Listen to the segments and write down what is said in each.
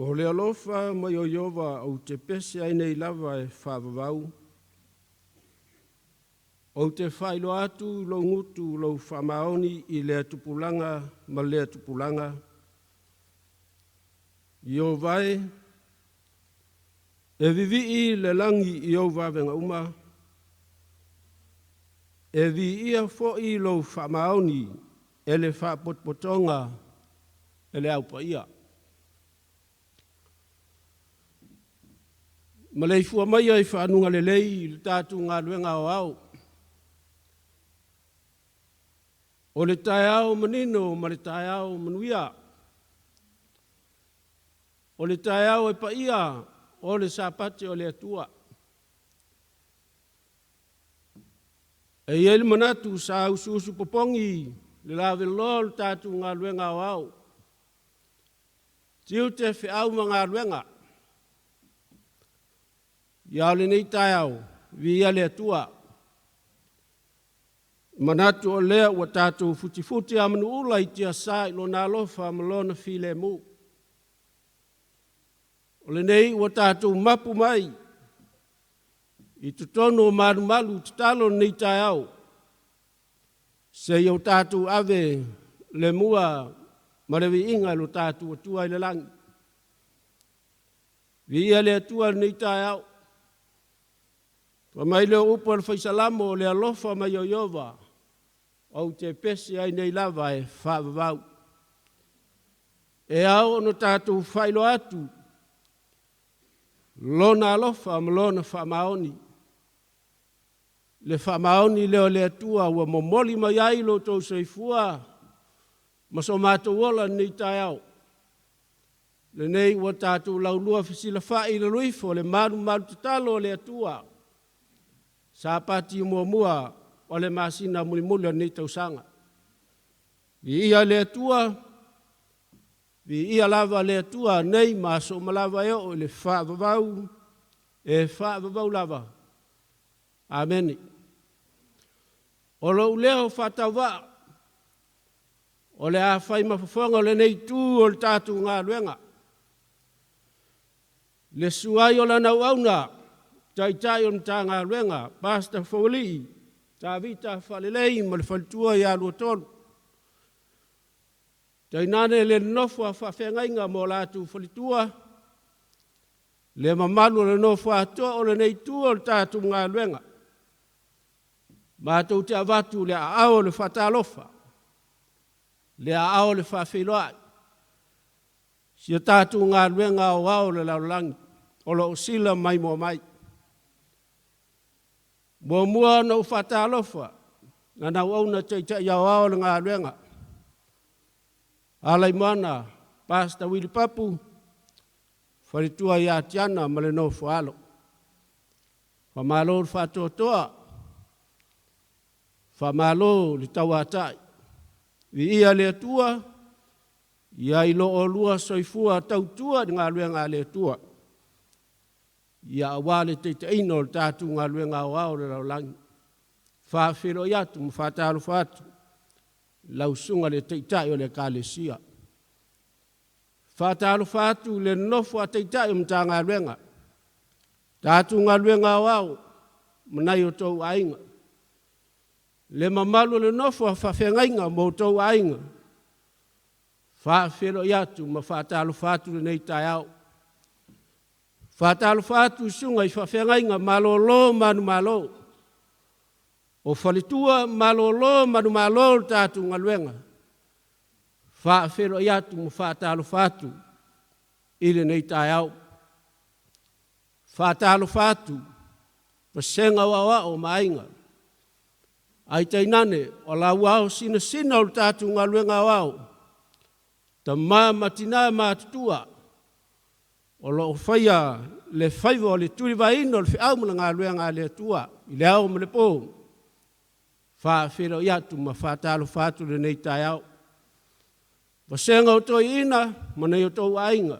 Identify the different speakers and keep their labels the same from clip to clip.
Speaker 1: O le alofa mai o Ieova ou te pese ai nei lava e faavavau. Ou te faailoa atu i lou gutu lou faamaoni i lea tupulaga ma lea tupulaga. Ieova e, e vivii le lagi i ou vavega uma, e viia foi lou faamaoni e le faapotopotoga e le au paia. Maleifua maia i faanuga lelei i le tatou galuega aoao. O le taeao manino ma le taeao manuia. O le taeao e paia o le Sapati o le Atua. E i ai le manatu sa usuusu popogi le lavaloa o le tatou galuega aoao, tiute, feau ma galuega. Ia o lenei taeao, viia le Atua. E manatu o lea ua tatou futifuti a manuula i tiasa i Lona alofa ma Lona filemu. O lenei ua tatou mapu mai i totonu o malumalu tatalo i lenei taeao, seia o tatou ave le mua ma le viiga i lo tatou Atua i le lagi. Viia le Atua i lenei taeao. Fai mai lea o upu a le Fai Salamo, o le alofa mai o Ieova ou te pese ai nei lava e faavavau. E ao ona tatou faailoa atu Lona alofa ma Lona faamaoni. Le faamaoni lea o le Atua ua momoli mai ai lo outou soifua ma so matou ola i lenei taeao. Lenei ua tatou laulua fesilafai i lalo ifo o le malumalu tatalo o le Atua, Sapati muamua o le masina mulimuli o lenei tausaga. Viia le Atua, viia lava le Atua nei ma aso uma lava e oo i le faavavau, e faavavau lava. Amene. O lou leo faatauvaa, o le a fai ma fofoga o lenei itu o le tatou galuega, le susu ai o lana auauna, Taitai o le Matagaluega, Pastor Foaulii, Tavita Faalelei ma le faletua ia Luatolu, tainane le nofo a faafeagaiga ma o latou faletua, le mamalu o le nofo a toa o lenei itu o le tatou galuega. Matou te avatu le aao o le faatalofa, le aao o le faafeiloai, si a tatou galuega aoao o le lalolagi o lo o sila maimoa mai. Muamua ona ou faatalofa lana auauna taitai aoao o le galuega, Alaimoana Pastor Willie Papu, faletua ia Tiana ma le nofo a alo. Faamalo le faatoatoa, faamalo le tauatai. Viia le Atua, ia i lo oulua soifua tautua i le galuega a le Atua, ia aua le taitaiina o le tatou galuega aoao o le lalolagi. Faafeiloai atu ma faatalofa atu lau susuga i le Taitai o le Ekalesia. Faatalofa atu i le nofo a Taitai o Matagaluega, tatou galuega aoao ma nai o outou aiga, le mamalu o le nofo a faafeagaiga ma outou aiga, faafeiloai atu ma faatalofa atu i lenei taeao. Faatalofa atu i susuga i faafeagaiga malolo manumalo, o faletua malolo manumalo o le tatou galuega, faafeiloai atu ma faatalofa atu i lenei taeao. Faatalofa atu vasega o aoao ma aiga, ae tainane o lau sinasina o le tatou galuega aoao, tama ma tina matutua o lo o faia le faiva o le tulivaeina o le feau ma le galuega a le Atua i le ao ma le po. Faafeiloai atu ma faatalofa atu i lenei taeao. Vasega o toeaiina ma nai o outou aiga,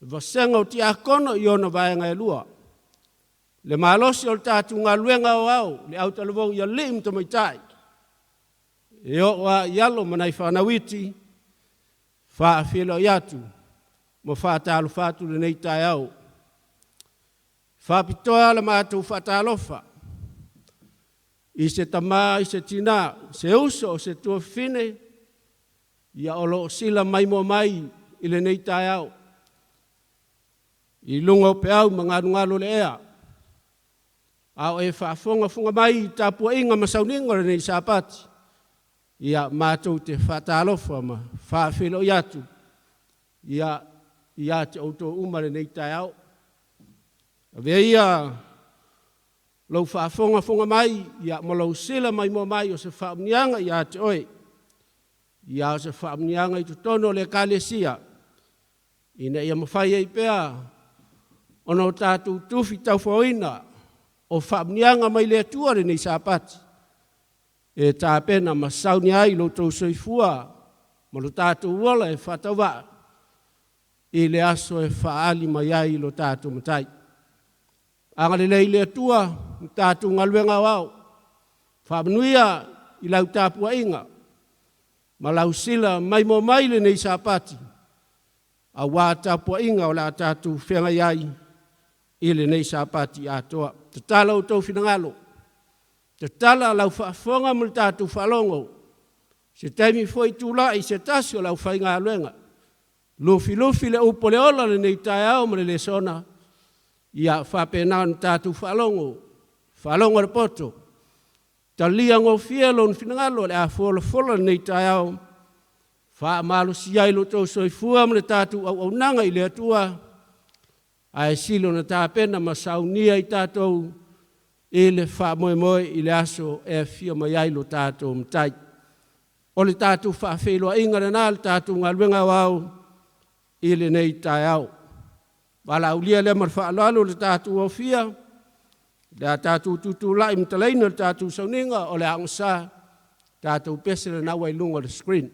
Speaker 1: vasega o tiakono i ona vaega e lua, le malosi o le tatou galuega aoao, le autalavou i alii ma tamaitai, e oo lava i alo ma nai fanau iti, faafeiloai atu. ma faatalofa atu i lenei taeao. Faapitoa la matou faatalofa i se tama, i se tina, se uso, se tuafafine, ia o lo o sila maimoa mai i lenei taeao i luga o peau ma galugalu o le ea, a o e faafogafoga mai i tapuaiga ma sauniga o lenei Sapati, ia matou te faatalofa ma faafeiloai atu ia ia te outou uma lenei taeao. Avea ia lou faafogafoga mai ia ma lou sila maimoa mai o se faamuniaga ia te oe, ia o se faamuniaga i totonu o le Ekalesia, ina ia mafai ai pea ona o tatou tufi taufaoina o faamuniaga mai le Atua lenei Sapati, e tapena ma saunia ai lo outou soifua ma lo tatou ola e faatauvaa i le aso e faaali mai ai lo tatou Matai. Agalelei le Atua i tatou galuega aoao, faamanuia i lau tapuaiga ma lau sila maimoa mai lenei Sapati, aua tapuaiga o le a tatou feagai ai i lenei Sapati atoa. Tatala outou finagalo, tatala lau faafofoga ma le tatou faalogo, se taimi foi tulai se tasi o le aufaigaluega, lufilufi le upu o le ola i lenei taeao ma le lesona, ia faapena ona tatou faalogo, faalogo le poto, talia gofie lona finagalo o le a folafola i lenei taeao, faamalosia ai lo outou soifua ma le tatou auaunaga i le Atua, ae sili ona tapena ma saunia i tatou i le faamoemoe i le aso e afio mai ai lo tatou Matai. O le tatou faafeiloaiga lena, le tatou galuega aoao i lenei taeao. Valaaulia lea ma le faaaloalo le tatou aofia, le a tatou tutulai matalaina le tatou sauniga o le aogasa, tatou pese lena ua i luga o le screen.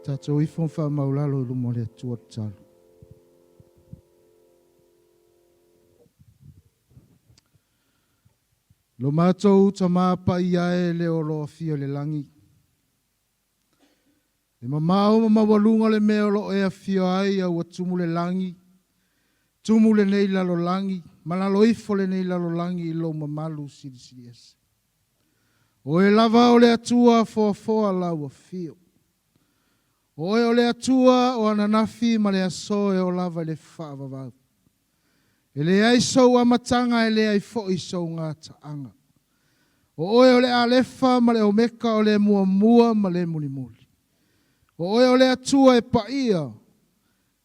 Speaker 2: Tatou ifo ma faamaulalo i luma o le Atua tatalo. Lo matou Tama paia e le o lo afio i le lagi. E mamao ma maualuga le mea o lo o e afio ai a ua tumu le lagi, tumu lenei lalolagi, ma lalo ifo lenei lalolagi i lou mamalu silisili ese. O e lava o le Atua foafoa lau afio. O oe o le Atua o ananafi ma le aso e oo lava i le faavavau. E leai sou amataga e leai foi sou gataaga. O oe o le Alefa ma le Omeka o le Muamua ma le Mulimuli. O oe o le Atua e paia,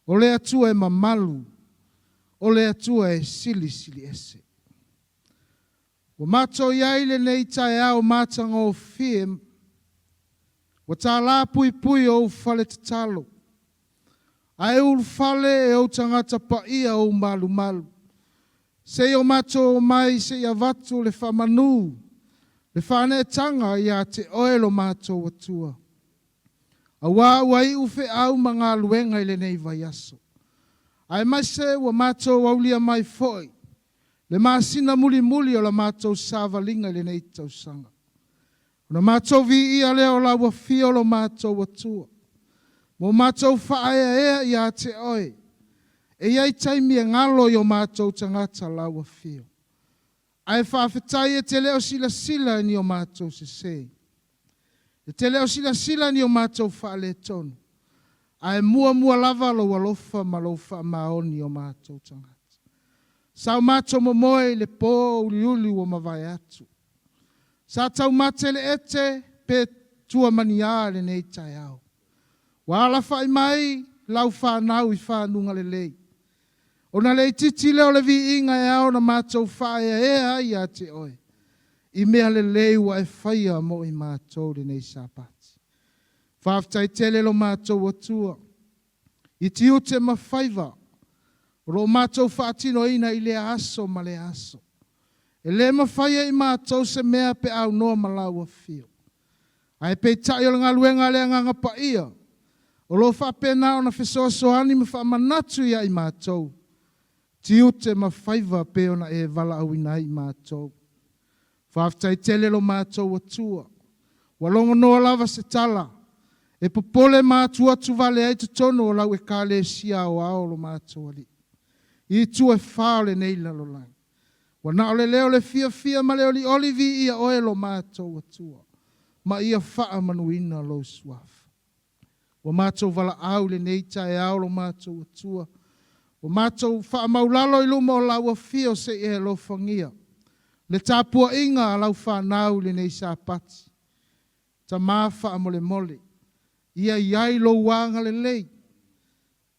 Speaker 2: o le Atua e mamalu, o le Atua e silisili ese. Ua matou i ai i lenei taeao matagofie, ua tala puipui o ou fale tatalo, ae ulufale e ou tagata paia ou malumalu, se i o matou omai se i avatu le faamanu, le faaneetaga ia te oe lo matou Atua. Auā ua iu feau ma galuega i lenei vaiaso, aemaise ua matou aulia mai foi le masina mulimuli o la matou savaliga i lenei tausaga. Ona matou viia lea o lau afio lo matou Atua, ma o matou faaeaea ia te oe. E i ai taimi e galo i o matou tagata lau afio, ae faafetai e te le o silasila i ni o matou sese. E te le o silasila i ni o matou faaletonu, ae muamua lava lou alofa ma lou faamaoni i o matou tagata. Sa o matou momoe i le po uliuli ua mavae atu. Sa taumate le ete pe tuamaniā lenei taeao. Ua alafai mai lau fanau i fanuga lelei. Ona le itiiti lea o le viiga e ao ona matou faaeaea ai ia te oe, i mea lelei ua e faia mo i matou lenei Sapati. Faafetai tele lo matou Atua i tiute ma faiva o lo o matou faatinoina i lea aso ma lea aso. E le mafai e i matou se mea pe aunoa ma lau afio. Ae peitai o le galuega a le Agaga Paia o lo o faapena ona fesoasoani ma faamanatu ia i matou tiute ma faiva pei ona e valaauina ai i matou. Faafetai tele lo matou Atua, ua logonoa lava se tala e popole ma atuatu vale ai totonu o lau Ekalesia aoao lo matou Alii i itu e fa o lenei lalolagi. Ua na o le leo o le fiafia ma le olioli viia oe lo matou Atua, ma ia faamanuina lou suafa. Ua matou valaau i lenei taeao lo matou Atua, ua matou faamaulalo i luma o lau afio se i e alofagia le tapuaiga a lau fanau i lenei Sapati. Tama faamolemole, ia i ai lou agalelei,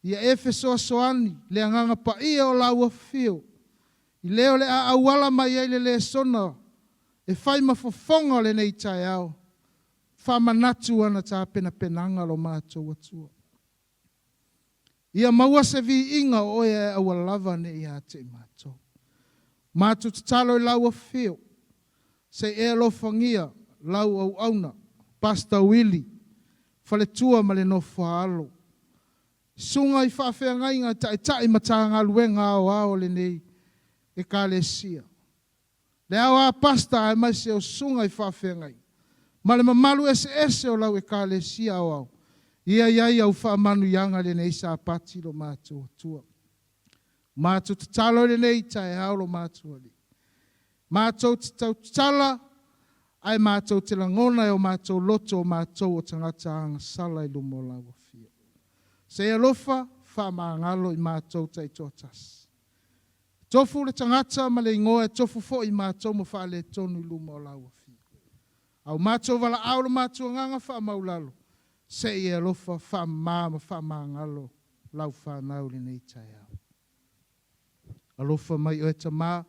Speaker 2: ia e fesoasoani le Agaga Paia o lau afio i le o le a auala mai ai le lesona e fai ma fofoga o lenei taeao, faamanatu ana tapenapenaga lo matou Atua. Ia maua se viiga o oe ae aua lava ne i ia te i matou. Matou tatalo i lau afio, se i e alofagia lau auauna, Pastor Willie, faletua ma le nofo-a-alo, susuga i faafeagaiga taitai Matagaluega aoao o lenei Ekalesia, le aoa pastor aemaise o susuga i faafeagaiga, ma le mamalu eseese o lau Ekalesia aoao, ia i ai au faamanuiaga i lenei Sapati lo matou Atua. Matou tatalo i lenei taeao lo matou Alii. Matou te tautala ae matou te lagona e o matou loto o matou o tagata agasala i luma o lau afio. Se i alofa faamagalo i matou taitoatasi. E tofu le tagata ma le igoa e tofu foi i matou ma faaletonu i luma o lau afio. A o matou valaau lo matou agaga faamaulalo, se i e alofa faamama ma faamagalo lau fanau i lenei taeao. Alofa mai oe Tama,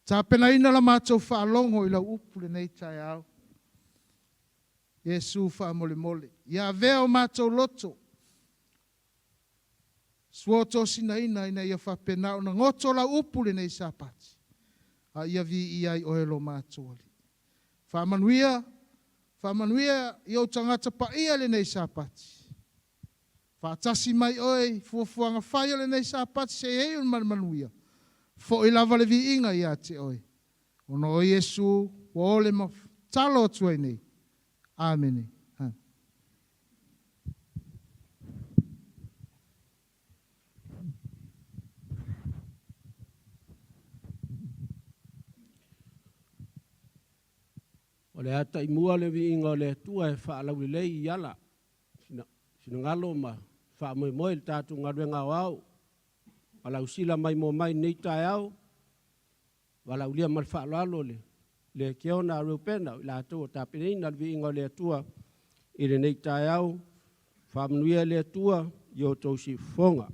Speaker 2: tapenaina la matou faalogo i lau upu lenei taeao. Iesu faamolemole, ia avea o matou loto, suotosinaina ina ia faapena ona goto lau upu lenei Sapati, a ia viia ai oe lo matou Alii. Faamanuia, faamanuia i ou tagata paia lenei Sapati. Faatasi mai oe i fuafuaga fai o lenei Sapati seia iu ma le manuia. Foi lava le viiga ia te oe. Ona o Iesu ua ole ma tatalo atu ai nei. Amene.
Speaker 1: O le a taimua le viiga o le Atua e faalaulelei i ala. Finagalo ma faamoemoe i le tatou galuega aoao, valausila maimoa mai i lenei taeao, valaaulia ma le faaaloalo le Lekiona a Reupena o i latou o tapenaina le viiga o le Atua i lenei taeao. Faamanuia le Atua i outou siufofoga.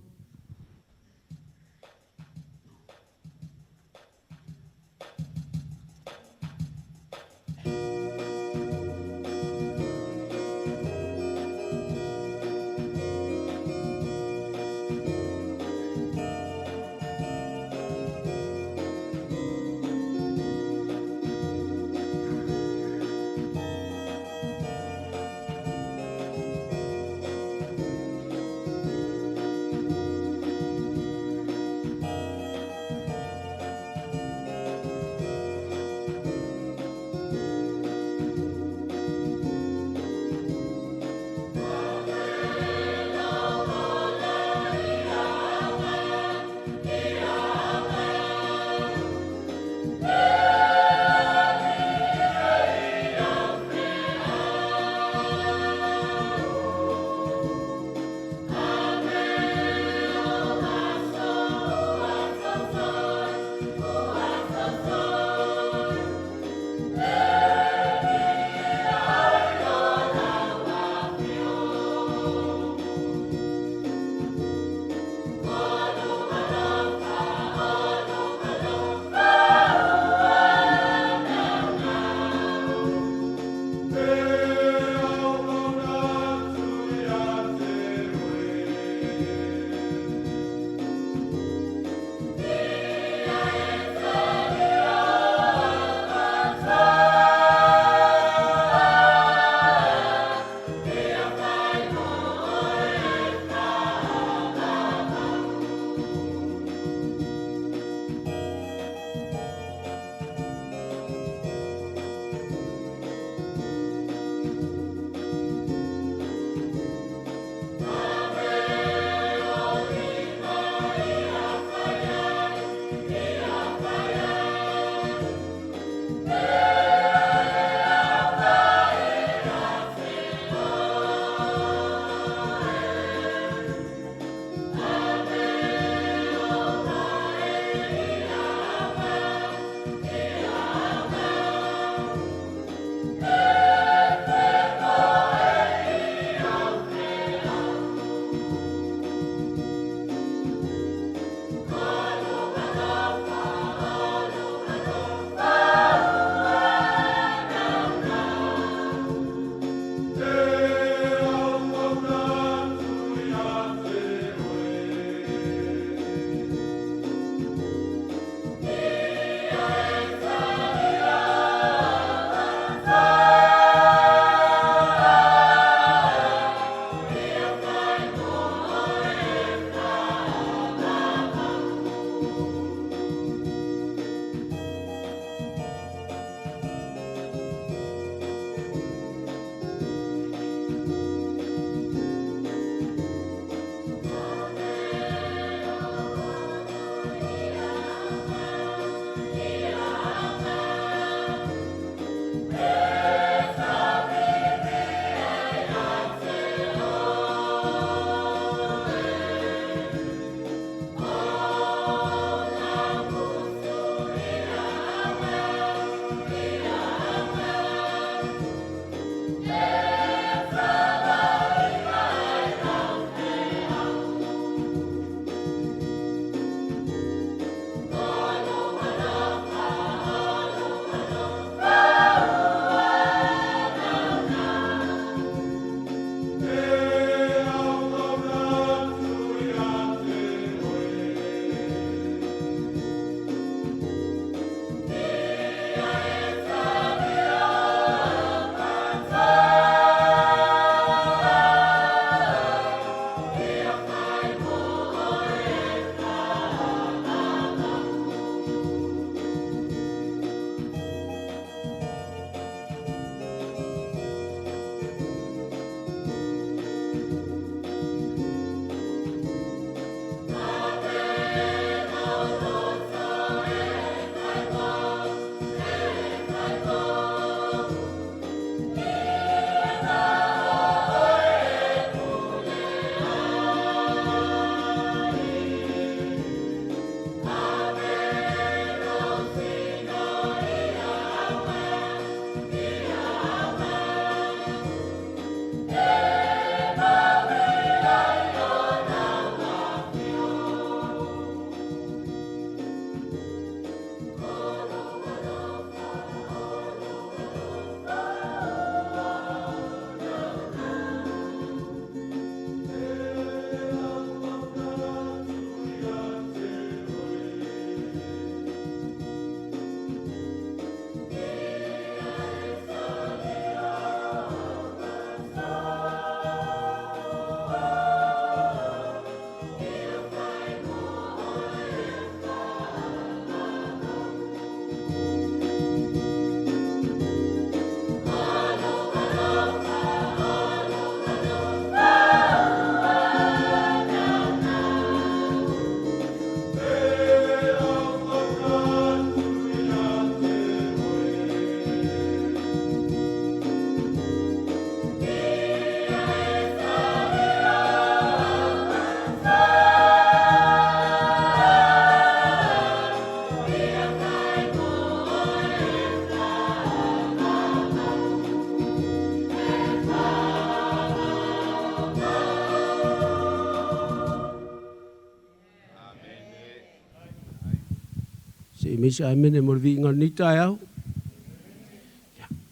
Speaker 1: Se i mai se amene mo le viiga o lenei taeao.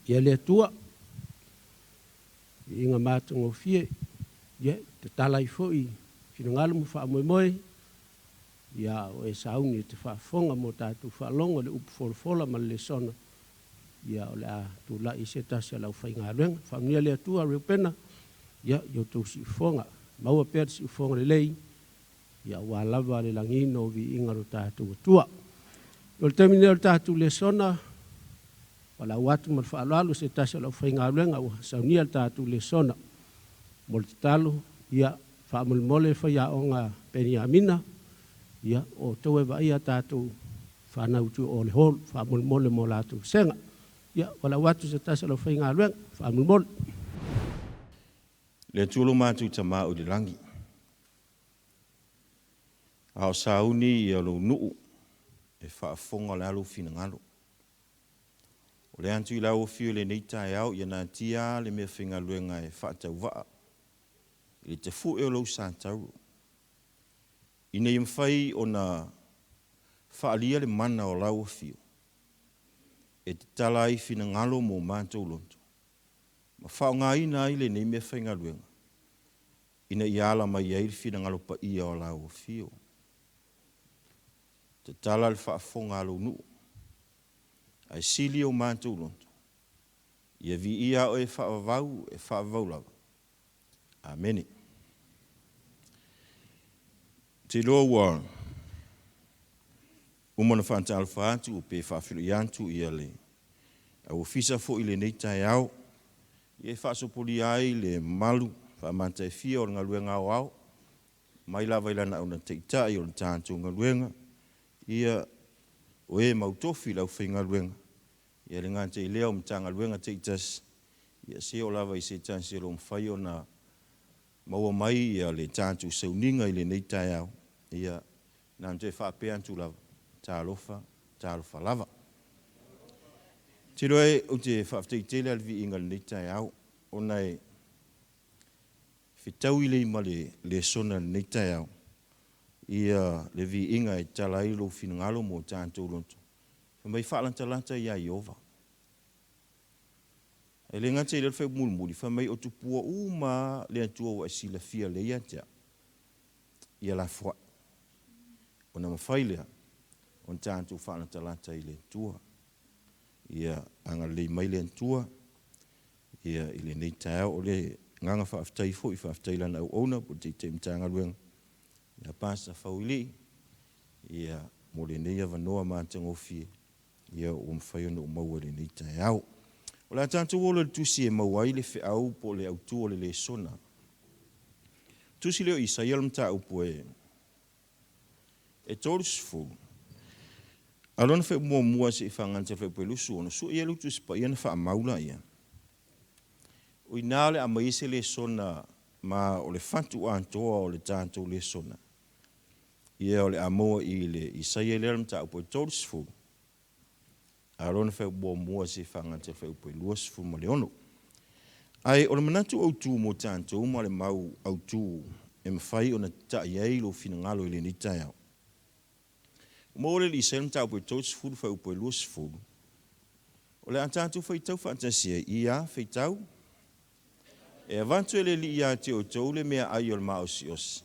Speaker 1: Ia le Atua, viiga matagofie, ia tatala ai foi finagalo ma faamoemoe, ia o e sauni e te faafofoga mo tatou faalogo le upu folafola ma le lesona, ia o le a tulai se tasi o le aufaigaluega. Faamanuia le Atua Reupena, ia i outou siufofoga, maua pea le siufofoga lelei, ia aua lava le lagiina o viiga o lo tatou Atua. O le taimi nei o le tatou lesona, valaau atu ma le faaaloalo se tasi o le aufaigaluega ua saunia le tatou lesona. Mo le tatalo, ia faamolemole faiaoga Peniamina, ia o outou e vaaia tatou fanau i tua o le hall, faamolemole mo latou vasega. Ia valaau atu se tasi o le aufaigaluega, faamolemole.
Speaker 3: Le Atua lo matou Tama o i le lagi, a o sauni ia lou nuu e faafofoga o le a lou finagalo. O le atu i lau afio i lenei taeao, ia natia le meafaigaluega e faatauvaa i le tafue o lou sa tauro, ina ia mafai ona faaalia le mana o lau afio e tatala ai finagalo ma o matou loto, ma faaaogaina ai lenei meafaigaluega ina ia ala mai ai le finagalo paia o lau afio. Tatala le faafofoga a lou nuu, ae sili o matou loto, ia viia oe e faavavau, e faavavau lava. Amene. Ou te iloa ua uma ona faatalofa atu pe faafeiloai atu le au ofisa foi i lenei taeao, e faasopolia ai le mamalu faamataefia o le galuega aoao, mai lava i Lana Auauna Taitai o le tatou galuega, ia, o e mautofi i le aufaigaluega, e le gata i lea o Matagaluega taitasi, ia seia oo lava i se tasi o lo o mafai ona maua mai le tatou sauniga i lenei taeao. Ia, na ona toe faapea atu lava, talofa, talofa lava. Ou te iloa ou te faafetai tele lava i le viiga i lenei taeao, ona e fetaui lelei ma le lesona i lenei taeao le viiga e tatala ai lou finagalo ma o tatou loto, fai mai faalatalata ia Ieova. E le gata i lea o le fuaiupu mulimuli, fai mai o tupua uma lava le Atua ua e silafia lelei ia te au, ia lafoai. Ona mafai lea ona tatou faalatalata i le Atua. Ia agalelei mai le Atua i lenei taeao. O le agaga faafetai foi, faafetai i lana auauna po o le Taitai Matagaluega ia Pastor Fauilii mo lenei avanoa matagofie ua mafai ona ou maua i lenei taeao. O le a tatou o loa i le tusi e maua ai le feau po o le autu o le lesona. Tusi lea o Isaia o le mataupu e 30, a o lona fuaiupu muamua seia faaga i le fuaiupu e 26, sue ia le Tusi Paia ona faamau laia. O i ina o le a aumai ai se lesona, ma o le fatu atoa o le tatou lesona, ia o le a maua i le Isaia lea o le mataupu e 30, a o lona fuaiupu muamua seia faaga i le fuaiupu e 26. Ae o le manatu autu mo tatou ma le mau autu e mafai ona tatai ai lou finagalo i lenei taeao, ua maua le Isaia le mataupu e 30 fuaiupu e 20, o le a tatou faitau faatasi ai, ia, faitau, e avatu e le Alii ia te outou le meaai o le maosiosi,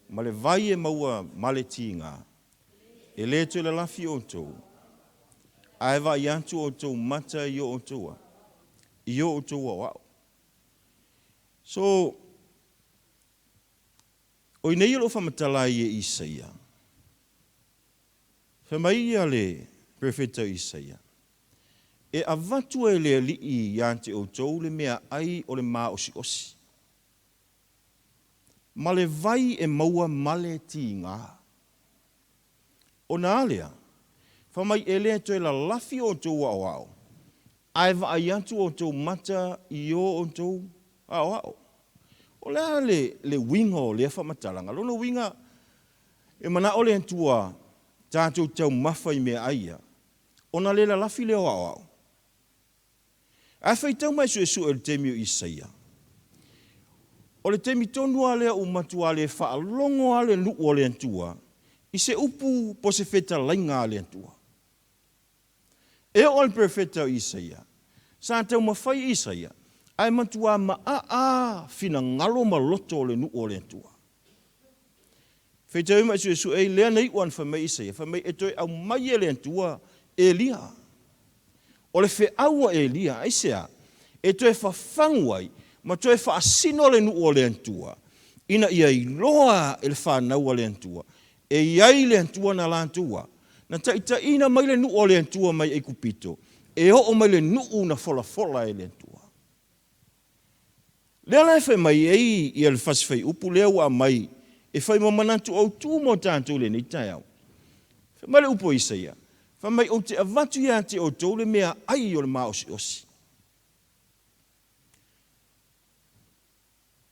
Speaker 3: ma le vai e maua ma le tiga, e le toe lalafi outou, ae vaai atu outou mata i o outou aoao. So, o i inei o lo o faamatala ai e Isaia, fai mai ia le perofeta o Isaia, e avatu e le Alii ia te outou le meaai o le maosiosi, ma le vai e maua ma le tiga. Ona a lea, fai mai e le toe lalafi outou aoao, ae vaai atu outou mata i o outou aoao. O le a le uiga o lea faamatalaga? Lona uiga, e manao le Atua tatou te taumafa i meaai ia, ona le lalafi lea o aoao. Ae faitau ma e suesue i le taimi o Isaia, o le taimi tonu lava lea ua matua le faalogo lava le nuu o le Atua I se upu po o se fetalaiga a le Atua. E oo i le perofeta o Isaia, sa taumafai Isaia, ae matuā maaa finagalo ma loto o le nuu o le Atua. Faitau ai ma e suesue ai lea na iu ana fai mai Isaia, fai mai e toe aumai e le Atua Elia. O le feau a Elia, aisea? E toe fafagu ai ma toe faasino le nuu o le Atua, ina ia iloa e le fanau a le Atua, e i ai le Atua na latou a, na taitaiina mai le nuu o le Atua mai Aikupito, e oo mai le nuu na folafola e le Atua. Lea la e fai mai ai ia le fasi faiupu lea ua aumai e fai ma manatu autu mo tatou i lenei taeao. Fai mai le upu a Isaia, fai mai, Ou te avatu ia te outou le meaai o le maosiosi.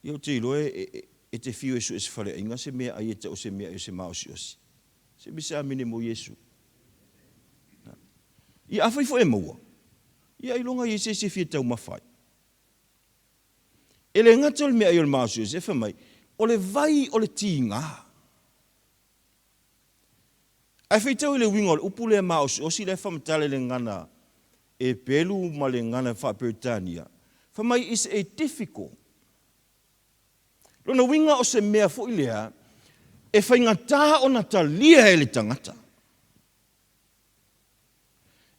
Speaker 3: Ia ou te iloa e te fiu e sue se faleaiga se meaai e tau o se meaai o se maosiosi. Se me se amene mo Iesu. Ia afai foi e maua, ia ailoga i ai se isi e fia taumafa ai. E le gata o le meaai o le maosiosi, ae fai mai, o le vai o le tiga. Ae faitau i le uiga o le upu lea maosiosi la e faamatala i le gagana Epelu ma le gagana faa-Peretania, fai mai is a difficult. Lona uiga o se mea foi lea e faigata ona talia e le tagata.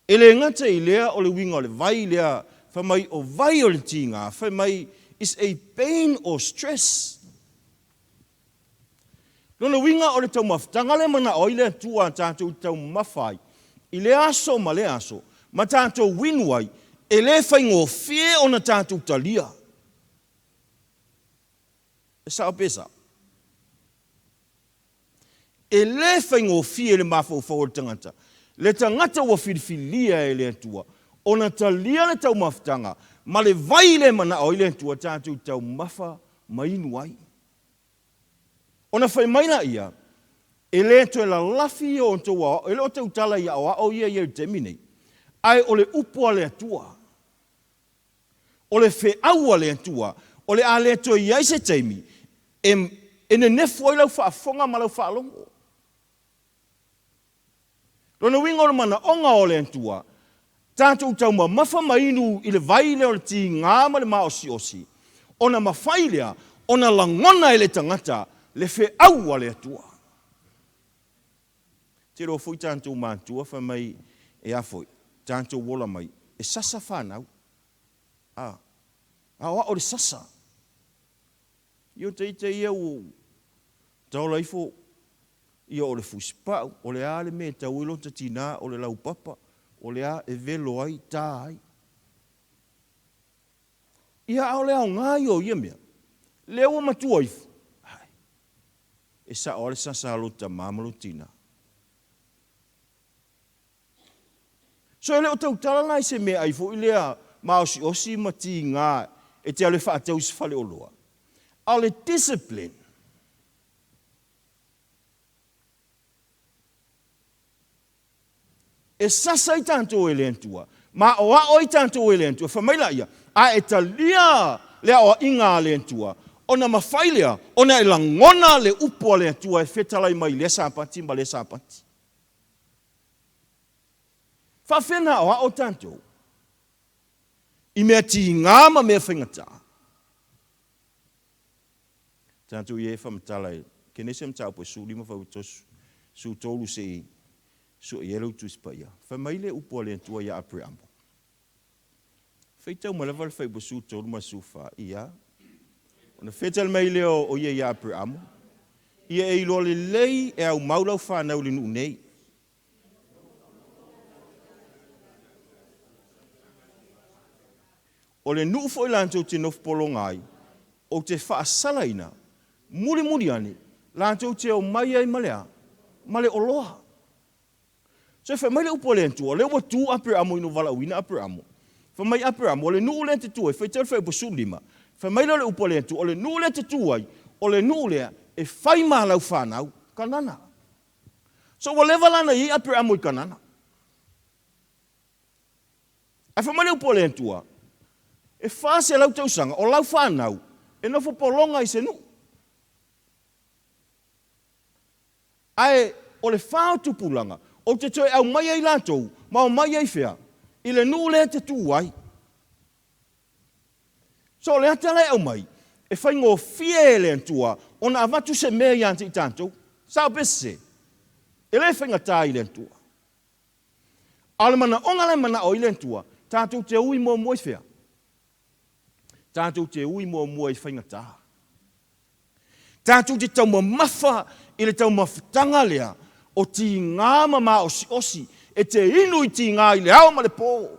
Speaker 3: E le gata i lea o le uiga o le vai lea fai mai o vai o le tiga, fai mai is a pain or stress. Lona uiga o le taumafataga lea e manao ai le Atua a tatou i taumafa ai i lea aso ma lea aso ma tatou inu ai, e le faigofie ona tatou talia. E sao pe sao? E le faigofie le mafaufau o le tagata, le tagata ua filifilia e le Atua ona talia le taumafataga ma le vai le manao ai le Atua tatou taumafa ma inu ai. Ona fai mai laia, E le toe lalafi i o outou aoao, e le o tautala i aoao ia i le taimi nei, ae o le upu a le Atua. O le feau a le Atua, o le a le toe i ai se taimi e, e nenefu ai lau faafofoga ma lau faalogo. Lona uiga o le manaoga o le Atua, tatou taumamafa ma inu i le vai lea o le tiga ma le maosiosi, ona mafai lea ona lagona e le tagata le feau a le Atua. Te iloa foi tatou matua fai mai e a foi, tatou ola mai, e sasa fanau. A, aoao le sasa. Ia o ita ia ua taola ifo, ia o le fusipau, o le a le mea e tau ai lota tina, o le laupapa, o le a e velo ai, ta ai. Ia a o le aoga ia o ia mea, lea ua matua ifo, ai, e sao lava le sasa a lota tama ma lota tina. So e le o tautala la i se meaai foi lea maosiosi ma tiga e te alu e faatau i se faleoloa, a o le discipline. E sasa ai tatou e le Atua, ma aoao ai tatou e le Atua. Fai mai laia, a e talia le aoaiga a le Atua, ona mafai lea ona e lagona le upu a le Atua e fetalai mai i lea Sapati ma lea Sapati. Faafefea ona aoao tatou i mea tiga ma mea faigata? Tatou i ai e faamatala i Kenese mataupu e 15 fai tosu, 13 se i sue i ai lau Tusi Paia. Fai mai le upu a le Atua ia Apereamo. Faitau mai lava le fuaiupu 13 ma le 14, ia. Ona fetal mai lea o ia ia Apereamo, ia e iloa lelei e aumau lau fanau i le nuu nei. O le nuu foi latou te nofo pologa ai, ou te faasalaina, mulimuli ane, latou te omai ai ma le a? Ma le oloa. So fai mai le upu a le Atua, o lea ua tu Aperamo ina ua valaauina Aperamo. Fai mai Aperamo, o le nuu lea e te tu ai, faitau le fuaiupu 15, fai mai lea o le upu a le Atua, o le nuu lea e te tu ai, o le nuu lea e fai ma lau fanau, Kanana. So ua leva la ona i ai Aperamo i Kanana. Ae fai mai le upu a le Atua, e 400 tausaga o lau fanau e nofo pologa i se nuu. Ae o le fā o tupulaga, ou te toe aumaia i latou, ma omai ai fea? I le nuu lea e te tu ai. So o le ata la e aumai, e faigofie e le Atua ona avatu se mea ia te i tatou. Sao pe sese? E le faigata i le Atua. A o le manaoga la e manao ai le Atua, tatou te ui muamua i fea? Tatou te ui muamua i faigata. Tatou te taumamafa i le taumafataga lea o tiga ma maosiosi, e te inu i tiga i le ao ma le po.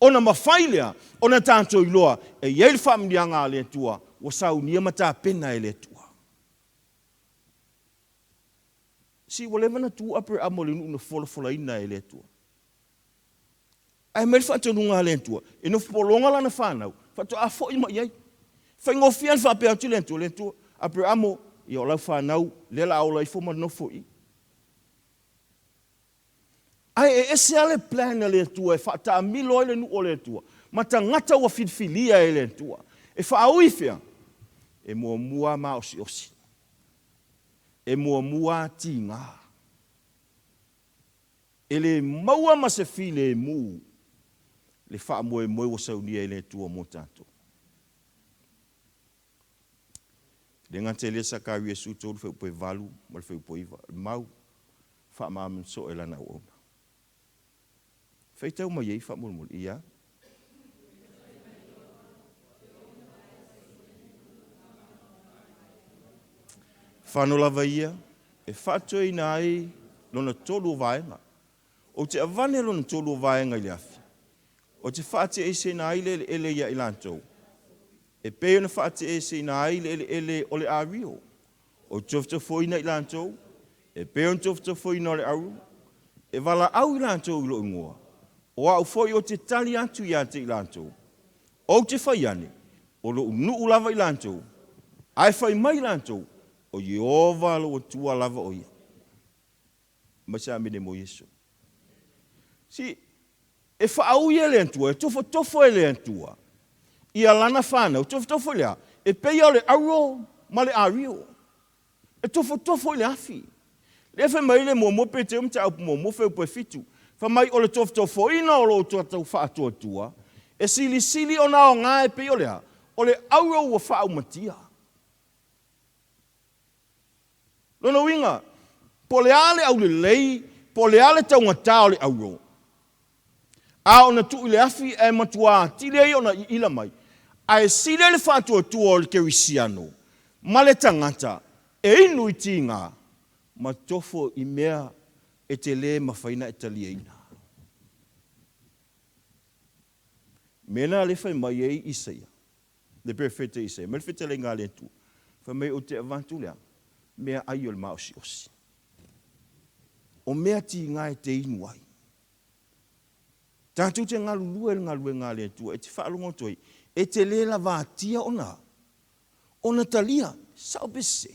Speaker 3: Ona mafai lea ona tatou iloa e i ai le faamanuiaga a le Atua ua saunia ma tapena e le Atua. Si ua leva ona tu Aperamo i le nuu na folafolaina e le Atua. Ae aumai le faatonuga a le Atua, e nofo pologa lana fanau, faatoa foi mai i ai. Faigofie lava ona faapea atu le Atua, le Atua, Aperamo, ia o lau fanau, lea o le a ola ifo ma nofo i i. Ae e ese lava le plan a le Atua e faataamilo ai le nuu o le Atua ma tagata ua filifilia e le Atua. E faaui fea? E muamua lava maosiosi. E muamua lava tiga. E le maua ma se filemu le faamoemoe ua saunia e le Atua mo tatou. E le gata i lea Sakaria 13 fuaiupu e 8 ma le fuaiupu e 9, o le mau faamamasoe lana auauna. Faitau mai ai faamolemole, ia. Fano lava ia e faatoeaina ai lona tolu o vaega. Ou te avane lona tolu o vaega i le afi, ou te faateeseina ai le eleele ia i latou, e pei ona faateeseina ai le eleele o le ario. Ou te tofotofoina i latou, e pei ona tofotofoina o le auro, e valaau i latou i lou igoa, o au foi ou te tali atu ia te i latou. Ou te fai ane, o lou nuu lava i latou, ae fai mai latou, o Ieova lou Atua lava o ia. Mai se amene mo Iesu. Si, e faaui e le Atua, e tofotofo e le Atua ia lana fanau, tofotofo i le a? E pei o le auro ma le ario. E tofotofo i le afi. Lea fai mai le muamua Peteu mataupu muamua fuaiupu e 7. Fai mai o le tofotofoina o lo outou faatuatua, e silisili ona aoga e pei o le a? O le auro ua faaumatia. Lona uiga, po o le a le aulelei, po o le a le taugata o le auro, a ona tuu i le afi ae matua atili ai ona iila mai, ae sili ai le faatuatua o le kerisiano ma le tagata e inu i tiga ma tofo i mea e te le mafai ona e taliaina. Mea na lea fai mai ai Isaia, le perofeta Isaia, mai le fetalaiga a le Atua, fai mai ou te avatu le a? Meaai o le maosiosi. O mea tiga e te inu ai. Tatou te galulue i le galuega a le Atua, e te faalogo atu ai, e te le lavatia ona, ona talia, sao pe sese.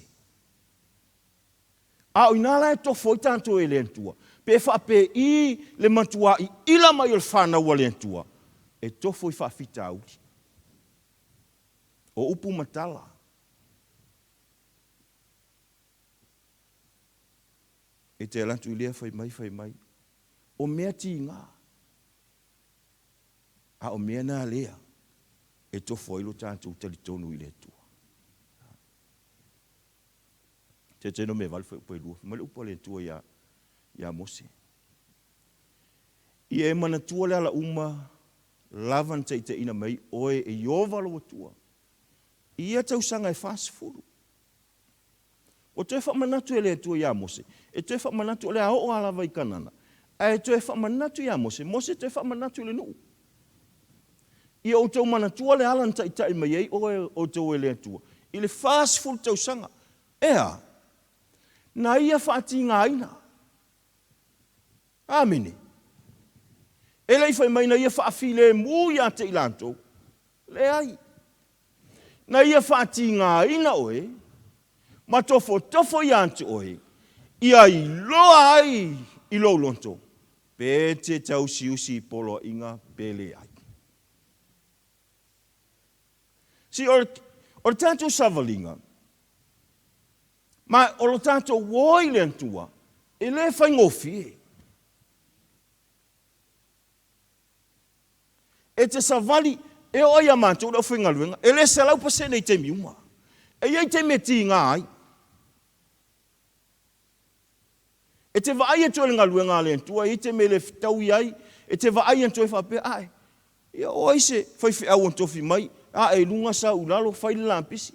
Speaker 3: A o ina la e tofo ai tatou e le Atua, pe faapei le matuā iila mai o le fanau a le Atua, e tofo i faafitauli. O upu ma tala. E te alu atu i lea fai mai, fai mai, o mea tiga, a o mea na lea e tofo ai lo tatou talitonu i le Atua. Te no me valu fuaiupu e 2, fai mai le upu a le Atua ia Mose. Ia e manatua le ala uma lava na taitaiina mai oe e Ieova lou Atua i ia tausaga e 40. Ua toe faamanatu e le Atua iā Mose, e toe faamanatu o le a oo lava lava i Kanana, ae toe faamanatu iā Mose, Mose toe faamanatu i le nuu. Ia outou manatua le ala na taitai mai ai oe outou e le Atua i le 40 tausaga. E a? Na ia faatigaina. Amene. E le i fai mai na ia faafilemu ia te i latou. Leai. Na ia faatigaina oe ma tofotofo ia te oe, ia iloa ai i lou loto, pe te tausiusi i poloaiga pe leai. See, o le tatou savaliga, Ma o lo tatou o i le Atua, e le faigofie. E te savali, e oo lava ia matou le aufaigaluega, e le 100% i taimi uma. E i ai taimi e tiga ai. E te vaai atu i le galuega a le Atua, e i ai taimi e le fetaui ai, e te vaai atu ai faapea, ae, ia o ai se faifeau na tofi mai, ae i luga sau i lalo, fai le lapisi.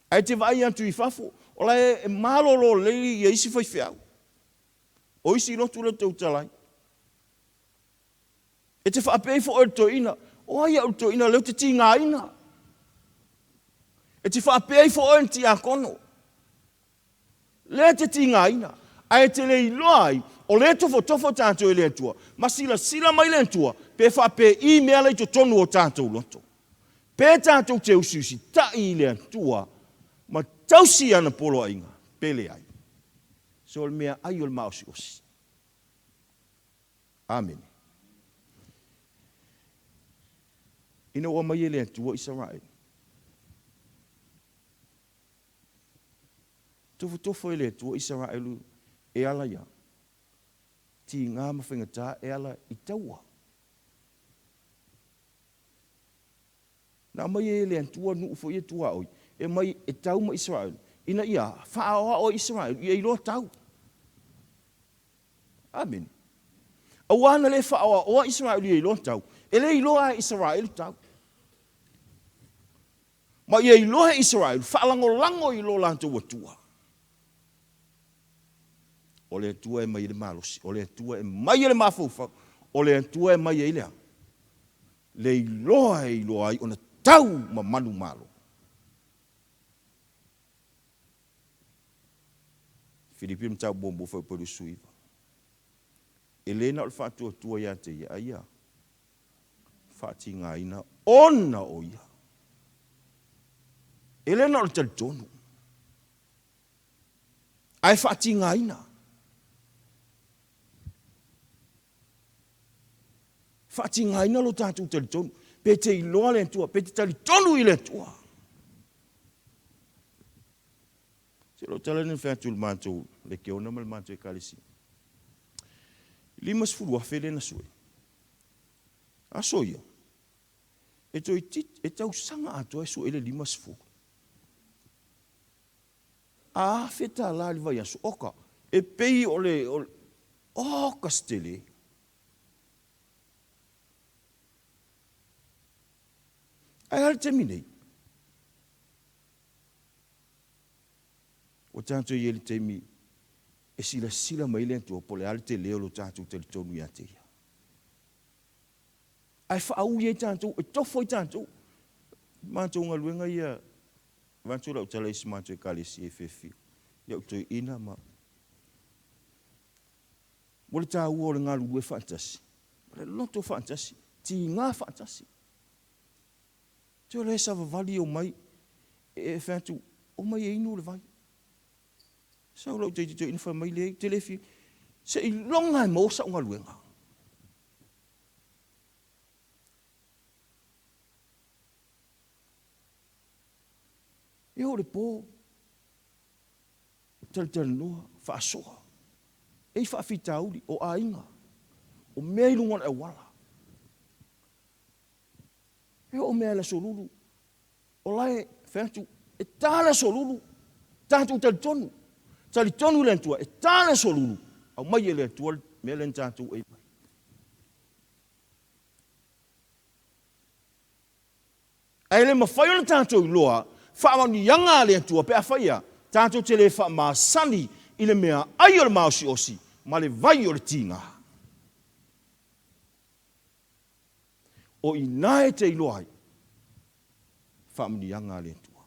Speaker 3: Ae e te vaai atu i fafo, o la e malolo lelei ia isi faifeau. O isi lotu lea ou te tautala ai. E te faapea ifo oe i le toeaina, o ai au le toeaina lea ou te tigaina? E te faapea ifo oe i le tiakono, lea e te tigaina, ae e te le iloa ai, o lea e tofotofo tatou e le Atua, ma silasila mai le Atua, pe faapei mea la i totonu o tatou loto. Pe tatou te usiusitai i le Atua ma tausi ana poloaiga, pe leai. So o le meaai o le maosiosi. Amene. Ina ua aumai e le Atua Isaraelu, tofotofo e le Atua Isaraelu e ala ia tiga ma faigata e ala i taua. Na aumai ai e le Atua nuu foi ia tuaoi e aumai e tau ma Isaraelu, ina ia faaoao ai Isaraelu ia iloa tau. Amene. Aua na le faaoaoa Isaraelu ia iloa tau, e le iloa e Isaraelu tau. Ma ia iloa e Isaraelu faalagolago i lo latou Atua. O le Atua e aumai ai le malosi, o le Atua e aumai ai le mafaufau, o le Atua e aumai ai le a? Le iloa e iloa ai ona tau ma manumalo. Filipi Mataupu Muamua Fuaiupu 29. E le na o le faatuatua ia te ia, a ia faatigaina ona o ia. E le na o le talitonu, ae faatigaina. Faatigaina lo tatou talitonu. Pe te iloa le Atua, pe te talitonu i le Atua. Se lou tala lea na fai atu i le matou lekeona ma le matou ekalesia. 50,000 lea na sue. Aso ia, e toeitiiti, e tausaga atoa e sue ai le 50. A $1,000 i le vaiaso, oka, e pei o le, o le, oka se tele. Ae a le taimi nei? Ua tatou i ai i le taimi e silasila mai ai le Atua po o le a le tele o lo tatou talitonu ia te Ia. Ae faaui ai tatou, e tofo ai tatou. Matou galuega ia, avatu lau tala i si matou ekalesia i Fairfield, i au toeaina ma mo le taua o le galulue faatasi, ma le loto faatasi, tiga faatasi. Toe o lea e savavali omai, e fai atu, omai e inu le vai. Sau lau taitai toeaina fai mai, leai, ou te le fia, seiloga e maua sau galuega. E oo i le po, talatalanoa, faasoa, e i ai faafitauli, o aiga, o mea i luga o le auala. E oo mea i le Aso Lulu, o la e fai atu, e ta le Aso Lulu, tatou talitonu, talitonu i le Atua, e ta le Aso Lulu, aumai e le Atua le mea lea na tatou aim ai. Ae le mafai ona tatou iloa faamanuiaga a le Atua pe afai a tatou te le faamasani i le meaai o le maosiosi ma le vai o le tiga. O i ina e te iloa ai faamanuiaga a le Atua.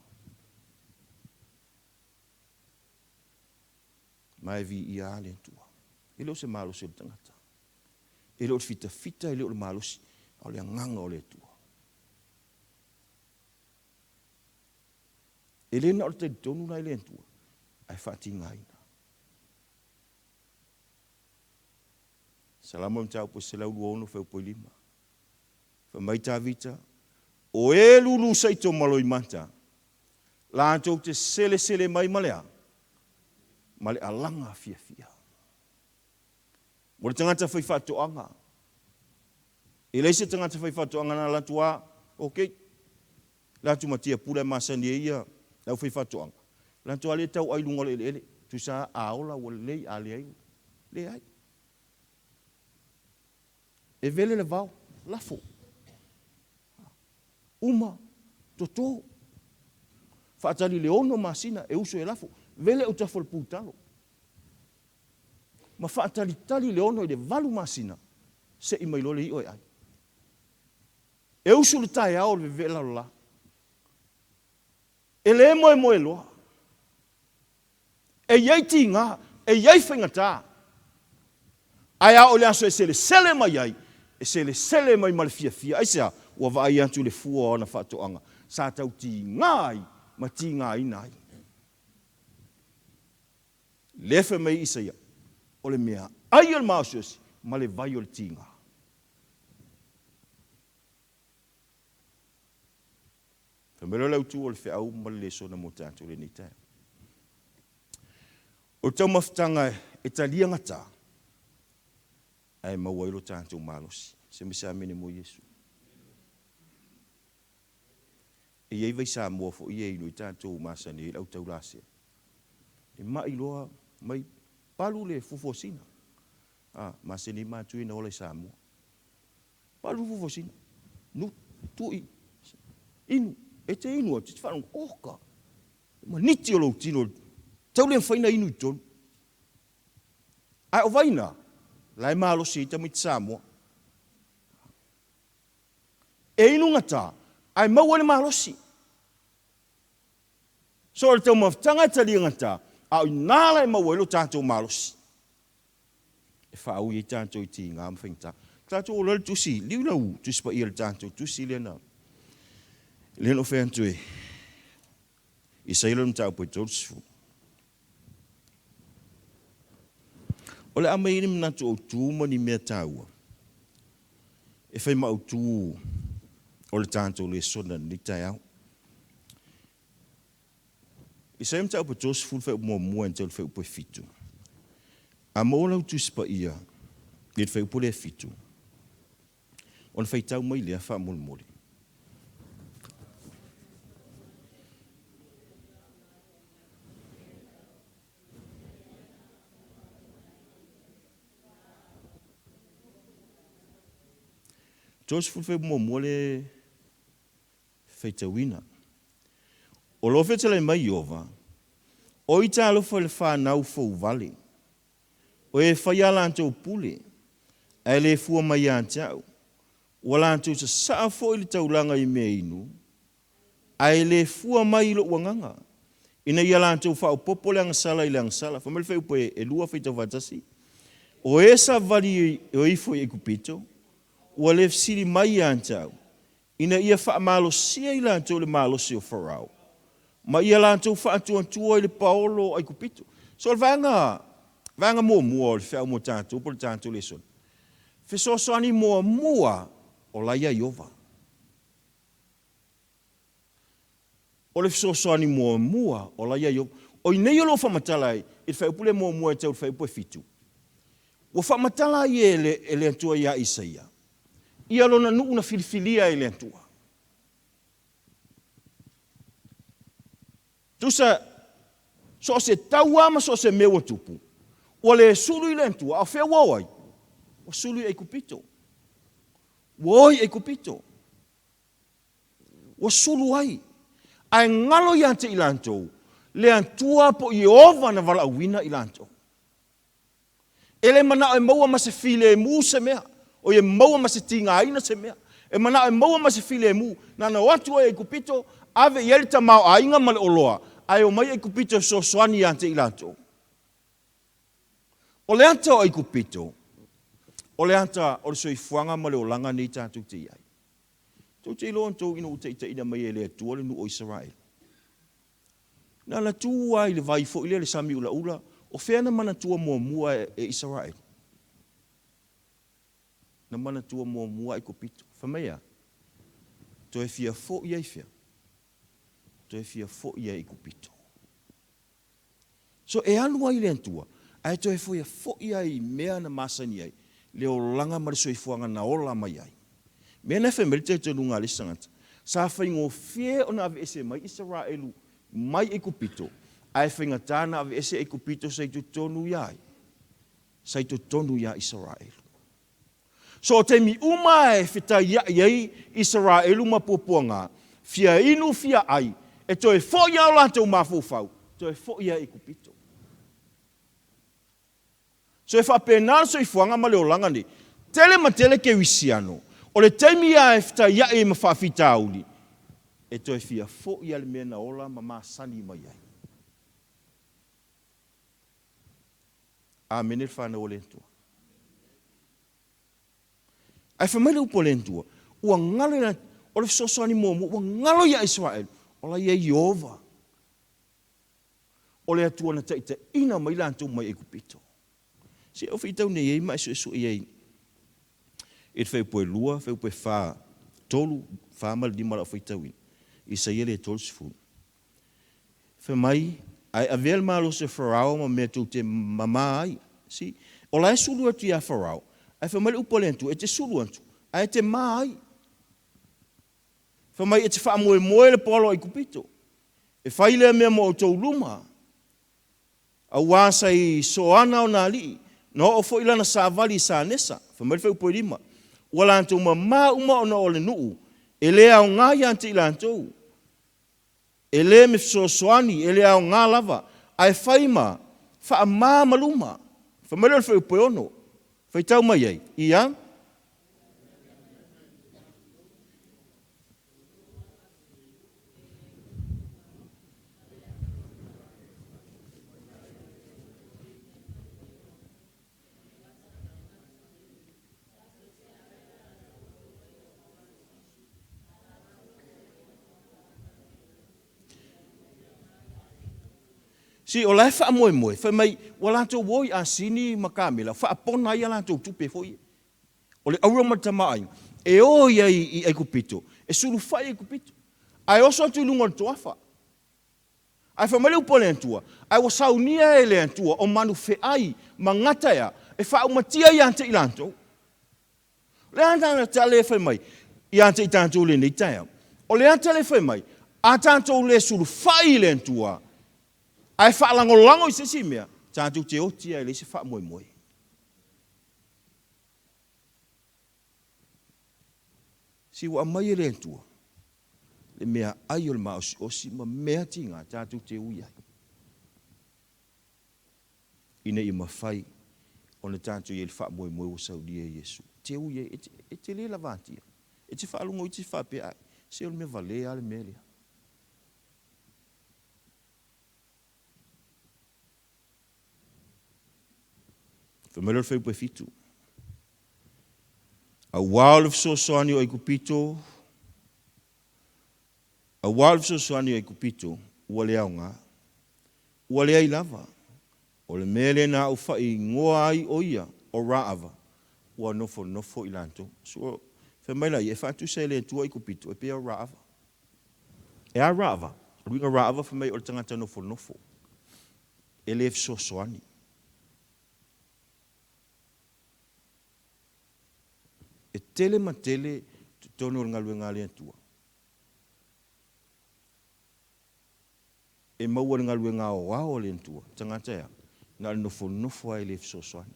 Speaker 3: Ma e viia lava le Atua. E le o se malosi o le tagata. E le o le fitafita, e le o le malosi, a o le agaga o le Atua. E le na o le talitonu la i le Atua, ae faatigaina. Salamo Mataupu 126 fuaiupu 5. Fai mai Tavita, O e lulu saito ma loimata, Latou te selesele mai ma le a? Ma le alaga fiafia. Mo le tagata faifaatoaga, e leai se tagata faifaatoaga na alu atu a, ok, la atu ma tiapula e masani ai ia le aufaifaatoaga, la atu a lea tau ai luga o le eleele, tusa a ola ua lelei, a leai, leai. E vele le vao, lafo. Uma, toto. Faatali le 6 masina e usu e lafo, vele autafa o le putalo. Ma faatalitali le 6 i le 8 masina, se'i mai loa le i'o e ai. E usu le taeao o le vevela o le la. E le moemoe loa. E i ai tiga, e i ai faigata. Ae a oo i le aso e selesele mai ai, e selesele mai ma le fiafia. Aisea? Ua vaai atu i le fua o ana faatoaga sa tau tiga ai ma tigaina ai. Lea fai mai ai Isaia, O le mea ai o le maosiosi ma le vai o le tiga. Fai mai loa le autu o le feau ma le lesona mo tatou i lenei taeao. O le taumafataga e talia gata, ae maua ai lo tatou malosi. Se ma se amene mo Iesu. E i ai vai Samoa foi ia e inu ai tatou masani ai le au taulasea. E mai loa mai palu le fuafuasina. A, masani ai matua ia na ola i Samoa. Palu le fuafuasina. Nu, tui, inu. E te inu atu, e te faalogo, oka, maniti o lou tino, tau le mafai ona inu i totonu. Ae o vai na, la e malosi ai tamaiti Samoa. E inu gata, ae maua le malosi. So o le taumafataga e talia gata, a o ina la e maua ai lo tatou malosi. E faaui ai tatou i tiga ma faigata. Tatou ola le tusi, liu lau tusi paia le tatou tusi lea na lea na fai atu e Isaia le mataupu e 30. O le a aumai ai ni manatu autu ma ni mea taua e fai ma autu o le tatou lesona i lenei taeao. Isaia mataupu e 30 fuaiupu muamua e tau i le fuaiupu e 7. A maua lau Tusi Paia i le fuaiupu lea e 7, ona faitau mai lea faamolemole. 30 fuaiupu muamua le faitauina. O lo o fetalai mai Ieova, O ai talofa i le fanau fouvale, o e fai a latou pule, ae le fua mai ia te au, ua latou sasaa foi le taulaga i mea inu, ae le fua mai i lou agaga, ina ia latou faaopoopo le agasala i le agasala. Fai mai le fuaiupu e 2 faitau faatasi, O e savali o ifo i Aikupito, ua le fesili mai ia te au, ina ia faamalosia i latou le malosi o Farao, ma ia latou faatuatua i le paolo o Aikupito. So o le vaega, vaega muamua o le feau mo tatou po o le tatou lesona, fesoasoani muamua o la ia Ieova. O le fesoasoani muamua o la ia Ieova. O i nei o lo o faamatala ai i le fuaiupu lea muamua e tau i le fuaiupu e 7, ua faamatala ai e le, e le Atua iā Isaia, ia lona nuu na filifilia e le Atua. Tusa, so o se taua ma so o se mea ua tupu, ua le sulu i le Atua, a o fea ua o ai? Ua sulu i Aikupito. Ua o i Aikupito. Ua sulu ai. Ae galo ia te i latou le Atua po o Ieova na valaauina i latou. E le manao e maua ma se filemu se mea, oi e maua ma se tigaina se mea. E manao e maua ma se filemu, na ona o atu ai Aikupito, ave i ai le tamaoaiga ma le oloa, ae omai Aikupito e fesoasoani ia te i latou. O le ata o Aikupito, o le ata o le soifuaga ma le olaga nei tatou te i ai. Tou te iloa outou ina ua taitaiina mai e le Atua le nuu o Isaraelu. Na ona tu lava i le vai foi lea i le sami ulaula, o fea na manatua muamua e Isaraelu? Na manatua muamua Aikupito. Fai mai e a? Toe fia foi ai fea? Toe fia fo'i ai i Aikupito. So e alu ai i le Atua, ae toe fia fo'i ai i mea na masani ai, le olaga ma le soifuaga na ola mai ai. Mea na e fai mai le talitonuga a le isi tagata, sa faigofie ona aveese mai Isaraelu mai Aikupito, ae faigata na aveese Aikupito sa i totonu ia ai? Sa i totonu ia Isaraelu. So o taimi uma e fetaia'i ai Isaraelu ma puapuaga, fia inu fia ai, e toe fo'i a o latou mafaufau, toe fo'i ai i Aikupito. So e faapena le soifuaga ma le olaga nei. Tele ma tele kerisiano, o le taimi a e fetaia'i ai ma faafitauli, e toe fia fo'i a le mea na ola ma masani mai ai. Amene le fanau a le Atua. Ae fai mai le upu a le Atua, ua galo i la, o le fesoasoani muamua, ua galo ia Isaraelu, o la ia Ieova, o le Atua na taitaiina mai latou mai Aikupito. Se i ou faitau nei ai ma e suesue i ai i le fuaiupu e 2, fuaiupu e 4, 3, 4 ma le 5 o lau faitauina, Isaia le 30. Fai mai, Ae avea le malosi o Farao ma mea tou te mamā ai. See, o la e sulu atu ia Farao, ae fai mai le upu a le Atua, e te sulu atu, ae e te mā ai. Fai mai, e te faamoemoe le poalo o Aikupito, e fai lea mea ma outou luma, Auā sa i Soana ona alii, na oo foi lana savali i Sanesa, fai mai le fuaiupu e 5, ua latou mamā uma ona o le nuu, e le aoga ia te i latou, e le me fesoasoani, e le aoga lava, ae fai ma faamā ma luma. Fai mai lea o le fuaiupu e 6, faitau mai ai, ia. See, o la e faamoemoe, fai mai, ua latou o i asini ma kamela, faapona ai a latou tupe foi ia. O le aura ma le tamaoaiga, e o ai i Aikupito, e sulufai Aikupito, ae oso atu i luga o le toafa. Ae fai mai le upu a le Atua, ae ua saunia e le Atua o manu feai ma gata ea, e faaumatia ia te i latou. O le a le tala lea e fai mai ia te i tatou i lenei taeao? O le ata lea e fai mai, a tatou le sulufai i le Atua, ae faalagolago i se isi mea, tatou te oti lava e leai se faamoemoe. Se ua aumai e le Atua le meaai o le maosiosi ma mea tiga tatou te ui ai, ina ia mafai ona tatou i ai i le faamoemoe ua saunia e Iesu. Te ui ai, e te le lavatia, e te faalogo iti faapea, ai, se o le mea valea lava le mea lea. Fai mai lea o le fuaiupu e 7, Auā o le fesoasoani o Aikupito, auā o le fesoasoani o Aikupito ua le aoga, ua leai lava. O le mea lea na ou faaigoa ai o ia, o Raava, ua nofonofo i latou. Fai mai laia, e faatusa e le Atua Aikupito, e pei o Raava. E a Raava? O le uiga Raava fai mai o le tagata nofonofo, e le fesoasoani. E tele ma tele totonu o le galuega a le Atua. E maua i le galuega aoao a le Atua, tagata e a? Na o le nofonofo lava e le fesoasoani.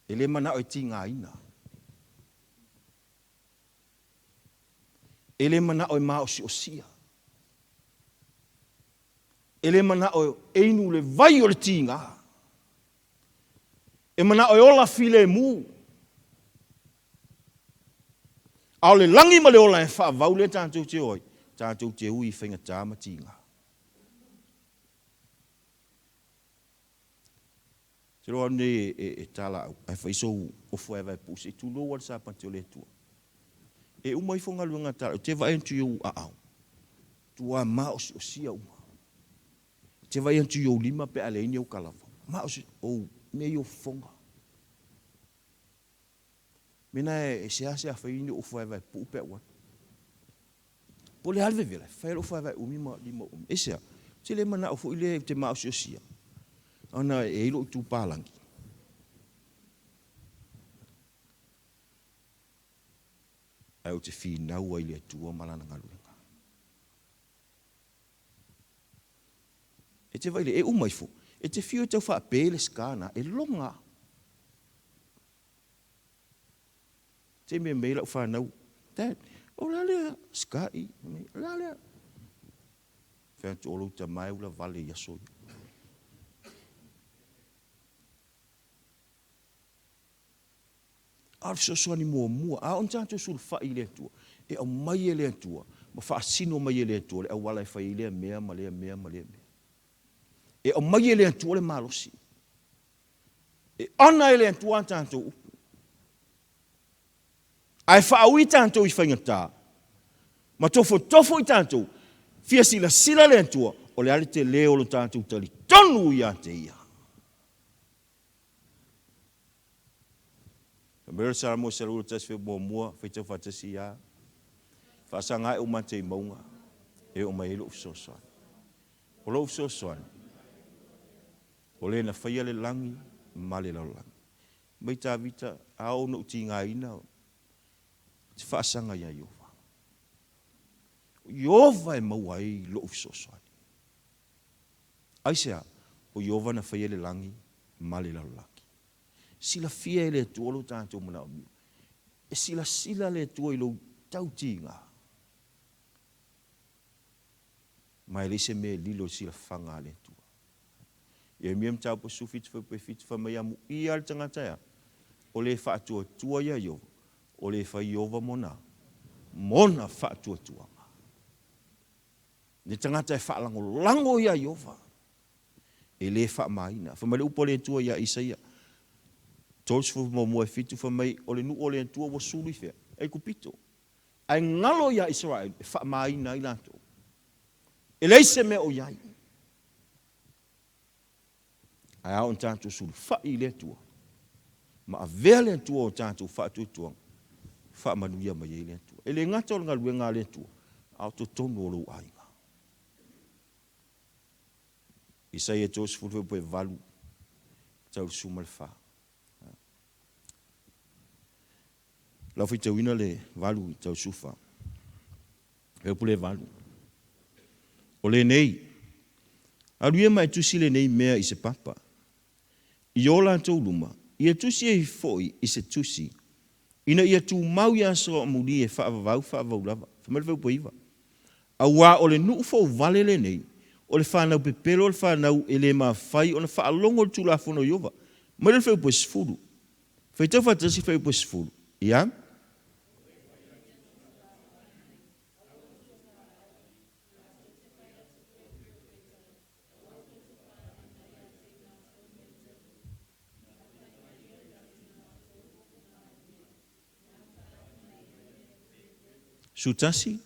Speaker 3: E le manao e tigaina. E le manao e maosiosia. E le manao e inu le vai o le tiga. E manao e ola filemu. A o le lagi ma le ola e faavau lea tatou te o ai, tatou te ui i faigata ma tiga. Te iloa au nei e talaau, ae fai sou ofu vaevae puu se i tulou lava le Sapati o le Atua. E uma ifo galuega a talaau, e te vaai atu i ou aao, tua maosiosia uma. E te vaai atu i ou lima pe a leai ni ou kalava, maosi, ou mea ia o fofoga. Mena e seasea fai ni ofu vaevae puu pe a ua. Po o le a le vevela, e fai lou faevae umi ma lima umi. Aisea? Ou te le manao foi lea ou te maosiosia, ona e i ai lou itu palagi. Ae ou te finau ai i le Atua ma Lana galuega. E te vaai lea, e uma ifo, e te fiu e tau faape le scar na, e loga lava. Te mea mai lau fanau, Dad, o le a lea scar i? O le a lea? Fai atu, o lou tama e ula vale i aso ia. A o le fesoasoani muamua, a oo ina tatou sulufai i le Atua, e aumai e le Atua ma faasino mai e le Atua le auala e fai ai lea mea ma lea mea ma lea mea. E aumai e le Atua le malosi. E ana e le Atua a tatou upu. Ae faaui tatou i faigata ma tofotofo i tatou, fia silasila le Atua, o le a le tele o lo tatou talitonu ia te Ia. Fai mai le Salamo 101, faitau faatasi ia, Faasaga ae uma atu i mauga e oo mai ai lou fesoasoani. O lou fesoasoani, o le na faia le lagi ma le lalolagi. Mai Tavita, a oo ina ou tigaina, ou te faasaga iā Ieova. O Ieova e maua ai lou fesoasoani. Aisea? O Ieova na faia le lagi ma le lalolagi. Silafia e le Atua lo tatou manaomia. E silasila le Atua i lou tautiga. Ma e leai se mea e lilo i le silafaga a le Atua. Ieremia mataupu 17 fuaiupu 7 fai mai, Amuia le tagata e a? O le faatuatua iā Ieova, o le fai Ieova mona, mona faatuatuaga. Le tagata e faalagolago iā Ieova, e le faamaina. Fai mai le upu a le Atua iā Isaia 31 e 7, fai mai, O le nuu o le Atua ua sulu i fea? Aikupito. Ae galo iā Isaraelu e faamaina ai latou. E leai se mea o i ai. Ae a oo ina tatou sulufai i le Atua ma avea le Atua o tatou faatuatuaga, faamanuia mai ai le Atua. E le gata o le galuega a le Atua, a o totonu o lou aiga. Isaia 38, 14. Lau faitauina le 8 i tausufa. E upu le 8. O lenei, alu ia ma e tusi lenei mea i se papa, i o latou luma, ia tusi ai foi i se tusi, ina ia tumau i aso amuli e faavavau faavavau lava. Fai mai le fuaiupu e 9. Auā o le nuu fouvale lenei, o le fanau pepelo o le fanau e le mafai ona faalogo i le Tulafono o Ieova. Mai le fuaiupu e 10. Faitau faatasi fuaiupu e 10. Ia. 11.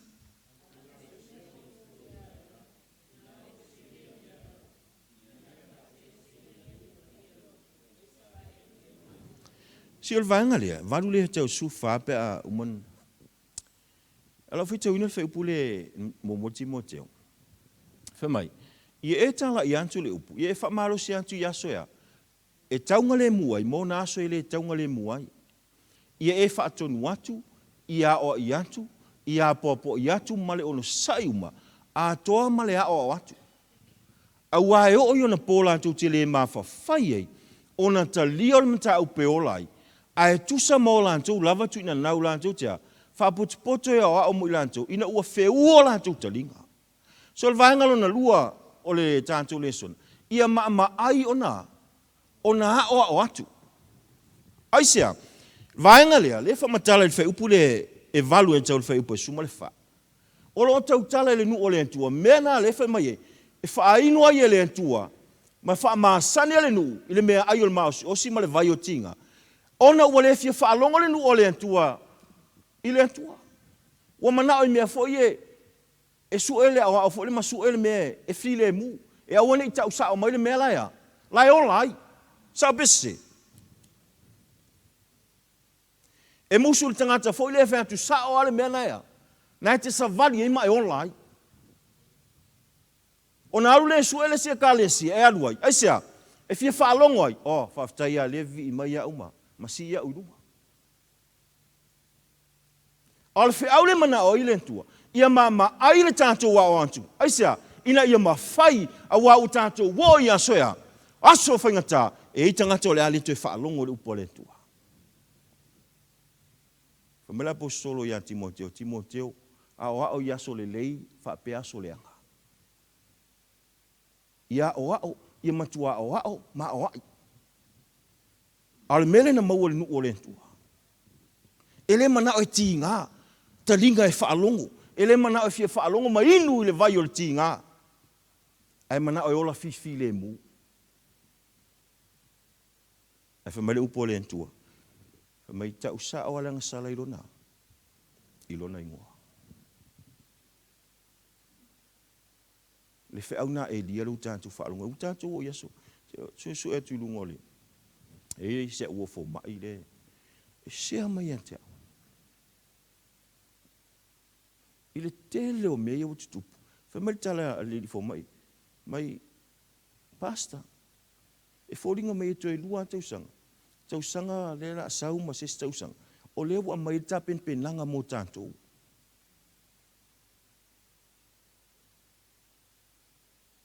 Speaker 3: Se o le vaega lea, 8 lea tau 14 pe a uma ona... A lau faitauina le fuaiupu lea muamua Timoteo, fai mai, Ia e talai atu le upu, ia e faamalosi atu i aso e a? E taugalemu ai, ma ona aso e le taugalemu ai. Ia e faatonu atu, ia aoaʻi atu, ia apoapoaʻi atu ma le onosai uma, atoa ma le aoao atu. Auā e oo i ona pō latou te lē mafafai ai, ona talia o le mataupu e ola ai, a e tusa ma o latou lava tuinanau latou te a, faapotopoto e aoao mo i latou, ina ua feua o latou taliga. So o le vaega lona lua o le tatou lesona, ia maamaai ona ona aoao atu. Aisea? Vaega lea, lea e faamatala i le fuaiupu lea e 8 e tau i le fuaiupu e 14. O lo o tautala i le nuu o le Atua, mea na lea e fai mai ai, e faainu ai e le Atua ma faamasani ai le nuu i le meaai o le maosiosi ma le vai o tiga, ona ua le fia faalogo le nuu o le Atua i le Atua. Ua manao i mea foi e E sue le aoao foi lea ma sue le mea e filemu, e aua ne i tau sao mai le mea la e a? La e ola ai. Sao pe sese? E musu le tagata foi lea e fai atu sao lava le mea la e a? Na e te savali ai ma e ola ai. Ona alu lea e sue le isi Ekalesia e alu ai. Aisea? E fia faalogo ai, Oh, faafetai lava lea e vivii mai au ma, ma sii au i luga. A o le feau lea e manao ai le Atua, ia maamaai le tatou ao atu. Aisea? Ina ia mafai, aua ua tatou oo i aso e a? Aso faigata, e i ai tagata o le a le toe faalogo i le upu a le Atua. Fai mai le Aposetolo ia Timoteo, Timoteo, aoao i aso lelei faapea aso leaga. Ia aoao, ia matua aoao ma aoai. A o le mea lea na maua i le nuu o le Atua, e le manao e tiga, taliga e faalogo, e le manao e fia faalogo ma inu i le vai o le tiga, ae manao e ola fifilemu. Ae fai mai le upu a le Atua, fai mai, Tau sao a le agasala i lona, i lona igoa. Le feau na Elia lea ua tatou faalogo ai, ua tatou oo i aso, suesue atu i luga o le, e i ai si au uo fomai lea e share mai ia te au. I le tele o mea ia ua tutupu, fai mai le tala a le alii fomai, mai, Pastor, E foliga mai e toe lua lava tausaga, tausaga lea la a sau ma se isi tausaga, o lea ua aumai ai le tapenapenaga mo tatou.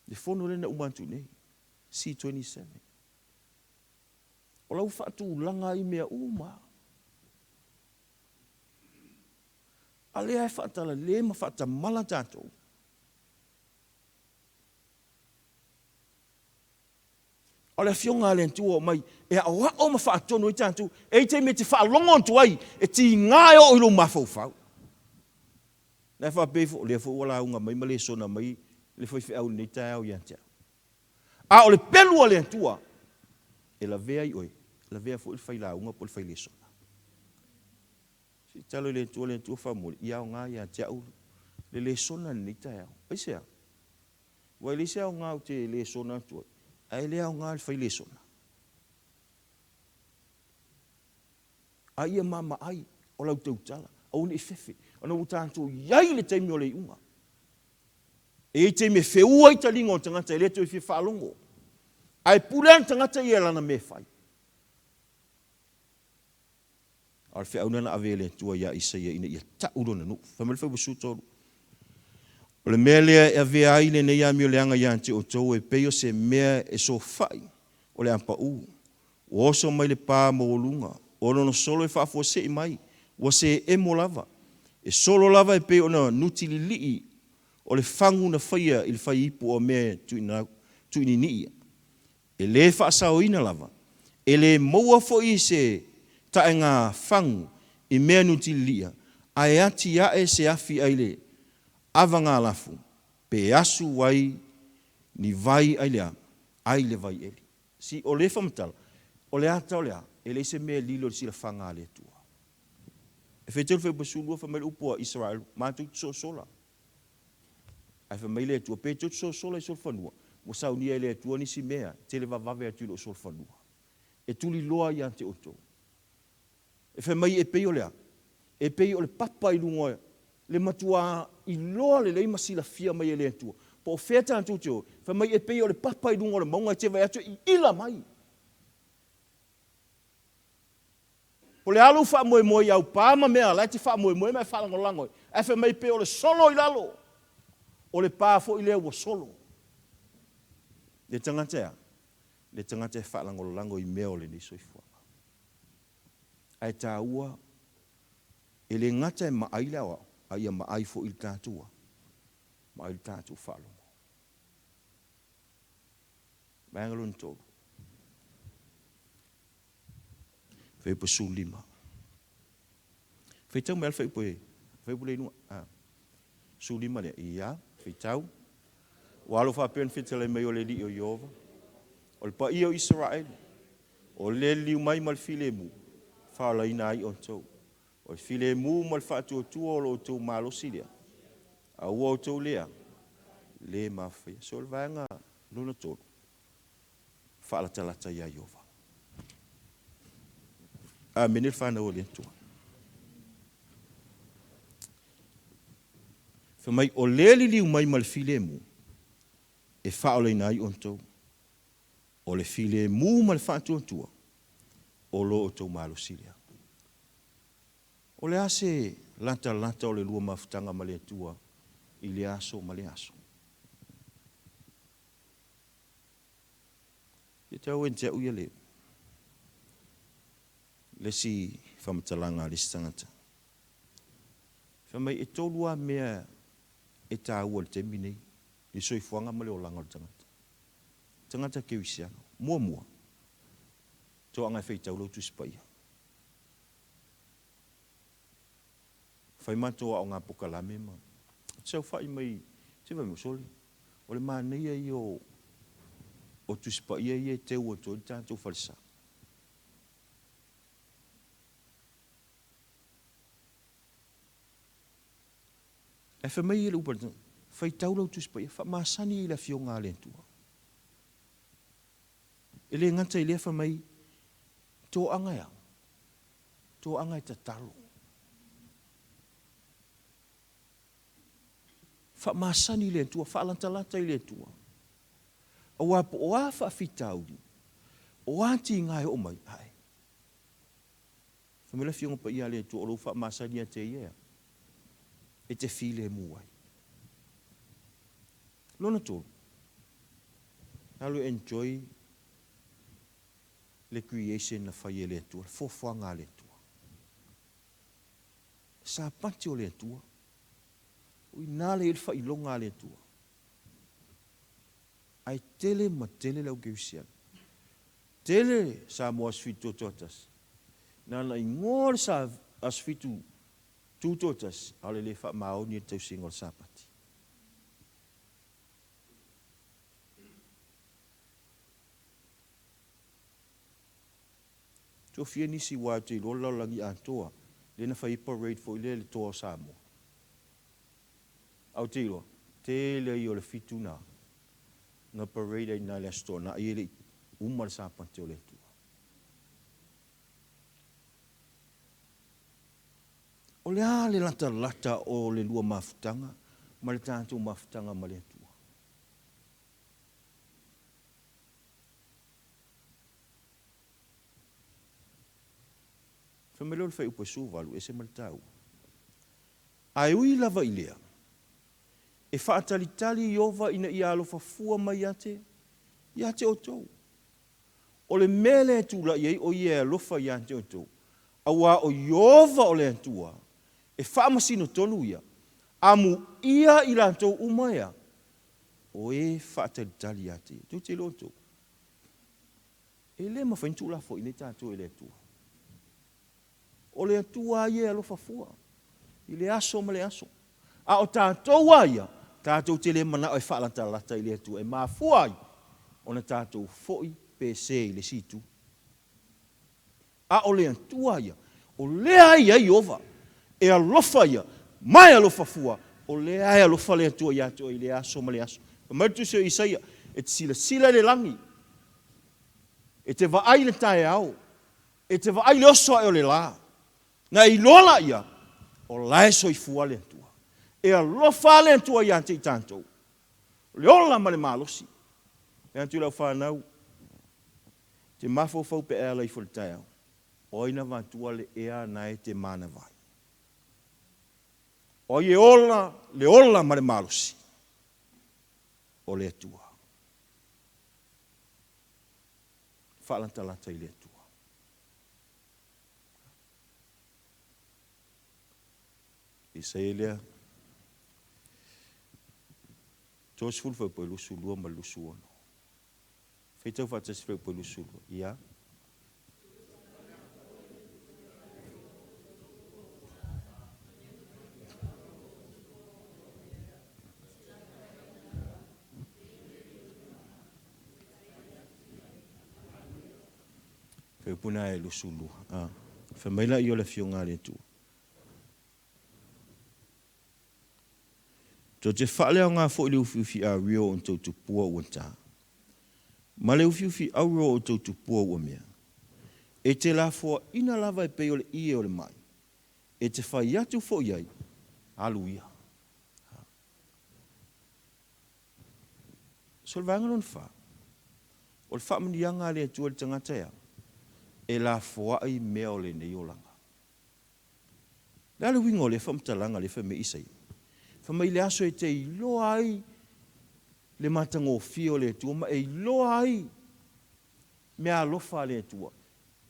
Speaker 3: Le fono lea na uma atu nei, C27. O la ua faatulaga ai mea uma lava. A lea e faatalale ma faatamala tatou. O le Afioga a le Atua ua aumai e aoao ma faatonu ai tatou. E i ai taimi e te faalogo atu ai, e tiga e oo i lou mafaufau. Na e faapea ifo, o lea foi ua lauga mai ma lesona mai le faifeau i lenei taeao ia te au. A o le pelu a le Atua, e lavea ai oe, lavea foi le failauga po o le failesona. Se i tatalo i le Atua, le Atua faamolemole, ia aoga ia te au le lesona i lenei taeao. Aisea? Aua e leai se aoga ou te lesona atu ai, ae le aoga i le fai lesona. A ia maamaai o lau tautala, aua ne i fefe, ona ua tatou i ai i le taimi o le iuga. E i ai taimi e feua ai taliga o le tagata e le toe fia faalogo, ae pule lava le tagata ia i lana mea e fai. A o le feau lena na ave e le Atua iā Isaia ina ia ta'u lona nuu. Fai mai le Fuaiupu 13, O le mea lea e avea ai lenei amioleaga iā te outou e pei o se mea e sofa'i o le a pa'ū, ua oso mai le pā maualuga, o lona solo e faafuase'i mai, ua seemo lava, e solo lava e pei ona nutilili'i o le fagu na faia i le faiipu o mea e tuuinini'i. E le faasaoina lava, e le maua foi se taega fagu i mea nutililia, ae atiae se afi ai le avagalafu, pe asu ai ni vai ai le a? Ai le vaieli. Si o le faamatala, o le ata o le a? E leai se mea e lilo i le silafaga a le Atua. E faitau le Fuaiupu 12, fai mai le upu a Isaraelu, matou te sosola. Ae fai mai le Atua, Pe tou te sosola i solofanua, ua saunia e le Atua nisi mea e televavave atu i lou solofanua, e tuliloa ia te outou. E fai mai e pei o le a? E pei o le papa i luga o le matuā iloa lelei ma silafia mai e le Atua, po o fea tatou te o, fai mai e pei o le papa i luga o le mauga e te vaai atu e iila mai. Po o le a lou faamoemoe i au pa ma mea la e te faamoemoe ma e faalagolago ai, ae fai mai pei o le solo i lalo, o le pa foi lea ua solo. Le tagata e a? Le tagata e faalagolago i mea o lenei soifuaga. Ae taua, e le gata e maai le aoao, a ia maai foi le tatou a? Maai le tatou faalogo. Vaega lona tolu. Fuaiupu 15. Faitau mai lava le fuaiupu e, fuaiupu lea i luga. Ah. 15 lea. Ia, faitau. Ua alo faapea ona fetalai mai o le Alii o Ieova, o le paia o Isaraelu, o le liliu mai ma le filemu, faaolaina ai outou. O le filemu ma le faatuatua o lo outou malosi lea, a ua outou lea le mafaia. So o le vaega lona tolu, faalatalata iā Ieova. Amene le fanau a le Atua. Fai mai, O le liliu mai ma le filemu, e faaolaina ai outou. O le filemu ma le faatuatua, o lo outou malosi lea. O le a se latalata o le lua mafutaga ma le Atua i lea aso ma lea aso? E tau ia te au ia le isi faamatalaga a le isi tagata. Fai mai, e tolu lava mea e taua i le taimi nei i le soifuaga ma le olaga o le tagata, tagata kerisiano. Muamua, toaga e faitau lau Tusi Paia. Fai matou aoga pokalame ma saofai mai, se fai mai, sole, o le manaia ia o Tusi Paia ia e teu atu ai le tatou falesa. Ae fai mai le upu a le tagata, faitau lau Tusi Paia, faamasani i le Afioga a le Atua. E le gata i lea fai mai, toaga e a? Toaga e tatalo. Faamasani i le Atua, faalatalata i le Atua. Aua po o a faafitauli, o a tiga e oo mai, ae. Fai mai le Afioga Paia a le Atua, o lou faamasani ia te Ia e a? E te filemu ai. Lona tolu, alu e enjoy le creation na fai e le Atua, le foafoaga a le Atua. Sapati o le Atua. O i ina lea e i ai le faailoga a le Atua. Ae tele ma tele le au kerisiano. Tele Samoa Aso Fitu Tutoatasi. Na ona igoa le Aso Fitu Tutoatasi, a o le le faamaoni i le tausiga o le Sapati. Tofia nisi aua ou te iloa le lalolagi atoa lea na fai ai parade foi lea i le Toa o Samoa. Ae ou te iloa, tele ia o le fitu na na parade ai i ina i le Aso Toonai e le i uma le Sapati o le Atua. O le a le latalata o le lua mafutaga ma le tatou mafutaga ma le Atua? Fai mai lea o le fuaiupu e 18, e ese ma le taua. Ae ui lava i lea, e faatalitali Ieova ina ia alofa fua mai ia te, ia te outou. O le mea lea e tulai ai o Ia e alofa ia te outou, auā o Ieova o le Atua, e faamasino tonu Ia, amuia i latou uma ea, o e faatalitali ia te Ia. Tou te iloa outou, e le mafai ona tuulafoaiina i tatou e le Atua. O le Atua lava ia e alofa fua i le aso ma le aso. A o tatou lava ia, tatou te le manao e faalatalata i le Atua e mafua ai ona tatou foi pese i le isi itu. A o le Atua ia, o lea e i ai Ieova, e alofa ia, ma e alofa fua, o lea e alofa le Atua ia te oe i le aso ma le aso. Fai mai le Tusi o Isaia, E te silasila i le lagi, e te vaai i le taeao, e te vaai i le oso ae o le la, na e iloa laia, o la e soifua le Atua. E alofa le Atua ia te i tatou, o le ola ma le malosi. E atu i lau fanau, te mafaufau pe a e ala ifo i le taeao, o ai na avatua le ea na e te manava ai? O ai e ola le ola ma le malosi? O le Atua. Faalatalata i le Atua. Isaia lea, 30 fuaiupu 22 ma le 26. Faitau faatasi fuaiupu 22. Ia. Fuaiupu lena e 22. A. Fai mai laia o le Afioga a le Atua. Tou te faaleaoga foi le ufiufi ario o outou tupua ua ta, ma le ufiufi auro o outou tupua ua mea, e te lafoaina lava e pei o le ie o le mai, e te fai atu foi i ai, Alu ia. So le vaega lona fa, o le faamanuiaga a le Atua i le tagata e a? E lafoai mea o lenei olaga. O le a le uiga o lea faamatalaga lea fai mai Isaia? Fai mai i le aso e te iloa ai le matagofie o le Atua ma e iloa ai meaalofa a le Atua,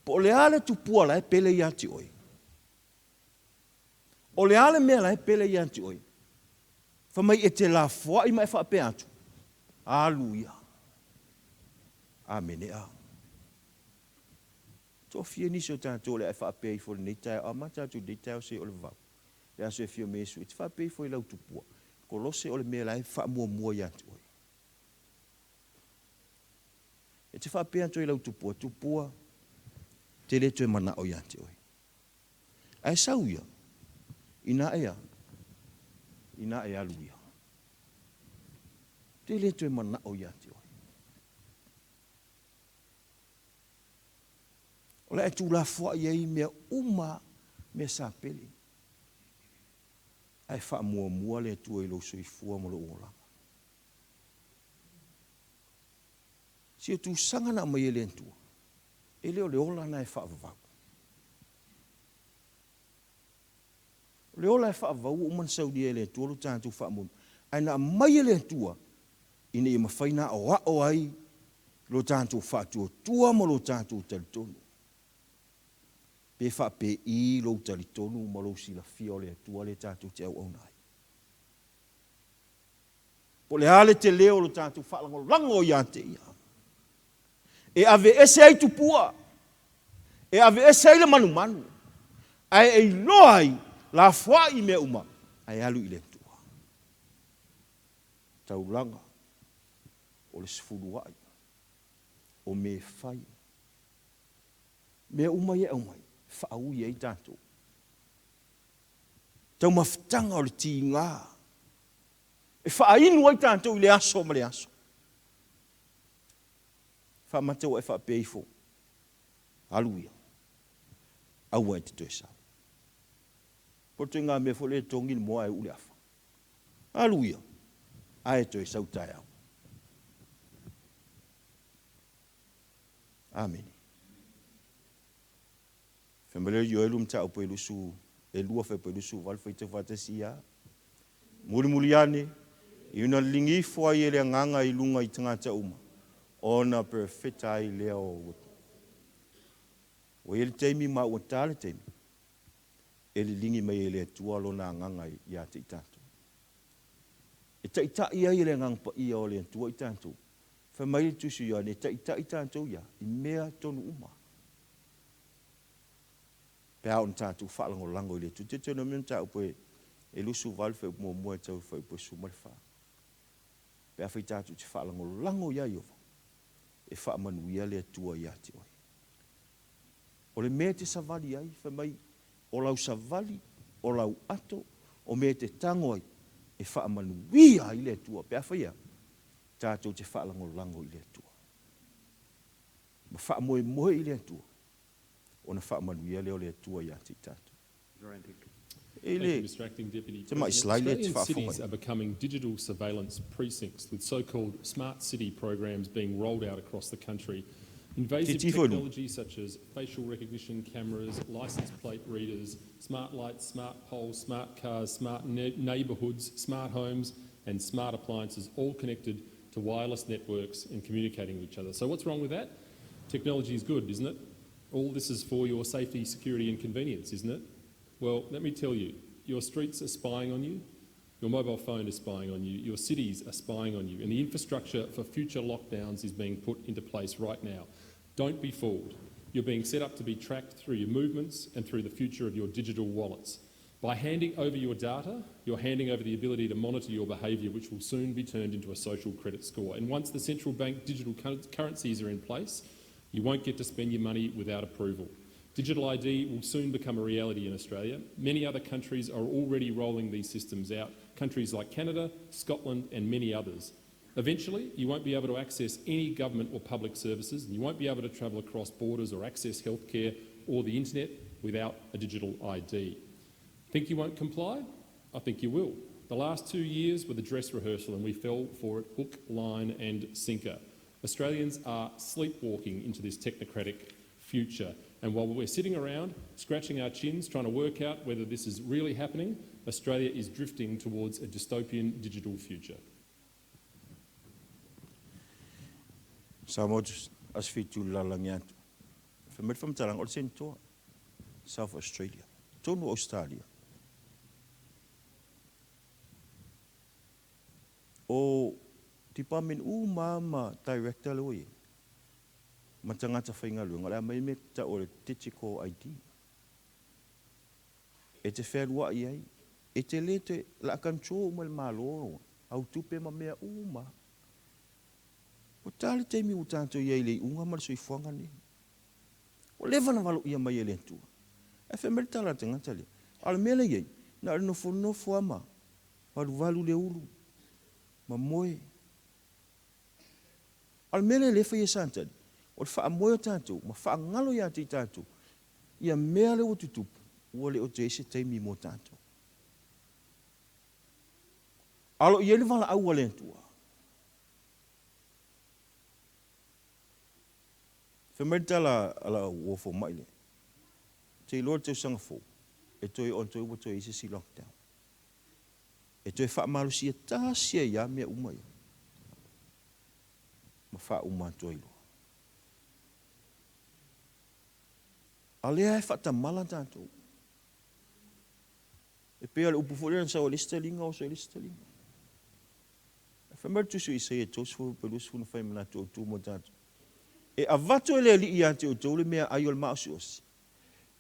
Speaker 3: po o le a le tupua la e pele ia te oe, o le a le mea la e pele ia te oe, fai mai e te lafoai ma e faapea atu, Alu ia. Amene a. Toafia nisi o tatou o le a e faapea ifo i lenei taeao, amata atu i lenei taeao seia oo i le vavau, le aso e afio mai ai Iesu, e te faapea ifo i lau tupua, Kolose o le mea la e faamuamua ia te oe. E te faapea atu ai i lau tupua, Tupua, ou te le toe manao ia te oe. Ae sau ia, inā e a? Inā e alu ia. Ou te le toe manao ia te oe. O le a e tuulafoai ai mea uma mea sa pele. Ae faamuamua le Atua i lou soifua ma lou olaga. Si o tusaga na aumai e le Atua, e le o le ola na e faavavau. O le ola e faavavau ua uma ona saunia e le Atua lo tatou faamoemoe, ae na aumai e le Atua ina ia mafai ona aoao ai lo tatou faatuatua ma lo tatou talitonu. Pe faapei lou talitonu ma lou silafia o le Atua lea tatou te auauna ai? Po o le a le tele o lo tatou faalagolago ia te Ia, e aveese ai tupua, e aveese ai le manumanu, ae e iloa ai lafoai mea uma, ae alu i le Atua. Taulaga, o le sefuluai, o mea e fai, mea uma ia e aumai, e faaui ai tatou. Taumafataga o le tiga, e faainu ai tatou i le aso ma le aso. Faamata ua e faapea ifo, alu ia, aua e te toe sau. Po o le ituaiga mea foi lea e togi le moa ae uu le afa. Alu ia, ae toe sau taeao. Amene. Fai mai lea o Ioelu mataupu e lusu, e lua faipue 28 faitau faatasi ia. Mulimuli ane, i ona liligi ifo ai e le Agaga i luga i tagata uma, ona perofeta ai lea o Ua i ai le taimi ma ua ta le taimi e liligi mai ai e le Atua Lona Agaga ia te i tatou. E taitai ai e le Agaga Paia o le Atua i tatou. Fai mai le Tusi o Ioane, e taitai tatou ia i mea tonu uma. Pe a ona tatou faalagolago i le Atua. Deuteronomio mataupu e 28 fuaiupu muamua e tau i le fuaiupu e 14. Pe afai tatou te faalagolago ia Ieova, e faamanuia le Atua ia te oe. O le mea e te savali ai, fai mai, o lau savali, o lau ato, o mea e te tago ai, e faamanuia ai le Atua. Pe afai e a? Tatou te faalagolago i le Atua. Ma faamoemoe i le Atua, ona faamanuia lea o le Atua ia te i tatou. E
Speaker 4: Thank you,
Speaker 3: le
Speaker 4: Mr Acting Deputy
Speaker 3: tamai
Speaker 4: President.
Speaker 3: slide lea e te
Speaker 4: Australian
Speaker 3: faafofoga
Speaker 4: cities
Speaker 3: ai.
Speaker 4: are becoming digital surveillance precincts, with so-called smart city programs being rolled out across the country. Invasive
Speaker 3: Tilotilo i luga.
Speaker 4: technology such as facial recognition cameras, license plate readers, smart lights, smart poles, smart cars, smart neighbourhoods, smart homes and smart appliances, all connected to wireless networks and communicating with each other. So what's wrong with that? Technology is good, isn't it? All this is for your safety, security and convenience, isn't it? Well, let me tell you, your streets are spying on you, your mobile phone is spying on you, your cities are spying on you, and the infrastructure for future lockdowns is being put into place right now. Don't be fooled. You're being set up to be tracked through your movements and through the future of your digital wallets. By handing over your data, you're handing over the ability to monitor your behaviour, which will soon be turned into a social credit score. And once the central bank digital currencies are in place, you won't get to spend your money without approval. Digital ID will soon become a reality in Australia. Many other countries are already rolling these systems out, countries like Canada, Scotland and many others. Eventually, you won't be able to access any government or public services, and you won't be able to travel across borders or access healthcare or the internet without a digital ID. Think you won't comply? I think you will. The last 2 years were the dress rehearsal and we fell for it hook, line and sinker. Australians are sleepwalking into this technocratic future. And while we're sitting around scratching our chins trying to work out whether this is really happening, Australia is drifting towards a dystopian digital future.
Speaker 3: Samoa Aso 7 le lalagi atu. Fai mai le faamatalaga, o le Senetoa, South Australia, tonu o Ausetalia. O department uma lava ma director lea ua i ai, ma tagata faigaluega, o le a aumai le mea e tau o le digital ID. E te fealuai ai, e te le toe, o le a control uma e le Malo au tupe ma mea uma lava. Ua ta le taimi ua tatou i ai i le iuga ma le soifuaga lenei. Ua leva ona valoia mai e le Atua. Ae fai mai le tala a le tagata lea, a o le mea lea e i ai, na o le nofonofo lava ma valuvalu le ulu ma moe. A o le mea lea o lea e fai e Satani, o le faamoe o tatou ma faagalo ia te i tatou ia mea lea ua tutupu, ua le o toe i ai se taimi mo tatou. A o lo o i ai le valaau a le Atua. Fai mai le tala a lau uo fomai lea, Ou te iloa le tausaga fou, e toe oo atu ai ua toe i ai se isi lockdown. E toe faamalosia tasi ai lava mea uma ia ma faauma atu ai loa. A o lea e faatamala tatou. E pei o le upu foi lea na sau ai le isi taliga oso ai le isi taliga. Ae fai mai le Tusi o Isaia 30 pe 20 na fai manatu autu mo tatou. E avatu e le Alii ia te outou le meaai o le maosi'osi,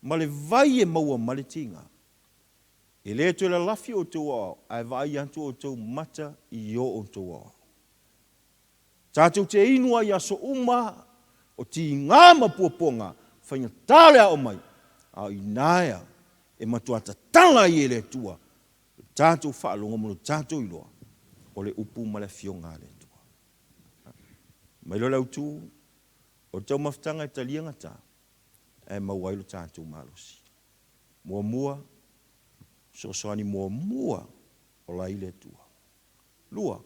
Speaker 3: ma le vai e maua ma le tiga. E le toe lalafi outou aoao, ae vaai atu outou mata i o outou aoao. Tatou te inu ai i aso uma o tiga ma puapuaga, faigata le ao mai, a o i ina ea e matua tatala ai e le Atua lo tatou faalogo ma lo tatou iloa o le upu ma le Afioga a le Atua. Mai loa le autu o le taumafataga e talia gata ae maua ai lo tatou malosi. Muamua, fesoasoani muamua ola ai le Atua. Lua,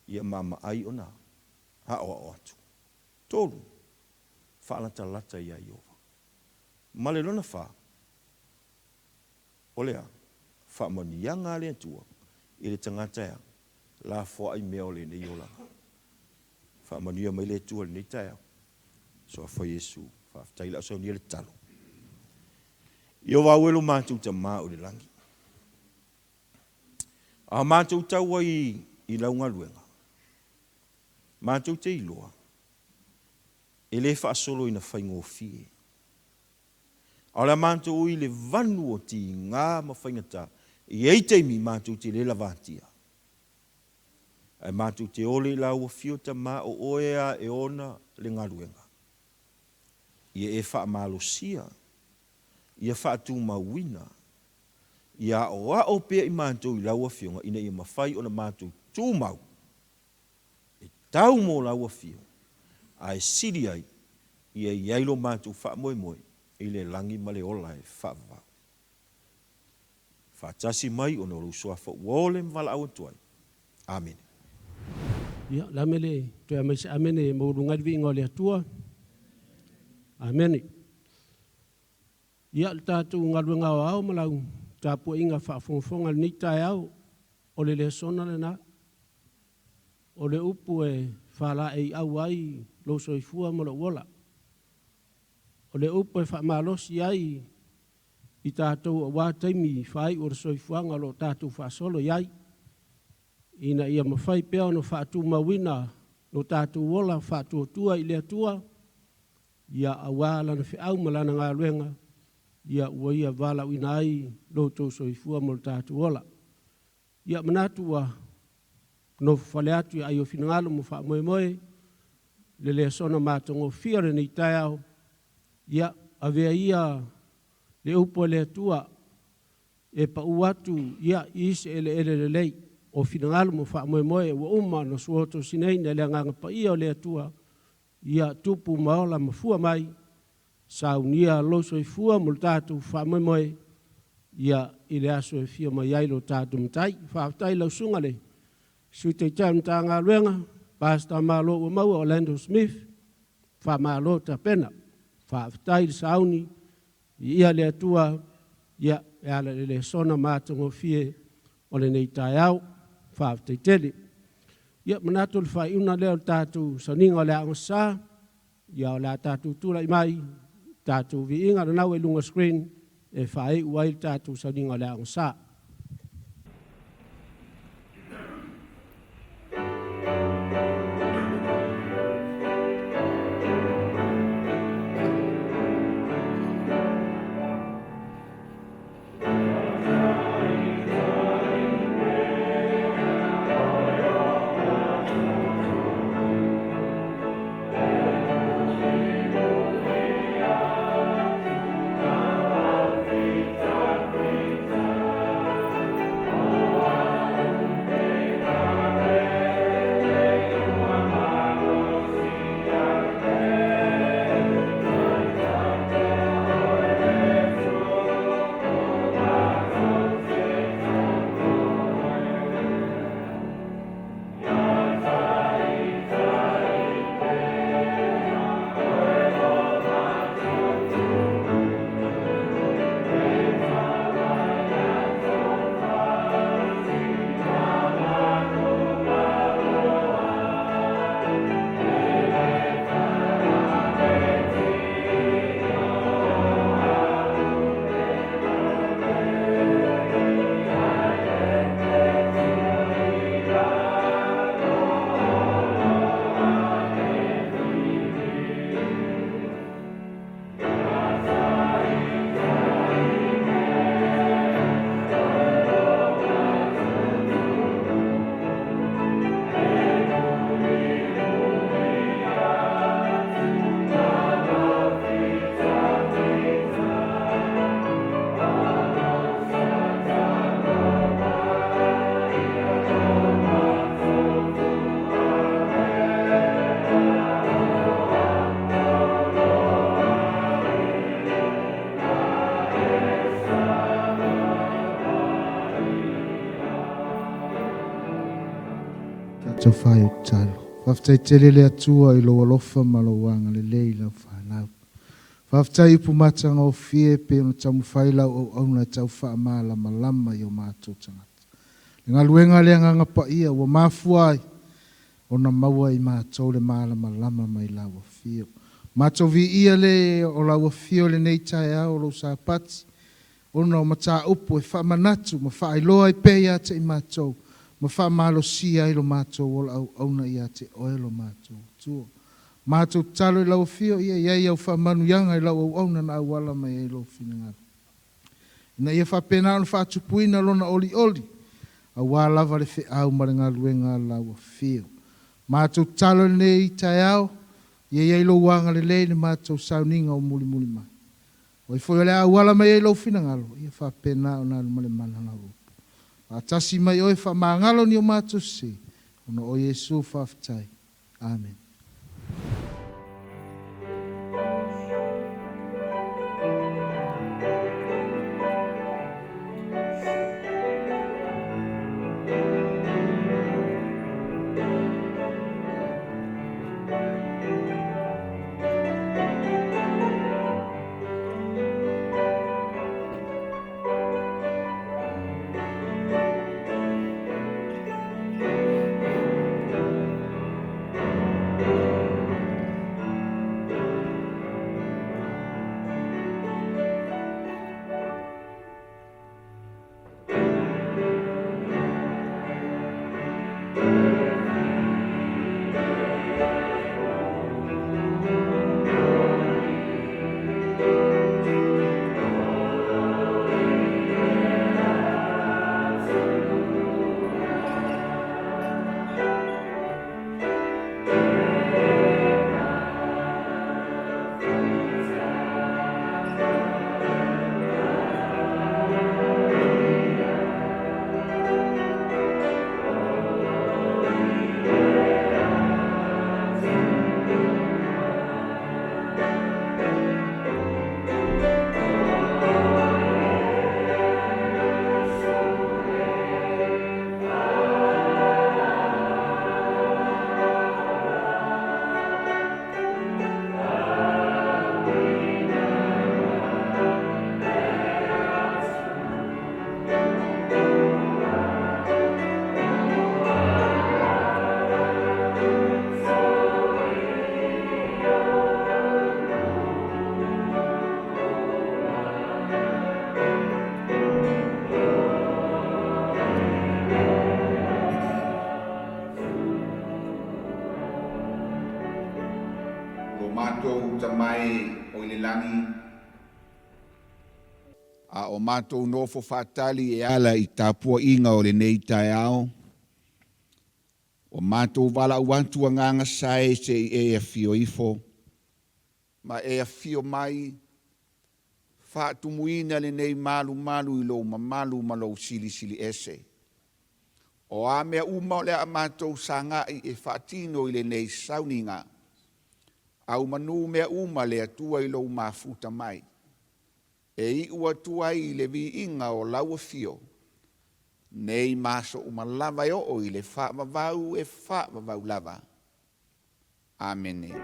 Speaker 3: ia maamaai ona aoao atu. 3, faalatalata iā Ieova. Ma le lona fa, o le a? Faamanuiaga a le Atua i le tagata e a? Lafoai mea o lenei olaga. Faamanuia mai le Atua i lenei taeao. Suafa Iesu, faafetai o le a ou saunia le tatalo. Ieova au e lo matou Tama o i le lagi. A matou tau ai i lau galuega, matou te iloa, e le faasolo ina faigofie. A o le a matou ui i le vanu o tiga ma faigata, e i ai taimi matou te le lavatia. Ae matou te ole i lau afio Tama o oe a e ona le galuega. Ia e faamalosia, ia faatumauina, ia aoao pea i matou i lau Afioga ina ia mafai ona matou tumau e tau mo lau Afio, ae sili ai ia i ai lo matou faamoemoe i le lagi ma le ola e faavavau. Faatasi mai ona o lou Suafa ua ole ma valaau atu ai. Amene.
Speaker 1: Ia, o le a mea le toe aumai se amene e maualuga ai le viiga o le Atua? Amene. Ia, le tatou galuega aoao ma lau tapuaiga faafogafoga i lenei taeao, o le lesona lena. O le upu e faalaeiau ai lou soifua ma lou ola. O le upu e faamalosi ai i tatou aua taimi faaiu o le soifuaga o lo o tatou faasolo i ai, ina ia mafai pea ona faatumauina lo tatou ola faatuatua i le Atua, ia aua Lana feau ma Lana galuega, ia ua Ia valaauina ai lo outou soifua ma lo tatou ola. Ia manatu ua nofo fale atu i ai o finagalo ma faamoemoe le lesona matagofie o lenei taeao, ia avea ia le upu a le Atua e pau atu ia i se eleele lelei o finagalo ma faamoemoe ua uma ona suotosinaina i le Agaga Paia o le Atua, ia tupu ma ola ma fua mai, saunia lou soifua mo le tatou faamoemoe. ia, i le aso e afio mai ai lo tatou Matai. Faafetai i lau Susuga i le Sui Taitai o le Matagaluega, Pastor Malo ua maua Orlando Smith, faamalo tapena. Faafetai le sauni, viia le Atua, ia, e ala i le lesona matagofie o lenei taeao. Faafetai tele. Ia, manatu o le faaiuga lea o le tatou sauniga o le Aoga Sa, ia o le a tatou tulai mai, tatou viiga lena ua i luga o screen e faaiu ai le tatou sauniga o le Aoga Sa.
Speaker 2: Tatou fai o tatalo. Faafetai tele le Atua i lou alofa ma lou agalelei i lau fanau. Faafetai upu matagofie pei ona taumafai lau auauna e tau faamalamalama i o matou tagata. Le galuega a le Agaga Paia ua mafua ai ona maua e i matou le malamalama mai lau afio. Matou viia le o lau afio i lenei taeao o lou Sapati, ona o mataupu e faamanatu ma faailoa ai pea ia te i matou, ma faamalosia ai lo matou ola auauna ia te oe lo matou Atua. Matou tatalo i lau afio, ia i ai au faamanuiaga i lau auauna na auala mai ai lou finagalo, ina ia faapena ona faatupuina lona olioli, aua lava le feau ma le galuega a lau afio. Matou tatalo i lenei taeao, ia i ai lou agalelei i le matou sauniga o mulimuli mai. O ai foi o le a auala mai ai lou finagalo, ia faapena ona alu ma le mana lau upu. Faatasi mai oe, faamagalo ni o matou sese, ona o Iesu faafetai. Amen.
Speaker 5: Tama e o i le lagi, A o matou nofo faatali e ala i tapuaiga o lenei taeao, ua matou valaau atu Agaga Sae se i e afio ifo ma e afio mai, faatumuina lenei malumalu i lou mamalu ma lou silisili ese. O a mea uma o le a matou sagai e faatino i lenei sauniga, aumanu mea uma le Atua i lou mafuta mai, e iu atu ai i le viiga o lau afio, nei ma aso uma lava e oo i le faavavau e faavavau lava. Amene.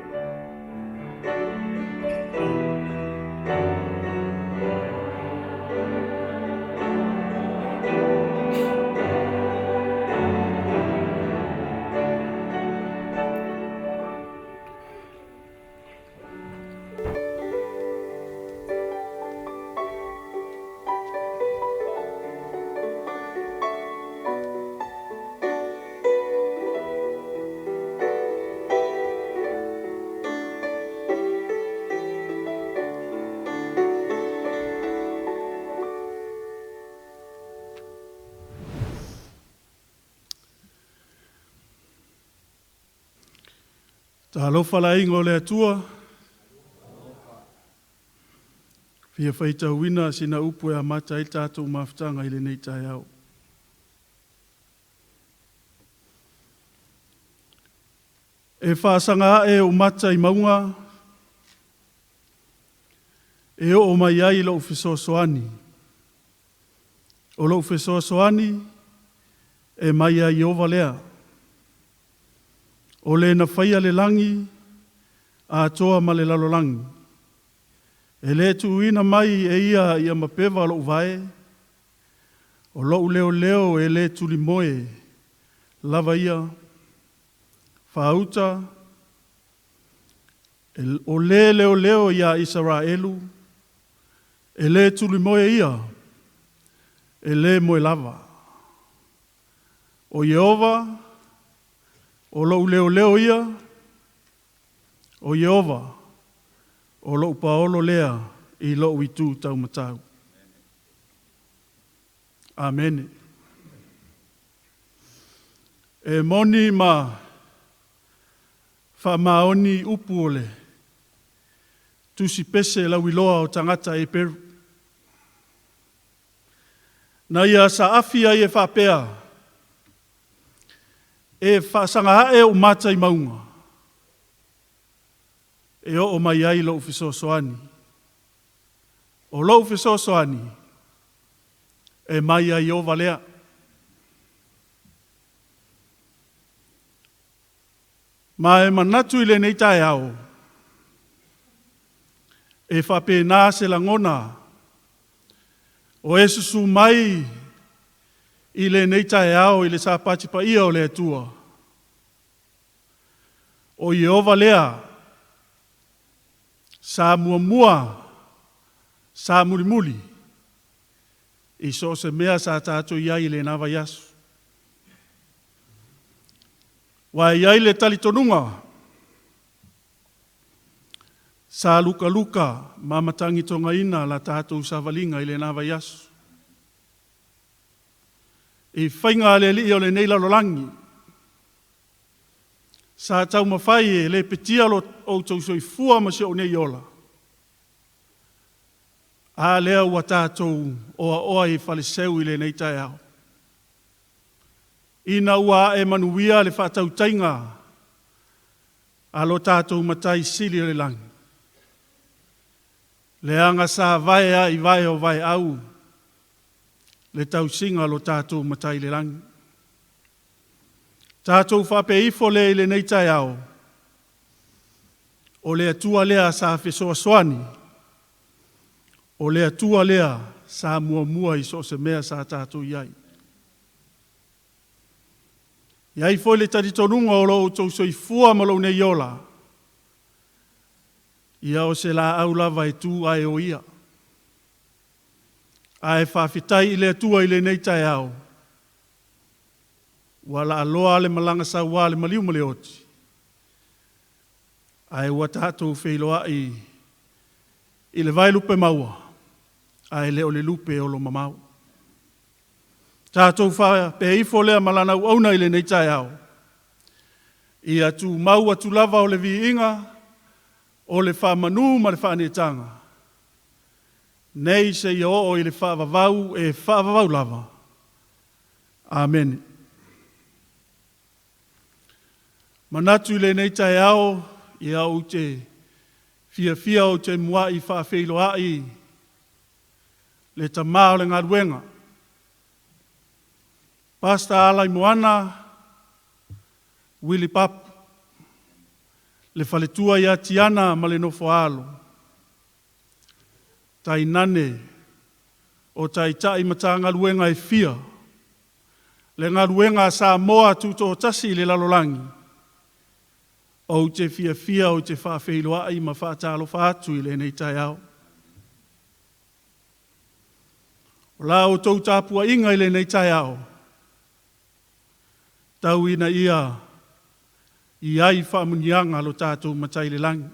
Speaker 1: Talofa le aiga o le Atua. Fia faitauina sina upu e amata ai le tatou mafutaga i lenei taeao. E faasaga ae ou mata i mauga, e oo mai ai lou fesoasoani. O lou fesoasoani e mai ia Ieova lea, o le na faia le lagi atoa ma le lalolagi. E le tuuina mai e ia ia mapeva lou vae, o lou leoleo e le tulimoe lava ia. Faauta, o le leoleo iā Isaraelu, e le tulimoe ia, e le moe lava. O Ieova, o lou leoleo ia, o Ieova, o lou paolo lea i lou itu taumatau. Amene. E moni ma faamaoni upu o le Tusi Pese Lauiloa o Tagata Eperu. Na ia saafi ai e faapea, E faasaga ae ou mata i mauga, e oo mai ai lou fesoasoani. O lou fesoasoani, e mai ia Ieova lea. Ma e manatu i lenei taeao, e faapena se lagona o e susu mai i lenei taeao i le Sapati paia o le Atua, o Ieova lea sa muamua, sa mulimuli i so o se mea sa tatou i ai i lena vaiaso. Aua e i ai le talitonuga, sa lukaluka ma matagitogaina la tatou savaliga i lena vaiaso. I faiga a le alii o lenei lalolagi, sa taumafai e lepetia lo outou soifua ma si ou nei ola, a lea ua tatou oaoa i Faleseu i lenei taeao. Ina ua ae manuia le faatautaiga a lo tatou Matai Sili i le lagi, leaga sa vae lava i vae o vaeau le tausiga a lo tatou Matai i le lagi. Tatou faapea ifo lea i lenei taeao, o le Atua lea sa fesoasoani, o le Atua lea sa muamua i so o se mea sa tatou i ai. E i ai foi le talitonuga o lo outou soifua ma lou nei ola, ia o se laau lava e tu ae o ia. Ae faafetai i le Atua i lenei taeao, ua laaloa le malaga saua a le maliu ma le oti.
Speaker 6: Ae ua tatou feiloai i le vaelupe maua, ae le o le lupe e olo mamao. Tatou faapea ifo lea ma Lana auauna i lenei taeao, ia tumau atu lava o le viiga, o le faamanu ma le faaneetaga, nei seia oo i le faavavau e faavavau lava. Amene. Manatu i lenei taeao, ia ou te fiafia ou te muai faafeiloai le tama o le galuega, Pastor Alaimoana Willie Papu, le faletua ia Tiana ma le nofo-a-alo, tainane o Taitai Matagaluega e fia, le galuega a Samoa Tutoatasi i le lalolagi, ou te fiafia ou te faafeiloai ma faatalofa atu i lenei taeao. O la outou tapuaiga i lenei taeao, tau ina ia i ai faamanuiaga a lo tatou Matai i le Lagi,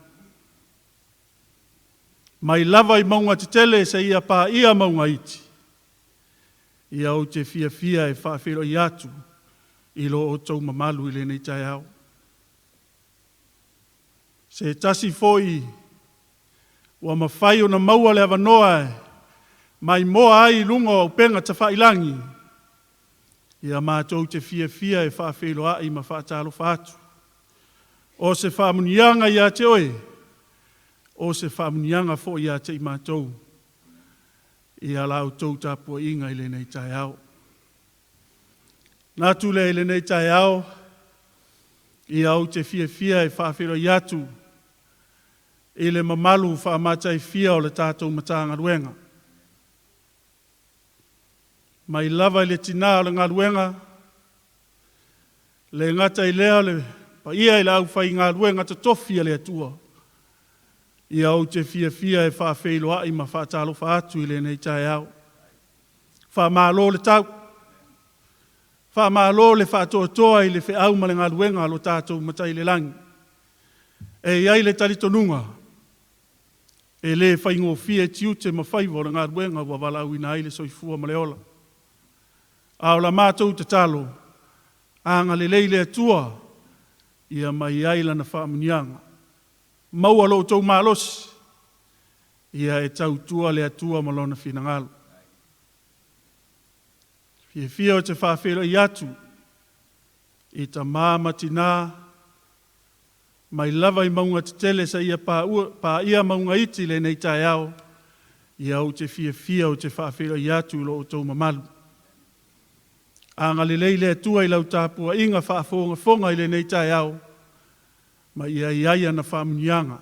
Speaker 6: mai lava i mauga tetele seia paia mauga iti, ia ou te fiafia e faafeiloai atu i lo outou mamalu i lenei taeao. Se tasi foi ua mafai ona maua le avanoa e maimoa ai i luga o upega tafailagi, ia matou te fiafia e faafeiloai ma faatalofa atu. O se faamanuiaga ia te oe, o se faamanuiaga foi ia te i matou i la outou tapuaiga i lenei taeao. Manatu lea i lenei taeao, ia ou te fiafia e faafeiloai atu i le mamalu faamataifia o le tatou Matagaluega. Mai lava i le tina o le galuega, le gata i lea o le paia i le aufaigaluega totofi a le Atua, ia ou te fiafia e faafeiloai ma faatalofa atu i lenei taeao. Faamalo le tau, faamalo le faatoatoa i le feau ma le galuega a lo tatou Matai i le Lagi. E i ai le talitonuga, e le faigofie tiute ma faiva o le galuega ua valaauina ai le soifua ma le ola. A o la matou tatalo, agalelei le Atua ia ma i ai Lana faamanuiaga. Maua lo outou malosi, ia e tautua le Atua ma Lona finagalo. Fiafia ou te faafeiloai atu i tama ma tina mai lava i mauga tetele seia paia mauga iti i lenei taeao, ia ou te fiafia ou te faafeiloai atu i lo outou mamalu. Agalelei le Atua i lau tapuaiga faafogafoga i lenei taeao, ma ia i ai ana faamanuiaga.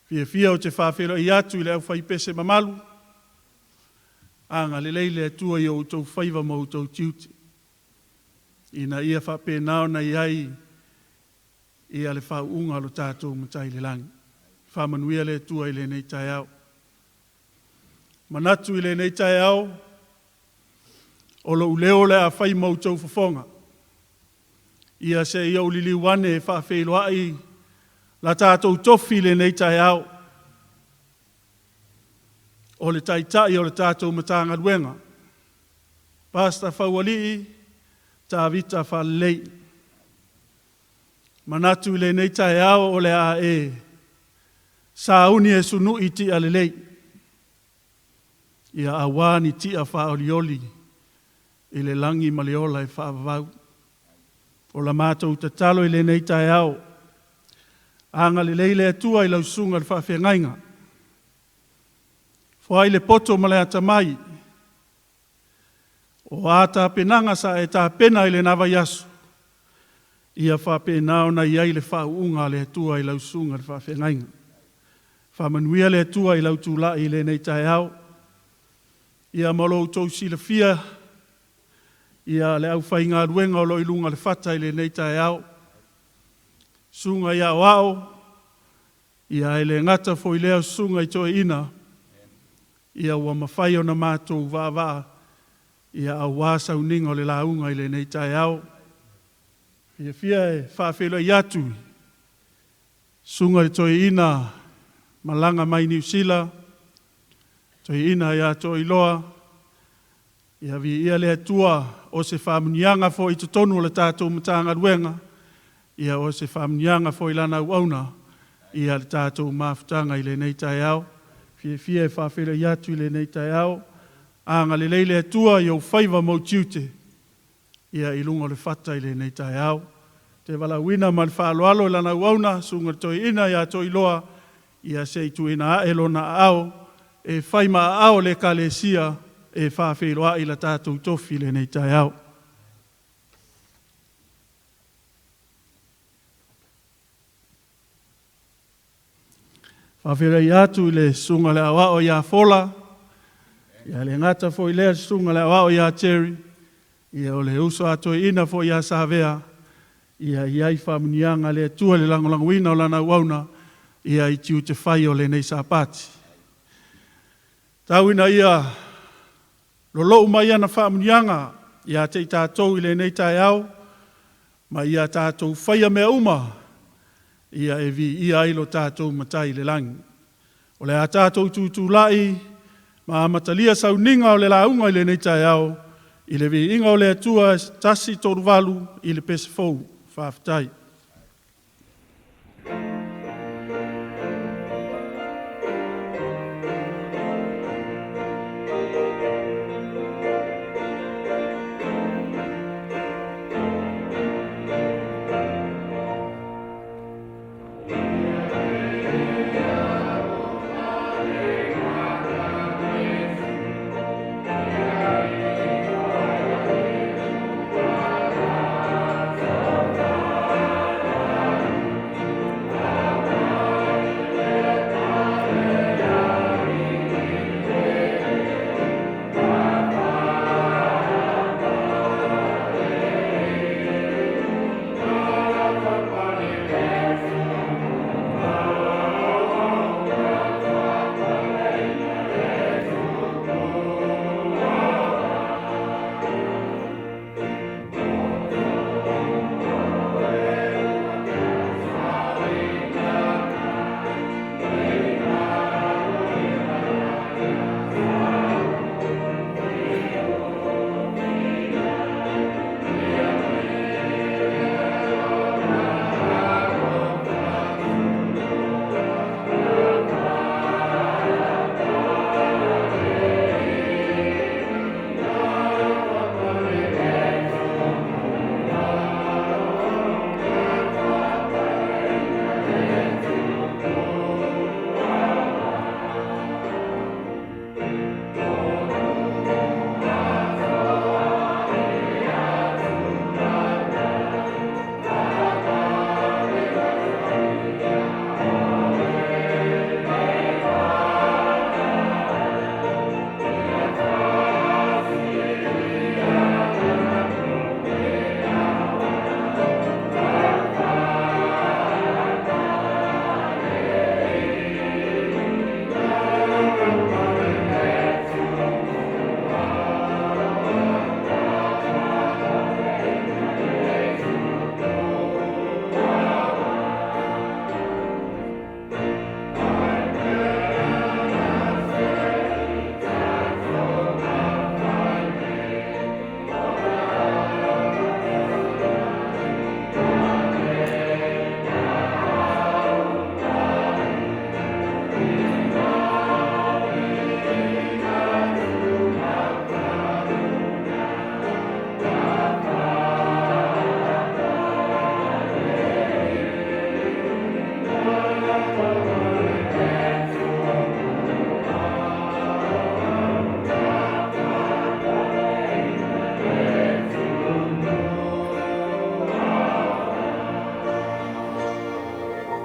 Speaker 6: Fiafia ou te faafeiloai atu i le aufaipese mamalu, agalelei le Atua i outou faiva ma outou tiute, ina ia faapena ona i ai ia le faauuga a lo tatou Matai i le Lagi. Faamanuia le Atua i lenei taeao. Manatu i lenei taeao, o lou leo o le a fai ma outou fofoga. Ia se i ou liliu ane e faafeiloai la tatou tofi i lenei taeao. O le Taitai o le tatou Matagaluega, Pastor Faualii Tavita Faalelei. Manatu i lenei taeao o le a e sauni e sunui ti'a lelei, ia aua ni ti'a faaolioli i le lagi ma le ola e faavavau. O la matou tatalo i lenei taeao, agalelei le Atua i lau susuga i le faafeagaiga, foai le poto ma le atamai, o a tapenaga sa e tapena i lena vaiaso, ia faapena ona i ai le faauuga a le Atua i lau susuga i le faafeagaiga. Faamanuia le Atua i lau tulai i lenei taeao. Ia ma lo outou silafia, ia le aufaigaluega o lo o i luga o le fata i lenei taeao, susuga i aoao, ia e le gata foi i lea o susuga i toeaiina, ia ua mafai ona matou vaavaa ia aua sauniga o le lauga i lenei taeao. Fiafia e faafeiloai atu. Susuga i le Toeaina malaga mai Niu Sila, Toeaina ia Toailoa, ia viia le Atua o se faamanuiaga foi i totonu o le tatou Matagaluega, ia o se faamanuiaga foi i lana auauna ia le tatou mafutaga i lenei taeao. Fiafia e faafeiloai atu i lenei taeao. Agalelei le Atua i ou faiva ma ou tiute ia i luga o le fata i lenei taeao. Te valaauina ma le faaaloalo i lana auauna, Susuga i le Toeaina ia Toiloa, ia se i tuuina ae lona aao e fai ma aao o le Ekalesia e faafeiloai i la tatou tofi i lenei taeao. Faafeiloai atu i le Susuga i le Aoao ia Fola, ia le gata foi lea le Susuga i le Aoao ia Jerry, ia o le uso a toeaina foi ia Savea, ia i ai faamanuiaga a le Atua i le lagolagoina o lana auauna ia i tiute fai o lenei Sapati. Tau ina ia lolou mai ana faamanuiaga ia te i tatou i lenei taeao, ma ia tatou faia mea uma ia e viia ai lo tatou Matai i le lagi. O le a tatou tutulai ma amatalia sauniga o le lauga i lenei taeao i le viiga o le Atua 138 i le pese fou. Faafetai.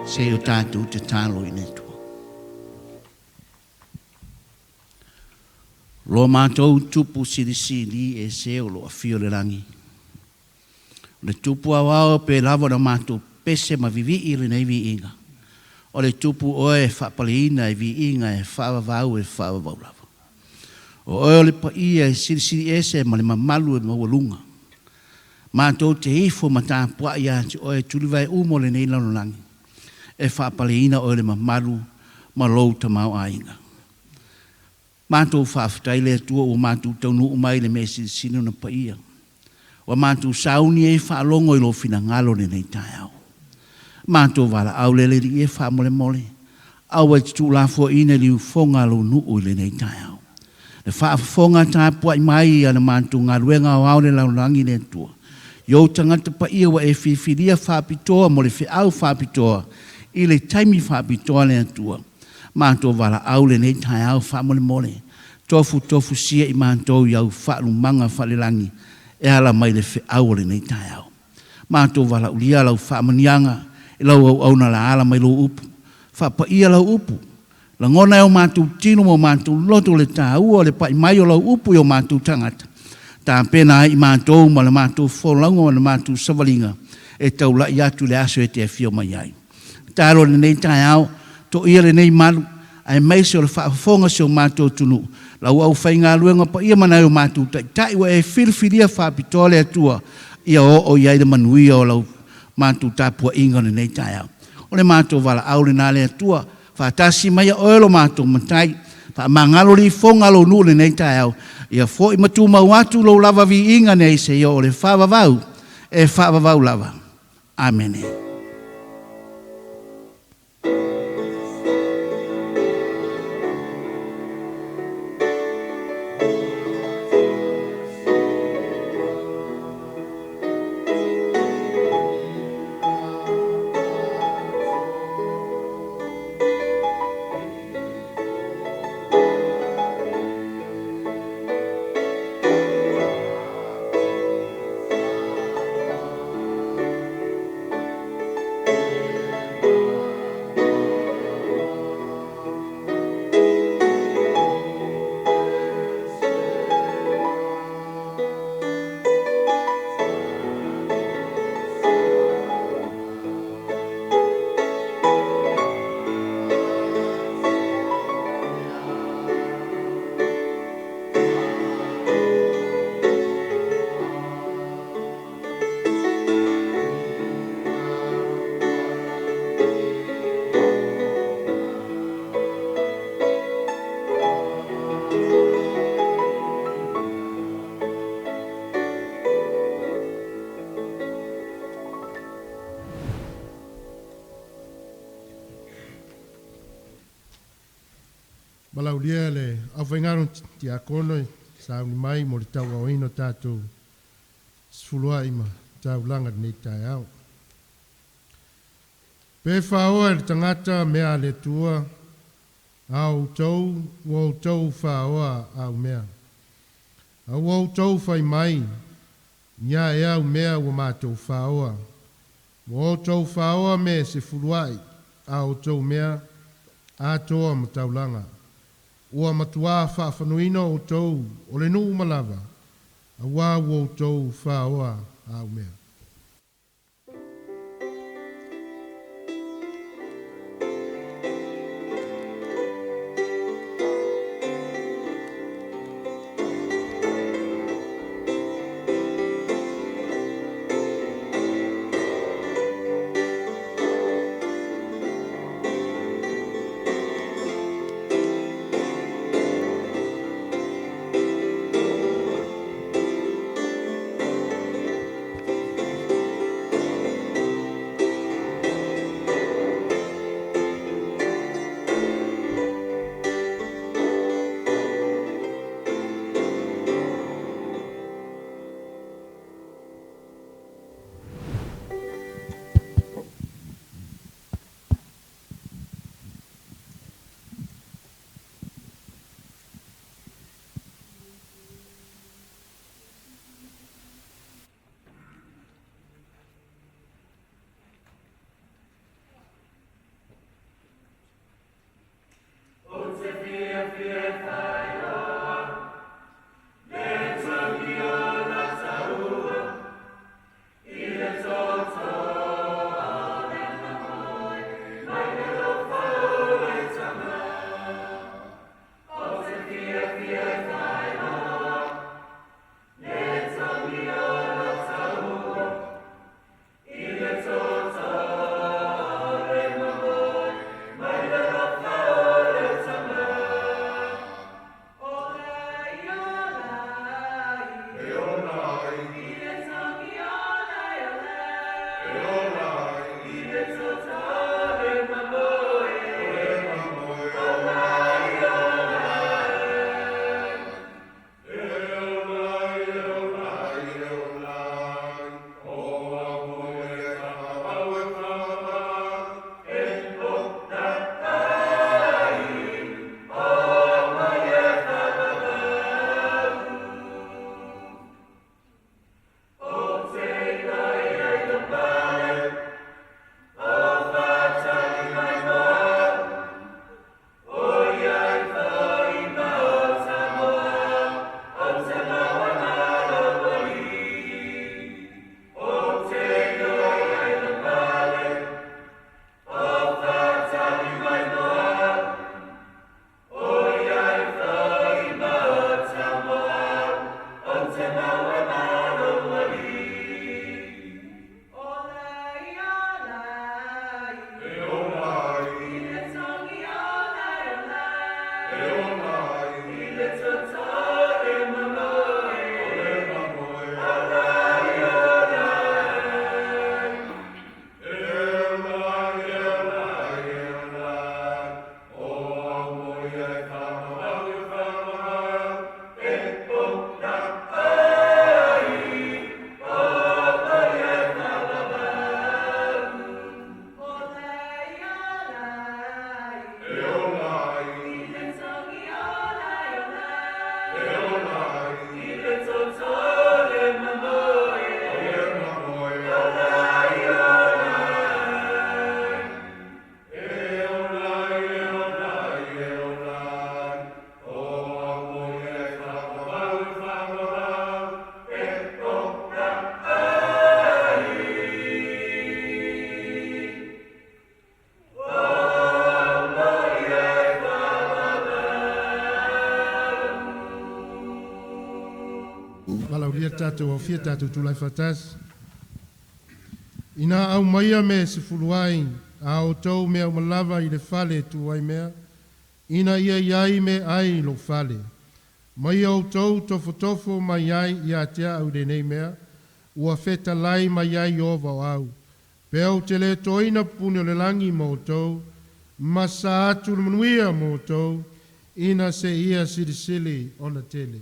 Speaker 7: Se i o tatou tatalo i le Atua. Lo matou Tupu silisili ese o lo o afio i le lagi. O le Tupu aoao pe lava ona matou pese ma vivii i lenei viiga. O le Tupu oe e faapaleina e viiga e faavavau e faavavau lava. O oe o le paia e silisili ese ma le mamalu e maualuga. Matou te ifo ma tapuai ia te oe tulivae uma o lenei lalolagi. e faapaleina oe i le mamalu ma lou tamaoaiga. Matou faafetai le Atua ua matou taunuu mai i le mea silisili ona paia. Ua matou sauni ai faalogo i lou finagalo i lenei taeao. Matou valaau lea le Alii e faamolemole, aua e te tuulafoaiina i liufoga a lou nuu i lenei taeao. Le faafofoga tapuai mai a le matou galuega aoao i le lalolagi le Atua, i ou tagata paia ua e filifilia faapitoa mo le feau faapitoa i le taimi faapitoa le Atua. Matou valaau lenei taeao faamolemole, tofutofusia i matou i au faalumaga faalelagi e ala mai le feau o lenei taeao. Matou valaaulia lau faamanuiaga i lau auauna la ala mai lou upu. Faapaia lau upu. Lagona e o matou tino ma o matou loto le taua o le pai mai o lau upu i o matou tagata. Tapena ai i matou ma le matou folauga ma le matou savaliga e taulai atu i le aso e te afio mai ai. Tatalo i lenei taeao, toia lenei malu, aemaise o le faafofoga a si o matou atunuu, lau aufaigaluega paia ma nai o matou taitai ua e filifilia faapitoa le Atua ia oo i ai le manuia o lau matou tapuaiga o lenei taeao. O le matou valaau lena le Atua, faatasi maia oe lo matou Matai, faamagalo lifoga a lou nuu i lenei taeao, ia foi ma tumau atu lou lava viiga nei seia oo i le faavavau, e faavavau lava. Amene.
Speaker 2: Valaaulia le aufaigaluega tiakono e sauni mai mo le tauaoina o tatou sefuluai ma taulaga i lenei taeao. Pe faoa e le tagata mea a le Atua, a outou ua outou faoa au mea. A ua outou fai mai, Ia ea au mea ua matou faoa? Ua outou faoa me sefuluai a outou mea atoa ma taulaga. Ua matuā faafanuina outou o le nuu uma lava, auā ua outou faoa au mea.
Speaker 8: Ou te fiafia e faailoa le togi o la taua i le toto o le mamoe mai le alofa o le Tama. Ou te fiafia e faailoa le togi o la taua i le toto o le mamoe.
Speaker 2: Valaulia tātou au fia tātou tūlai whatasi. Ina au maia me se fuluai, a o tau me au malava i le fale tu ai mea, ina ia iai me ai lo fale. Mai au tau tofotofo mai ai ia tea au le nei mea, ua fetalai mai ai ova o au. Pe au te le toina pune o le langi mo tau, masa atu le manuia mo tau, ina se ia silisili ona tele.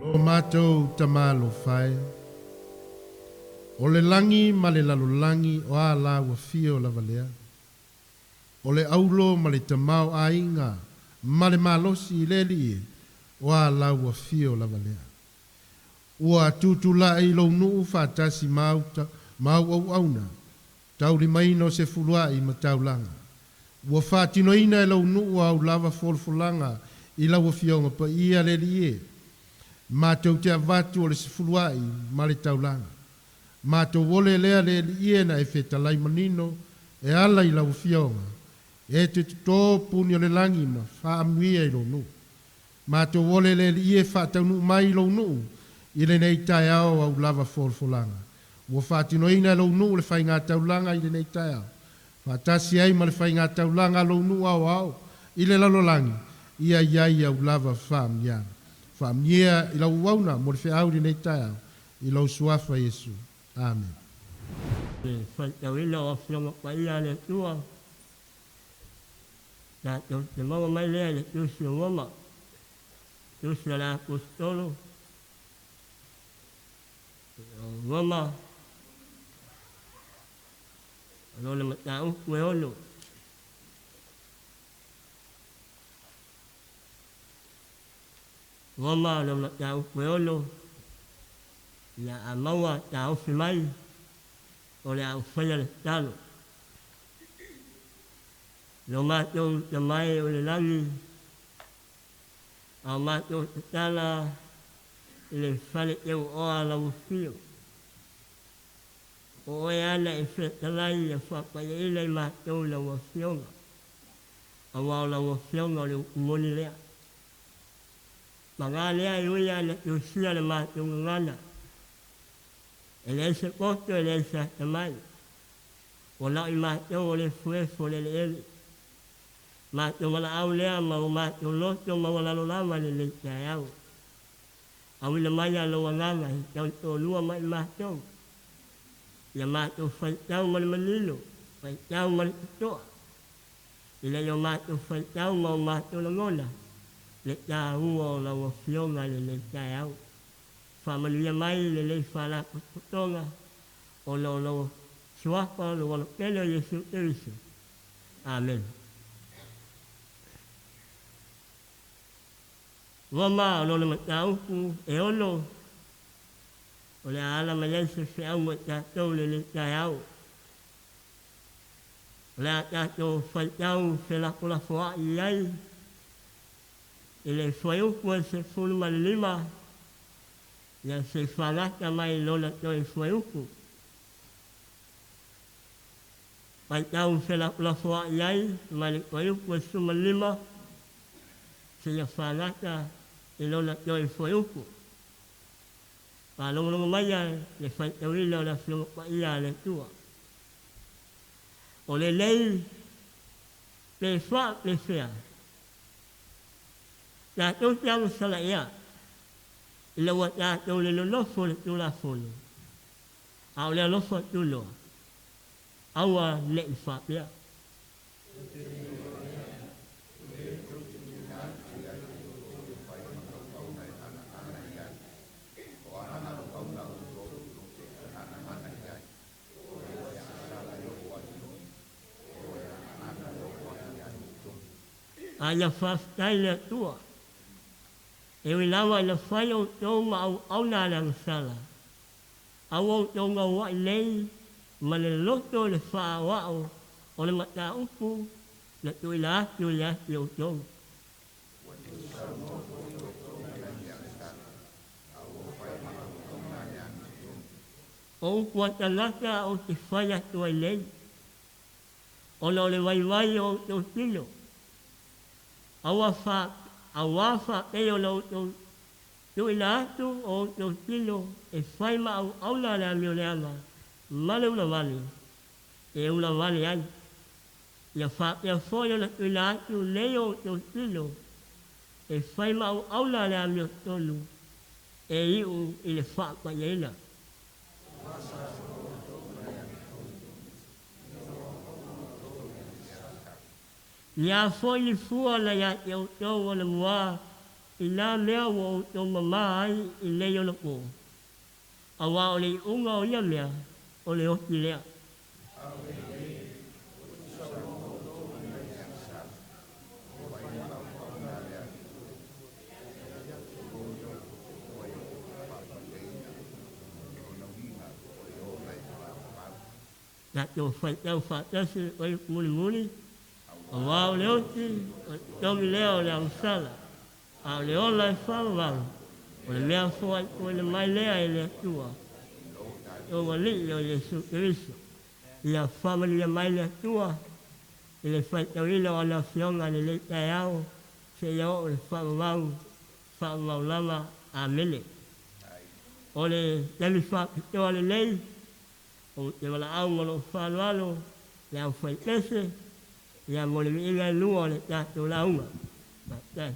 Speaker 2: Lo mātou tamalo whai. O le langi ma le lalolangi o a la ua fio lava lea. O le aulo ma le tamau ainga ma le malosi i le li o a la ua fio lava lea. Ua tutulai lo nuu whātasi mauta, mau au auna, tauli maina o se fuluai ma taulanga. Ua whātinoina e lau nuu au lava folfolanga i lau fionga pa ia le li e. Mātou te avatu o le sefuluai ma le taulanga. Mātou ole lea le li na e fetalai manino e ala i lau fionga. E te tō puni o le langi ma whaamuia i lo nuu. Mātou ole le li e whaataunu mai i lo nuu i le nei tae ao au lava folfolanga. Ua whaatinoina e lo nuu le whai ngā taulanga i le nei tae ao. Whaatasi ai ma le whai ngā taulanga lo nuu ao ao i le lalolangi. Ia ia ia au lava whaamuianga. Whaamia i lau wauna mo le wheau i nei tae i lau suafa Yesu. Amen.
Speaker 9: Le whaitawina o afioga paia le Atua. Tātou te maua mai lea le tusi o Roma, tusi a le Apostolo o Roma, o lona mataupu e ono. Roma o lona mataupu e ono, ia a maua taofi mai o le au whaia le talo. Lo mātou te mai o le langi, a mātou te tala i le whale teu oa lau fio. O oe ana e whetalai e whapaia ila i mātou lau afioga. A wao lau afioga o le moni lea. Manga lea i ui ana te usia le mātou ngana. E le se poto e le se te mai. O lau i mātou o le fuefo le le ele. Mātou wala au lea ma o mātou loto ma wala lolama le le te au. Awila mai a lo anganga he tau tōlua mai mātou. Ia mātou whaitau ma le manino, whaitau ma le totoa. I lei o mātou whaitau ma o mātou langona, le tāua o lau afioga le le te au. Whamanuia mai le lei whalapotopotoga o lo lo suafa lo walo pele o Yesu Keriso. Amen. Roma o lona mataupu e ono o le ala mai ai se feau mo tātou le le taeao. O le a tātou whaitau whelapolafoai ai I le fuaiupu e 15, ia se i fagata mai i lona toe fuaiupu. Faitau felafolafoa'i ai mai le fuaiupu e 15 seia fagata i lona toe fuaiupu. Faalogologo maia le faitauina o le Afioga Paia a le Atua. O lelei pe faapefea tatou te agasala ea ina ua tatou le nonofo i le Tulafono, a o le alofa tunoa, aua ne i faapea. A ia faafetai i le Atua, e ui lava ina fai outou ma auauna a le agasala, a ua outou gaua'i nei ma le loto i le faaoao o le mataupu na tuuina atu ia te outou. O upu a tagata ou te fai atu ai nei, ona o le vaivai o outou tino, a ua fa, auā faapei ona outou tuuina atu o outou tino e fai ma auauna a le amioleaga ma le ulavale, e ulavale ai, ia faapea foi ona tuuina atu nei o outou tino e fai ma auauna a le amiotonu e iu i le faapaiaina. Ia foi ni fua na ia te outou o le muā i nā mea ua outou mamā ai i nei ona pō, auā o le iuga o ia mea o le oti lea. Tatou faitau faatasi le fuaiupu mulimuli, auā o le oti, o le totogi lea o le agasala, a o le ola e faavavau, o le mea foaifoaina mai lea e le Atua, outou Alii o Iesu Keriso. Ia faamanuia mai le Atua i le faitauina o ana Afioga i lenei taeao seia oo i le faavavau, faavavau lava. Amene. O le taimi faapitoa lenei Ou te valaau ma lou faaaloalo le aufaipese ia mo le viiga e lua o le tatou lauga. Faafetai.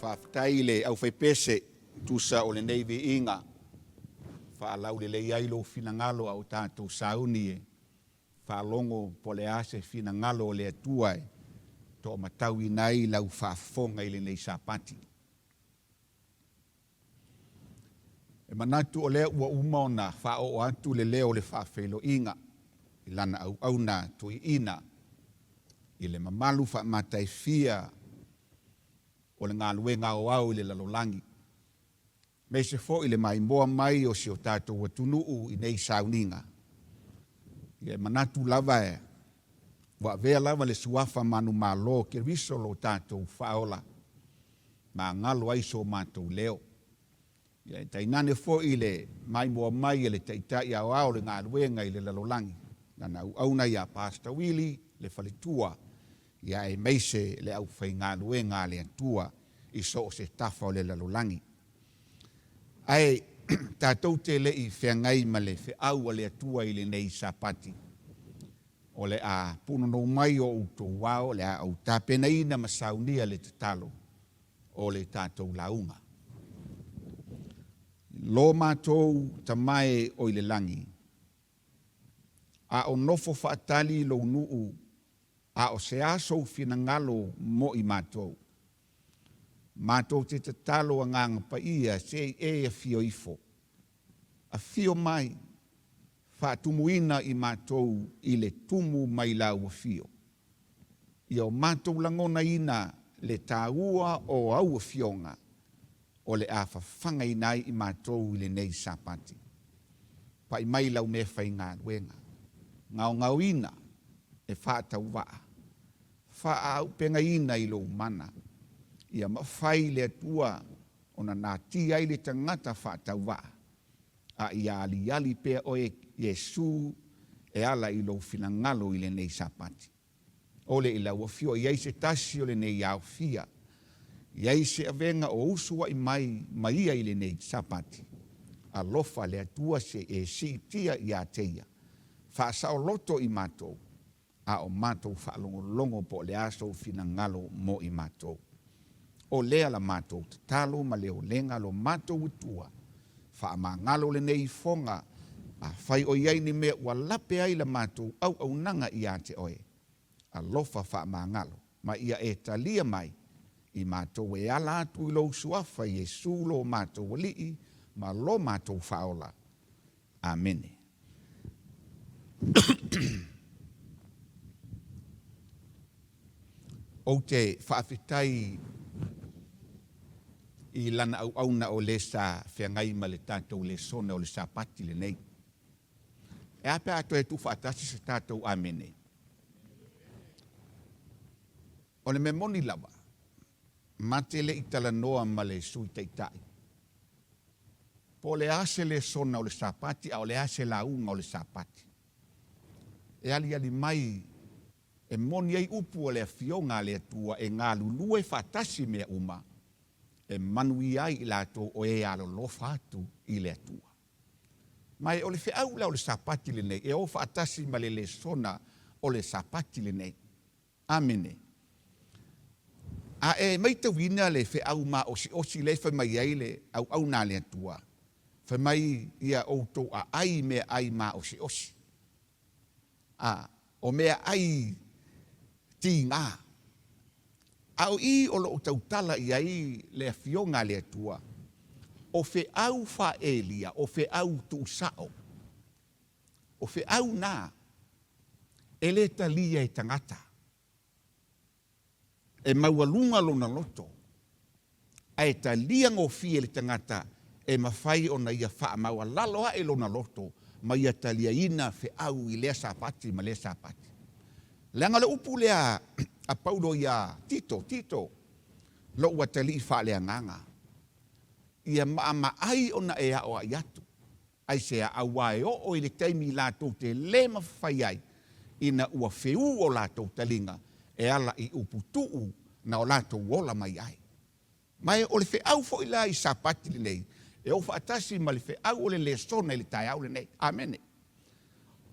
Speaker 5: Faafetai i le aufaipese tusa o lenei viiga faalaulelei ai lou finagalo a o tatou sauni e faalogo po o le a se finagalo o le Atua e toamatauina ai lau faafofoga i lenei Sapati. E manatu o lea ua uma ona faaoo atu le leo o le faafeiloaiga i lana auauna toeaina i le mamalu faamataifia o le galuega aoao i le lalolagi, aemaise foi le maimoa mai o si o tatou atunuu i nei sauniga. Ia e manatu lava e ua avea lava le suafa manumalo o Keriso lo tatou Faaola magalo ai so matou leo. Ia e tainane foi le maimoa mai e le Taitai Aoao o le galuega i le lalolagi, lana auauna ia Pastor Willie le faletua, ia aemaise le aufaigaluega a le Atua i so o se tafa o le lalolagi. Ae tatou te le i feagai ma le feau a le Atua i lenei Sapati, o le a punonou mai o outou ao, o le a ou tapenaina ma saunia le tatalo o le tatou lauga. Lo matou Tama e o i le lagi, a o nofo faatali lou nuu, a o se a sou finagalo mo i matou. Matou te tatalo Agaga Paia se i e afio ifo. Afio mai, faatumuina i matou i le tumu mai lau afio. Ia o matou lagonaina le taua o au afioga o le a fafagaina ai i matou i lenei Sapati. Pai mai lau meafaigaluega, gaogaoina e faatauvaa, faaaupegaina i lou mana, ia mafai le Atua ona natia ai le tagata faatauvaa, a ia aliali pea oe Iesu e ala i lou finagalo i lenei Sapati. ʻOle i lau afio i ai se tasi o lenei aofia, i ai se avega o usuaʻi mai ma ia i lenei Sapati. Alofa le Atua se e siitia iā te ia, faasaoloto i matou, a o matou faalogologo po o le a sou finagalo mo i matou. O lea la matou tatalo ma le olega lo matou Atua, faamagalo lenei ifoga, afai o i ai ni mea ua lape ai la matou auaunaga iā te oe, alofa faamagalo, ma ia e talia mai i matou e ala atu i lou Suafa Iesu lo matou Alii ma lo matou Faaola. Amene. Ou te faafetai i lana auauna o le sa feagai ma le tatou lesona o le Sapati lenei. E a pe a toe tuufaatasi se tatou amene? O le mea moni lava, ma te le i talanoa ma le Sui Taitai po o le a se lesona o le Sapati a o le a se lauga o le Sapati. E aliali mai e moni ai upu o le Afioga a le Atua e galulue faatasi mea uma e manuia ai i latou o e alolofa atu i le Atua. Ma e o le feau la o le Sapati lenei e o faatasi ma le lesona o le Sapati lenei. Amene. A e maitauina le feau maosiosi lea e fai mai ai le auauna a le Atua, fai mai ia outou aai i meaai maosiosi. A, o meaai tiga. A o i o lo o tautala i ai le Afioga a le Atua, o feau faa-Elia, o feau tuusao. O feau na e le talia e tagata, e maualuga lona loto, ae talia gofie le tagata e mafai ona ia faamaualalo aʻe lona loto ma ia taliaina feau i lea Sapati ma lea Sapati. Leaga o le upu lea a Paulo iā Tito, Tito, lou atalii faaleagaga, ia maamaai ona e aoai atu Aisea? Auā e oo i le taimi latou te lē mafai ai, ina ua feū o latou taliga e ala i upu tuu na o latou ola mai ai. Ma e o le feau foi la i Sapati lenei, e oo faatasi ma le feau o le lesona i le taeao lenei. Amene.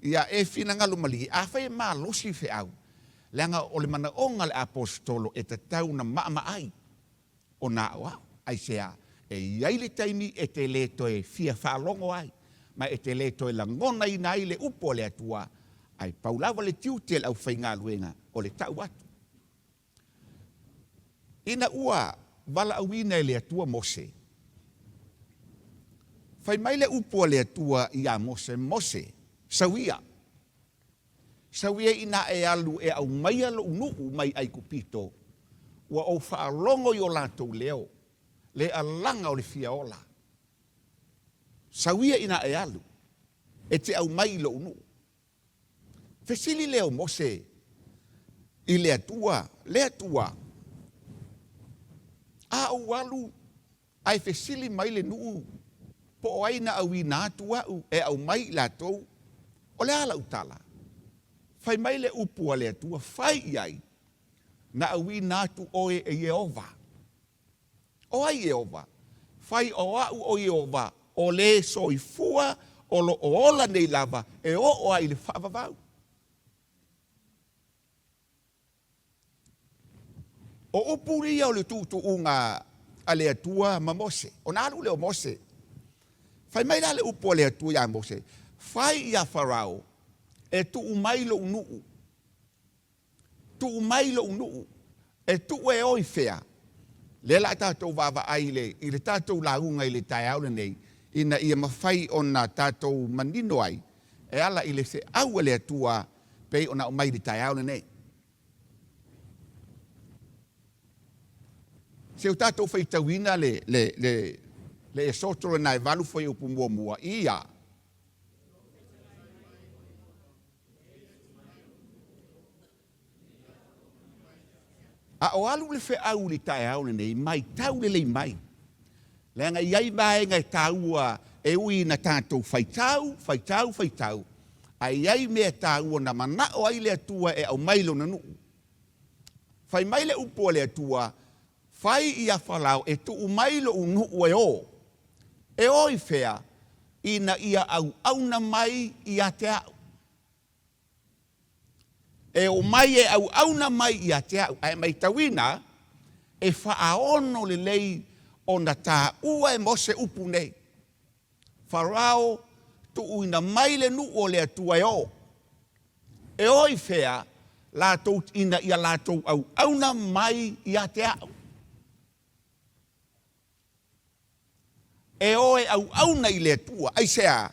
Speaker 5: Ia e finagalo malie, afai e malosi feau, leaga o le manaoga a le Aposetolo e tatau ona maamaai. Ona aoao. Aisea? E i ai le taimi e te lē toe fia faalogo ai, ma e te lē toe lagonaina ai le upu a le Atua, ae pau lava le tiute o le aufaigaluega o le tau atu. Ina ua valaauina e le Atua Mose, fai mai le upu a le Atua iā Mose, Mose, sau ia, Sau ia ina e alu e aumaia lou nuu mai Aikupito, ua ou faalogo i o latou leo, le alaga o le fia ola. Sau ia ina e alu, e te aumai i lou nuu. Fesili lea o Mose i le Atua, Le Atua, a ou alu ae fesili mai le nuu po o ai na auina atu au e aumai i latou, o le a lau tala? Fai mai le upu a le Atua, Fai i ai, na auina atu oe e Ieova. O ai Ieova? Fai o au o Ieova, o le soifua o lo o ola nei lava e oo ai i le faavavau. O upu ia o le tuutuuga a le Atua ma Mose. Ona alu lea o Mose. Fai mai la le upu a le Atua iā Mose, Fai iā Farao e tuu mai lou nuu, tuu mai lou nuu, e tuu e o i fea? Lea la a tatou vaavaai i le, i le tatou lauga i le taeao lenei, ina ia mafai ona tatou manino ai e ala i le feau a le Atua pei ona aumai i le taeao lenei. Se o tatou faitauina le, le, le, le Esoto lena e valu fuaiupu muamua, ia. A o alu le feau i le taeao lenei, matau lelei mai, leaga e i ai vaega e taua e ui ina tatou faitau, faitau, faitau, ae i ai mea taua na manao ai le Atua e aumai i Lona nuu. Fai mai le upu a le Atua, Fai iā Farao e tuu mai lou nuu e o. E o i fea? Ina ia auauna mai ia te au. E oo mai e auauna mai ia te au, ae maitauina e faaono lelei ona taua e Mose upu nei, Farao, tuuina mai le nuu o le Atua e oo. E o i fea latou ina ia latou auauna mai ia te au? E o e auauna i le Atua. Aisea?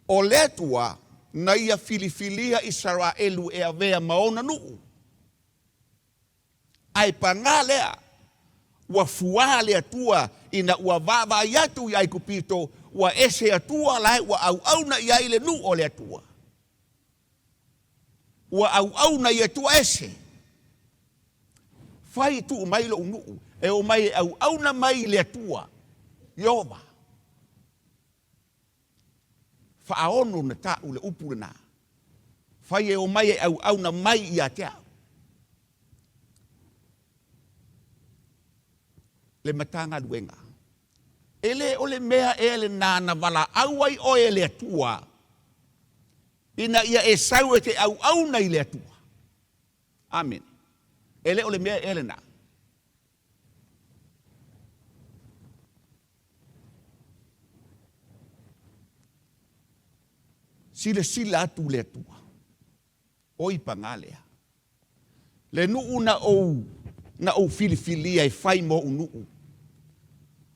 Speaker 5: O le Atua na ia filifilia Isaraelu e avea ma ona nuu. Ae pagā lea, ua fuā le Atua ina ua vaavaai atu i Aikupito, ua ese Atua la e ua auauna i ai le nuu o le Atua. Ua auauna i Atua ese. Fai tuu mai lou nuu e o mai e auauna mai i le Atua, Ieova. Faaono na taʻu le upu lenā, Fai e o mai e auauna mai ia te au. Le Matagaluega. E le o le mea ea lenā na valaau ai oe e le Atua ina ia e sau e te auauna i le Atua? Amene. E le o le mea ea lenā. Silasila atu le Atua, oi pagā lea, le nuu na ou, na ou filifilia e fai mo ou nuu,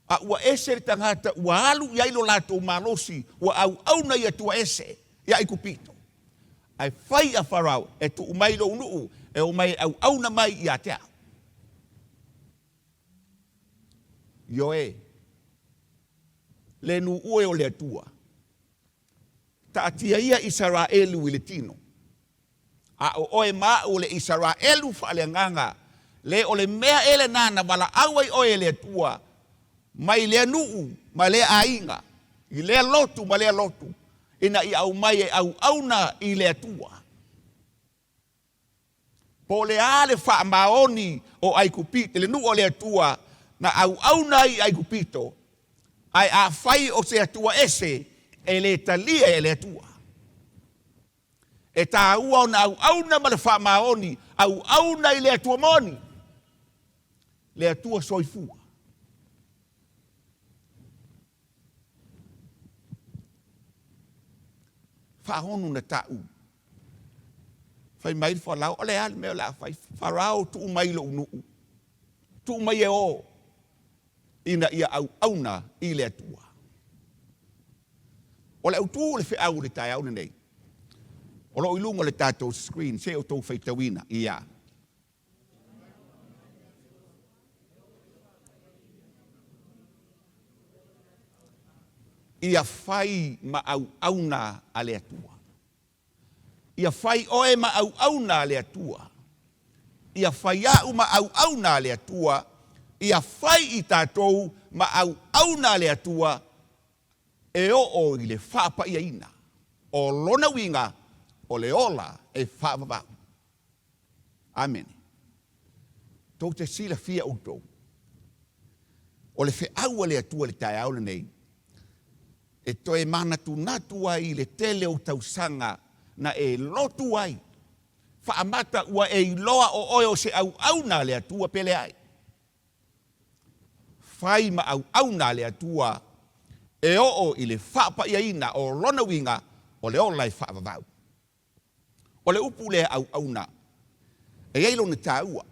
Speaker 5: a ua ese le tagata ua alu i ai lo latou malosi, ua auauna i Atua ese ia Aikupito. Ae fai a Farao e tuu mai lou nuu e omai e auauna mai ia te au. Ioe, le nuu e o le Atua, taatia ia Isaraelu i le tino, a o oe ma au o le Isaraelu faaleagaga, le o le mea ea lenā na valaau ai oe e le Atua mai lea nuu ma lea aiga, i lea lotu ma lea lotu, ina ia aumai e auauna i le Atua. Po o le a le faamaoni o Aikupito, le nuu o le Atua na auauna ai i Aikupito, ae afai o se Atua ese, e le talia e le Atua. E taua ona auauna ma le faamaoni, auauna i le Atua moni. Le Atua soifua. Faaono na taʻu. Fai mai le Farao, o le a le mea o le a fai? Farao, tuu mai loʻu nuu. Tuu mai e o ina ia auauna i le Atua. O le autū o le feau o le taeao lenei, o lo o i luga o le tatou screen, se i outou faitauina. Ia. Ia fai ma auauna a le Atua. Ia fai oe ma auauna a le Atua. Ia fai a'u ma auauna a le Atua. Ia fai i tatou ma auauna a le Atua e oo i le faapaiaina. O lona uiga, o le ola e faavavau. Amene. Tou te silafia outou, o le feau a le Atua i le taeao lenei, e toe manatunatu ai i le tele o tausaga na e lotu ai, faamata ua e iloa o oe o se auauna a le Atua pe leai. Fai ma auauna a le Atua e oo i le faapaiaina o lona uiga o le ola e faavavau. O le upu lea auauna, e i ai lona taua.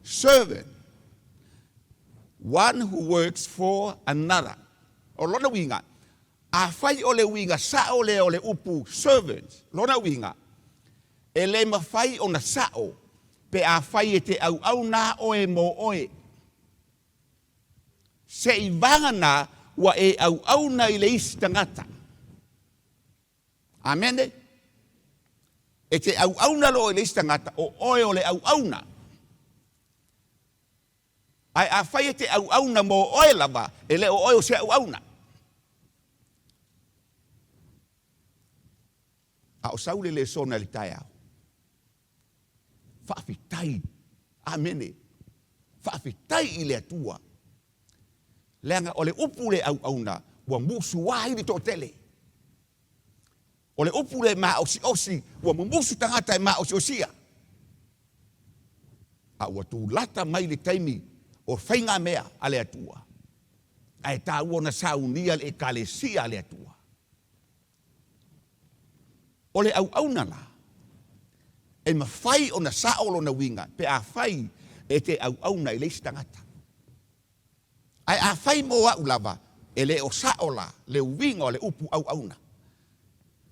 Speaker 5: Servant, one who works for another. O lona uiga, afai o le uiga sao lea o le upu servant, lona uiga, e le mafai ona sao pe afai e te auauna oe mo oe. Seiavagana ua e auauna i le isi tagata. Amene. E te auauna loa i le isi tagata, o oe o le auauna. Ae afai e te auauna mo oe lava, e le o oe o se auauna. A o sau le lesona i le taeao. Faafetai. Amene. Faafetai i le Atua. Leaga o le upu le auauna ua musu ai le toatele. O le upu le maosiosi ua mumusu tagata e maosiosia. A ua tulata mai le taimi o faigamea a le Atua. Ae taua ona saunia le ekalesia a le Atua. O le auauna la, e mafai ona sao lona uiga pe afai e te auauna i le isi tagata. Ae afai mo a'u lava, e le o sao la le uiga o le upu auauna.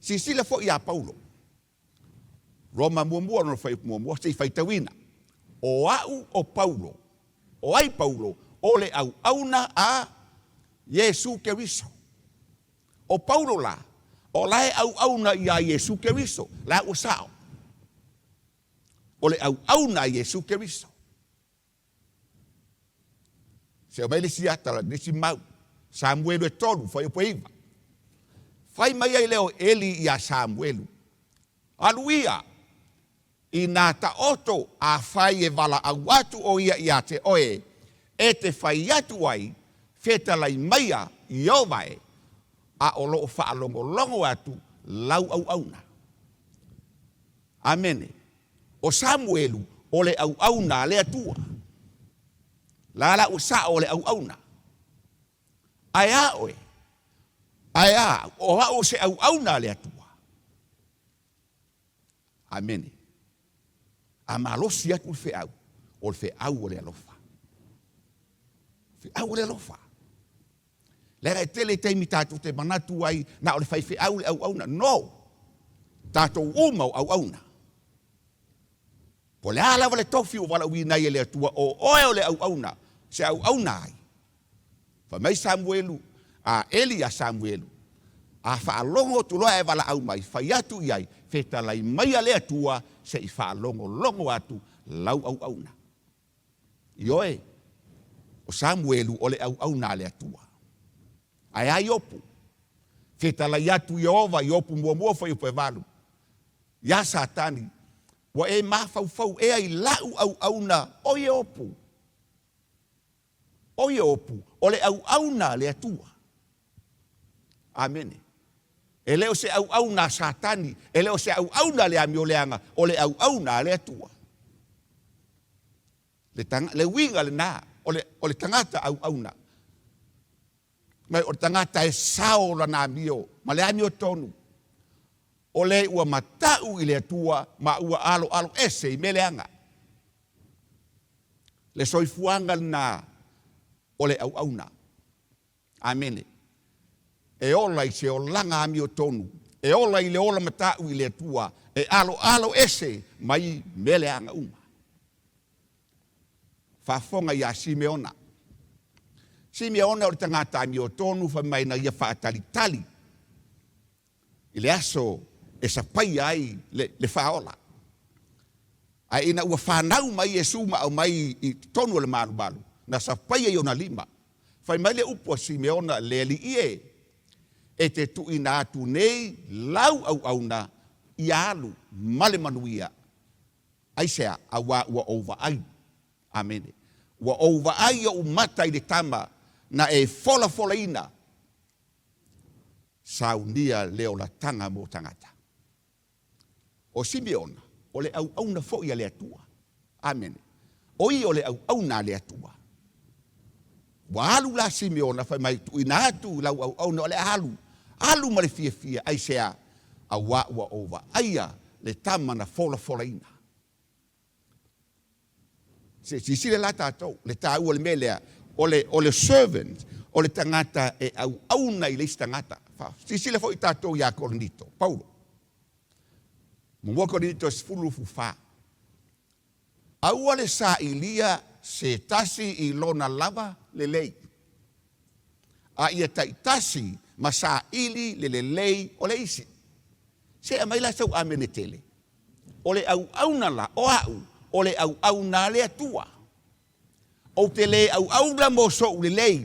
Speaker 5: Silasila foi iā Paulo, Roma muamua lona fuaiupu muamua, se i faitauina, O a'u o Paulo, o ai Paulo? O le auauna a Iesu Keriso. O Paulo la, o la e auauna iā Iesu Keriso, la ua sao. O le auauna a Iesu Keriso. Se aumai le isi ata, le isi mau. Samuelu e tolu, fuaiupu e iva. Fai mai ai lea o Eli iā Samuelu, Alu ia, inā taoto afai e valaau atu ʻo ia iā te ʻoe, e te fai atu ai, Fetalai maia, Ieova e, a o loʻo faalogologo atu lau auauna. Amene. ʻO Samuelu, o le auauna a le Atua. La la ua saʻo o le auauna. Ae a ʻoe? Ae a, o aʻu o se auauna a le Atua. Amene. A malosi atu le feau, o le feau o le alofa. Feau o le alofa. Leaga e tele taimi tatou te manatu ai na o le faifeau le auauna. No! Tatou uma o auauna. Po o le a lava le tofi ua valaauina ai e le Atua, o oe o le auauna, se auauna ai. Fai mai Samuelu, a Eli iā Samuelu, A faalogo atu loa e valaau mai, fai atu i ai, Fetalai maia le Atua se i faalogologo atu lau auauna. Ioe, o Samuelu o le auauna a le Atua. Ae a Iopu? Fetalai atu Ieova i Iopu muamua fuaiupu e valu, iā Satani, Ua e mafaufau ea i laʻu auauna o Iopu? O Iopu, o le auauna a le Atua. Amene. E le o se auauna a Satani, e le o se auauna a le amioleaga, o le auauna a le Atua. Le, tanga, le uiga lenā, o le, o le tagata auauna. Ma o le tagata e sao lana amio, ma le amiotonu. O le ua mata'u i le Atua ma ua aloalo ese i mea leaga. Le soifuaga lenā o le auauna. Amene. E ola i se olaga amiotonu, e ola i le ola mata'u i le Atua, e aloalo ese mai mea leaga uma. Faafofoga ia Simeona. Simeona o le tagata amiotonu fai mai na ia faatalitali i le aso e sapaia ai le, le faaola. Ae ina ua fanau mai Iesu ma aumai i totonu o le malumalu, na sapaia i ona lima. Fai mai le upu a Simeona, Le Alii e, e te tuuina atu nei lau auauna ia alu ma le manuia. Aisea? Auā ua ou vaai. Amene. Ua ou vaai i ou mata i le tama na e folafolaina, saunia le olataga mo tagata. O Simeona, o le auauna foi a le Atua. Amene. O ia o le auauna a le Atua. Ua alu la Simeona fai mai, tuuina atu lau auauna o le a alu. Alu ma le fiafia, aisea? Auā ua ou vaaia le tama na folafolaina. Se silasila la tatou, le taua o le mea lea, o le, o le servant, o le tagata e auauna i le isi tagata. Silasila foi tatou ia Korinito, Paulo. Muamua Korinito 14. Aua le sailia se tasi i lona lava lelei, a ia taitasi ma saili le lelei o le isi. Se aumai la sau amene tele. O le auauna la, o a'u, o le auauna a le Atua. Ou te lē auauna mo so'u lelei,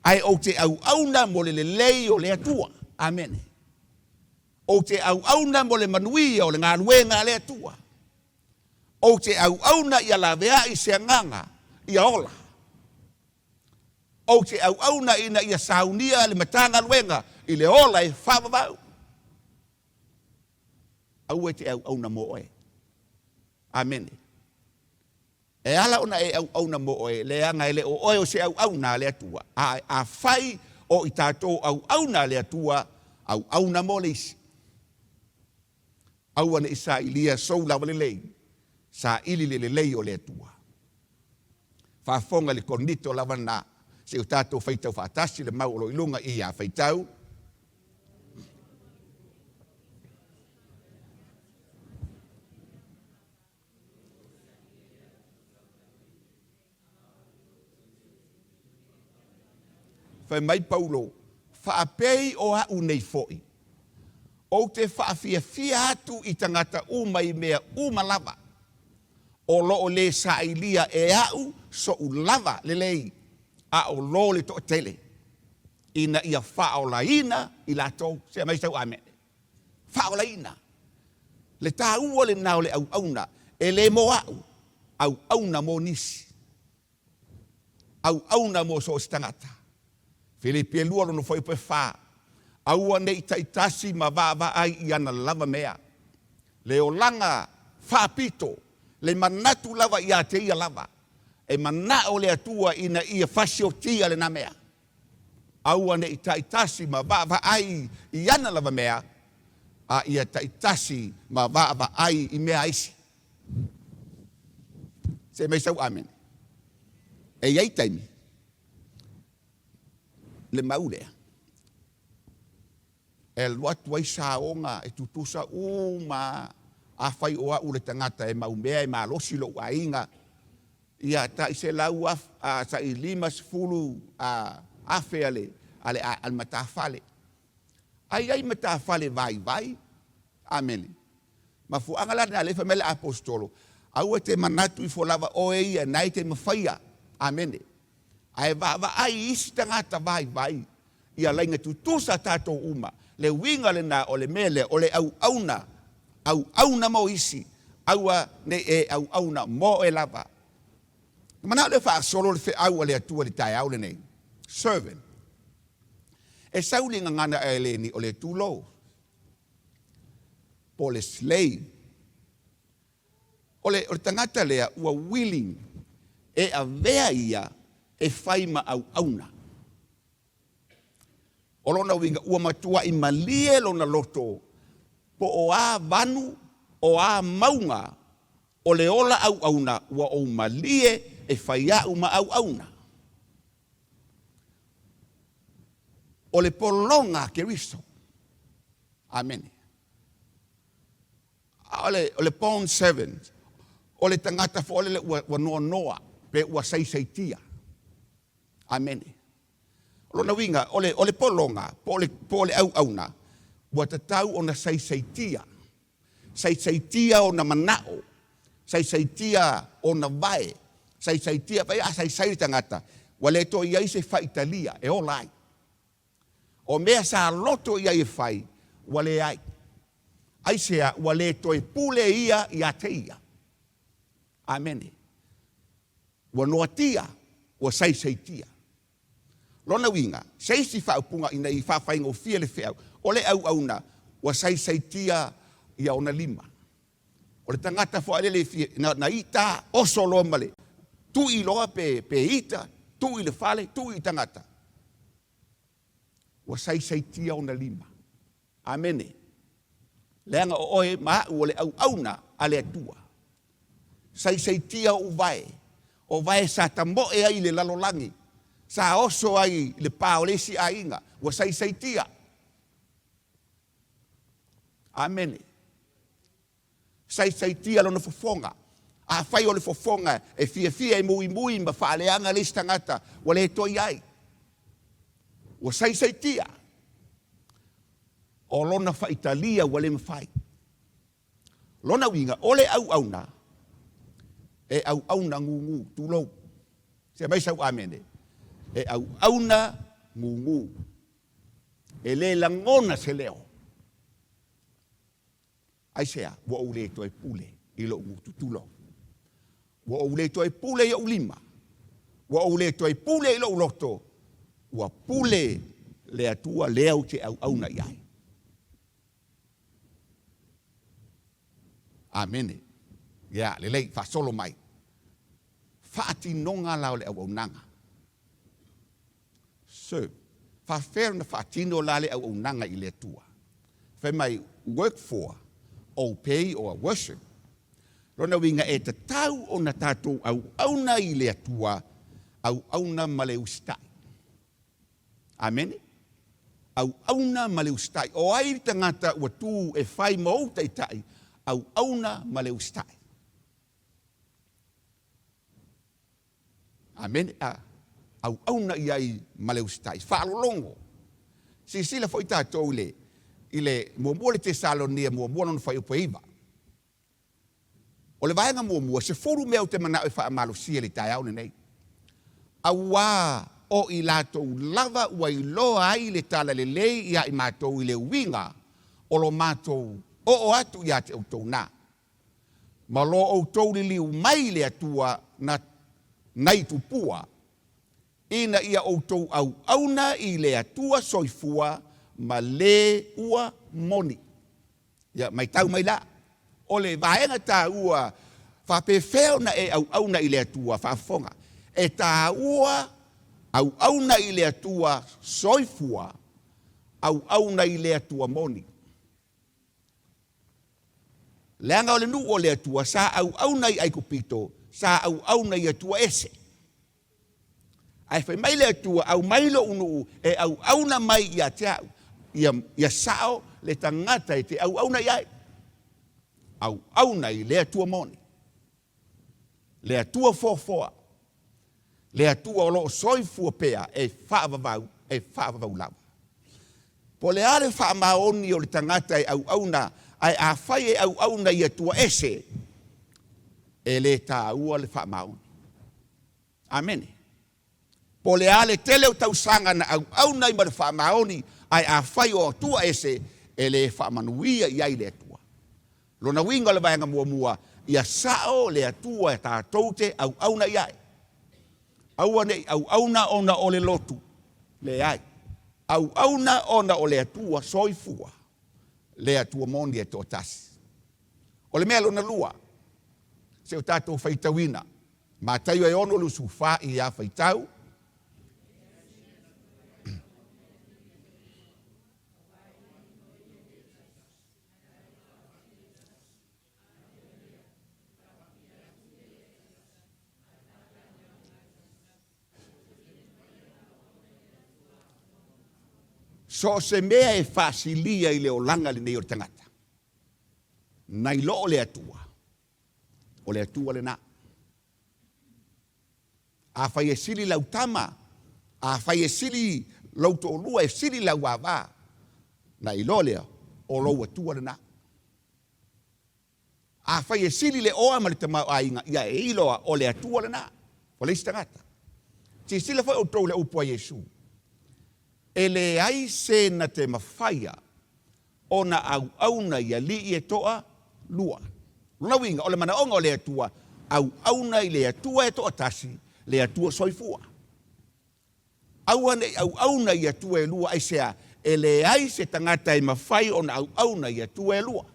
Speaker 5: ae ou te auauna mo le lelei o le Atua. Amene. Ou te auauna mo le manuia o le galuega a le Atua. Ou te auauna ia laveai se agaga ia ola. Ou te auauna ina ia saunia le Matagaluega i le ola e faavavau. Aua e te auauna mo oe. Amene. E ala ona e auauna mo oe, leaga e le o oe o se auauna a le Atua. A afai o i tatou auauna a le Atua, auauna mo le isi. Aua ne i sailia sou lava lelei, saili le lelei o le Atua. Faafofoga i le Korinito lava lena, se i o tatou faitau faatasi le mau o lo o i luga i ia faitau. Fai mai Paulo, Faapei o a'u nei foi, ou te faafiafia atu i tagata uma i mea uma lava, o lo o lē sailia e a'u so'u lava lelei, a o lo le toatele, ina ia faaolaina i latou. Se aumai sau amene. Faaolaina. Le taua lenā o le auauna, e lē mo a'u, auauna mo nisi. Auauna mo so o se tagata. Filipi e lua lona fuaiupu e fa. Aua ne i taitasi ma vaavaai i ana lava mea. Le olaga faapito, le manatu lava ia te ia lava. E manao le Atua ina ia fasiotia lenā mea. Aua ne i taitasi ma vaavaai i ana lava mea, a ia taitasi ma vaavaai i mea a isi. Se mai sau amene. E i ai taimi, le mau lea, e alu atu ai saoga e tutusa uma afai o a'u le tagata e mau mea e malosi lo'u aiga, ia tai 100,000 a tai 50,000 a le a le a le matafale. Ai ai matafale vaivai. Amene. Mafuaaga la lena lea fai mai le Aposetolo, aua e te manatu ifo lava oe ia na e te mafaia. Amene. Ae vaavaai i isi tagata vaivai ia laina tutusa tatou uma. Le uiga lena o le mea lea o le auauna, auauna mo isi, aua ne i e auauna mo oe lava. Na manao lea faasolo le feau a le Atua i le taeao lenei. Servant. E sau le gagana a Eleni o le tulou, po o le slave. O le, o le tagata lea ua willing. E avea ia e fai ma auauna. O lona uiga ua matuai malie lona loto po o a vanu, o a mauga o le ola auauna ua ou malie e fai a'u ma auauna. O le pologa a Keriso. Amene. A o le, o le bond servant, o le tagata foi lele ua, ua noanoa pe ua saisaitia. Amene. O lona uiga, o le, o le pologa po o le, po o le auauna, ua tatau ona saisaitia. Saisaitia ona manao, saisaitia ona vae, saisaitia, vaai a saisai le tagata, ua le toe i ai se faitalia e ola ai. O mea sa loto i ai e fai, ua leai. Aisea? Ua le toe pule ia ia te ia. Amene. Ua noatia, ua saisaitia. Lona uiga, se isi faaupuga ina ia faafaigofie le feau, o le auauna ua saisaitia ia ona lima. O le tagata foi lele e fia, na, na ita oso loa ma le tui loa pe, pe ita, tuu i le fale, tuu i tagata. Ua saisaitia ona lima. Amene. Leaga o oe ma a'u o le auauna a le Atua. Saisaitia ou vae, o vae sa tamoe ai i le lalolagi, sa oso ai i le pa o le isi aiga, ua saisaitia. Amene. Saisaitia lona fofoga. Afai o le fofoga e fiafia e muimui ma faaleaga le isi tagata, ua le toe i ai. Ua saisaitia. O lona faitalia ua le mafai. Lona uiga, o le auauna, e auauna gugu, tulou. Se aumai sau amene. E auauna gugu. E le lagona se leo. Aisea? Ua ou le toe pule i lou gutu, tulou. Ua ou le toe pule i ou lima. Ua ou le toe pule i lou loto. Ua pule le Atua lea ou te auauna i ai. Amene. Ia, lelei, faasolo mai. Faatinoga la o le auaunaga. Serve. Faafefea ona faatino la le auaunaga i le Atua? Fai mai, work for, obey or worship. Lona uiga e tatau ona tatou auauna i le Atua, auauna ma le usitai. Amene. Auauna ma le usitai. O ai le tagata ua tu e fai ma ou taitai? Auauna ma le usitai. Amene. A auauna i ai ma le usitai. Faalologo. Silasila foi tatou i le, i le muamua le Tesalonia muamua lona fuaiupu e 9. O le vaega muamua, 10 mea ou te manao e faamalosia i le taeao lenei. Auā o i latou lava ua iloa ai le talalelei iā i matou i le uiga o lo matou oo atu iā te outou na. Ma lo outou liliu mai i le Atua na nai tupua, ina ia outou auauna i le Atua soifua ma le ua moni. Ia, matau mai la, o le vaega taua faapefea ona e auauna i le Atua, faafofoga, e taua auauna i le Atua soifua, auauna i le Atua moni. Leaga o le nuu o le Atua sa auauna i Aikupito, sa auauna i Atua ese. Ae fai mai le Atua, Aumai lou nuu e auauna mai ia te au, ia, ia sao le tagata e te auauna i ai. Auauna i le Atua moni, le Atua foafoa, le Atua o lo o soifua pea e faavavau, e faavavau lava. Po o le a le faamaoni o le tagata e auauna, ae afai e auauna i Atua ese, e le taua le faamaoni. Amene. Po o le a le tele o tausaga na auauna ai ma le faamaoni, ae afai o Atua ese, e le faamanuia i ai le Atua. Lona uiga o le vaega muamua, ia sao le Atua tatou te auauna i ai. Aua ne i auauna ona o le lotu, leai. Auauna ona o le Atua soifua, le Atua moni e toatasi. O le mea lona lua, se o tatou faitauina. Mataio e 6:24 ia faitau. So o se mea e faasilia i le olaga lenei o le tagata, nai lo o le Atua, o le Atua lena. Afai e sili lau tama, afai e sili lou toalua, e sili lau avā, na iloa lea, o lou Atua lena. Afai e sili le oa ma le tamaoaiga, ia e iloa o le Atua lena, o le isi tagata. Silasila foi outou i le upu a Iesu, e leai se na te mafaia ona auauna i alii e toa lua. Lona uiga, o le manaoga o le Atua, auauna i le Atua e toatasi, le Atua soifua. Aua ne i auauna i Atua e lua, aisea? E leai se tagata e mafai ona auauna i Atua e lua.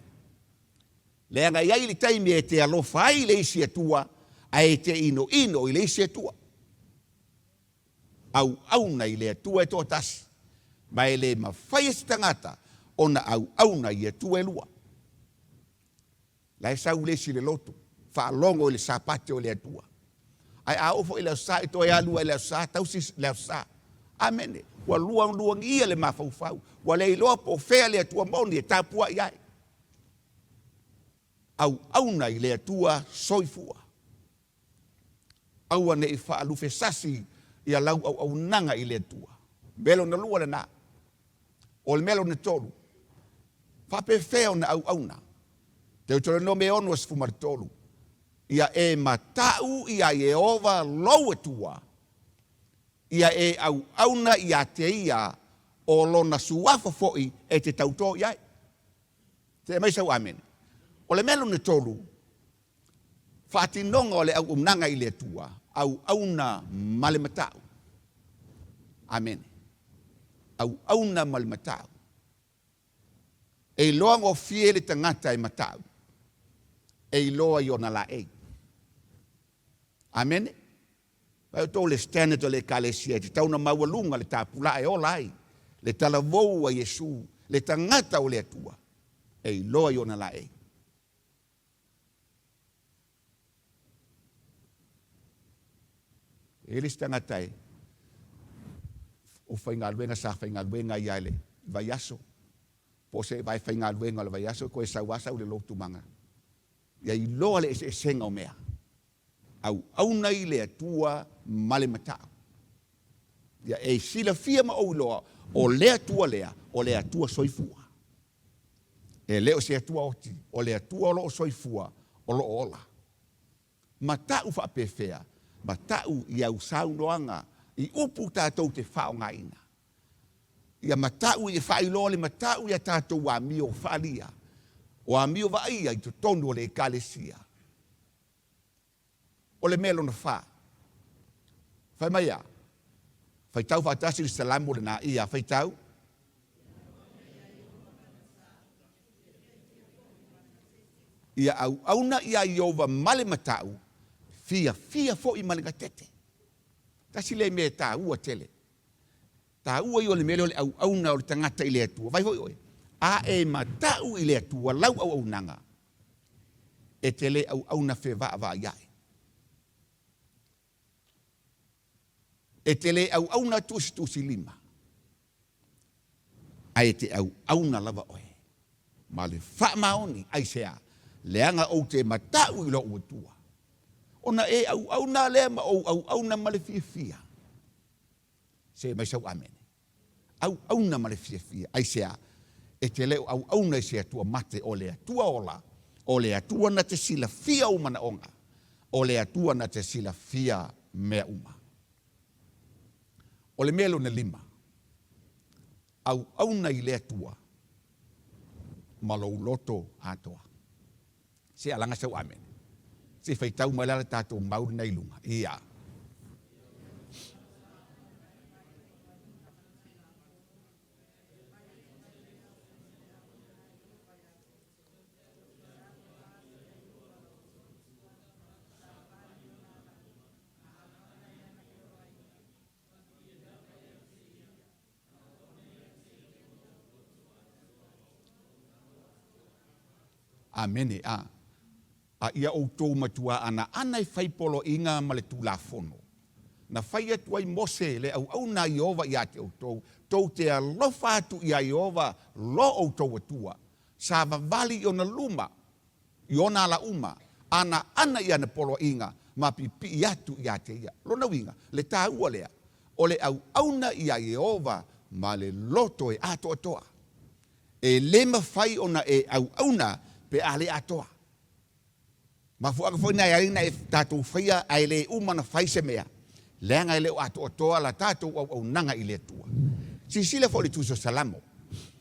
Speaker 5: Leaga e i ai le taimi e te alofa ai i le isi Atua, ae e te inoino i le isi Atua. Auauna i le Atua e toatasi, ma e le mafai e se tagata ona auauna i Atua e lua. La e sau le isi i le lotu, faalogo i le Sapate o le Atua. Ae a oo foi i le Aso Sa, e toe alu lava i le Aso Sa, tausi le Aso Sa. Amene. Ua lualuagia le mafaufau, ua le iloa po o fea le Atua moni e tapuai ai. Auauna i le Atua soifua. Aua ne i faalufesasi ia lau auaunaga i le Atua. Mea lona lua lena. O le mea lona tolu, faapefea ona auauna. Teutolenome 63, ia e matau iā Ieova lou Atua, ia e auauna ia te ia o lona suafa foi e te tautō i ai. Se aumai sau amene. O le mea lona tolu, faatinoga o le auaunaga i le Atua, auauna ma le matau. Amene. Auauna ma le matau. E iloa gofie le tagata e matau, e iloa i ona laei. Amene. Vaai outou le standard o le Ekalesia e tatau ona maualuga le tapulaa e ola ai le talavou a Iesu, le tagata o le Atua, e iloa i ona laei. E i ai le isi tagata e o faigaluega sa faigaluega ai lava i le vaiaso, po o se vae faigaluega o le vaiaso, toe sau lava sau i le lotu maga. Ia iloa le eseesega o mea. Auauna i le Atua ma le matau. Ia e silafia ma ou iloa, o le Atua lea, o le Atua soifua. E le o se Atua oti, o le Atua o lo o soifua, o lo o ola. Matau faapefea, matau i au saunoaga, i upu tatou te faaaogaina. Ia matau ia faailoa le matau i a tatou amio faaalia, o amio vaaia i totonu o le Ekalesia. O le mea lona fa, fai mai a, faitau faatasi le Salamo lena, ia faitau. Ia auauna iā Ieova ma le matau, fiafia foi ma le gatete. Tasi lea mea e taua tele. Taua ia o le mea lea o le auauna o le tagata i le Atua. Vaai foi oe, a e matau i le Atua lau auaunaga, e te le auauna fevaavaaiae. E te le auauna tusitusilima, ae e te auauna lava oe ma le faamaoni. Aisea? Leaga ou te matau i lou Atua. Ona e auauna lea ma ou auauna ma le fiafia. Se mai sau amene. Auauna ma le fiafia. Aisea? E te le o auauna i se Atua mate, o le Atua ola, o le Atua na te silafia ou manaoga, o le Atua na te silafia mea uma. O le mea lona lima, auauna i le Atua ma lou loto atoa. Se alaga sau amene. Se i faitau mai la le tatou mau lena i luga. Ia. Amene. A. A ia outou matuā anaana e fai poloaiga ma le Tulafono, na fai atu ai Mose le auauna a Ieova iā te outou, tou te alofa atu iā Ieova lo outou Atua, savavali i ona luma, i ona ala uma, anaana i ana poloaiga, ma pipii atu iā te ia. Lona uiga, le tāua lea, o le auauna iā Ieova ma le loto e atoatoa. E le mafai ona e auauna pe a le atoa. Mafuaaga foi na e ai na e tatou faia ae le uma na fai se mea, leaga e le o atoatoa la tatou auaunaga i le Atua. Silasila foi i le Tusi o Salamo,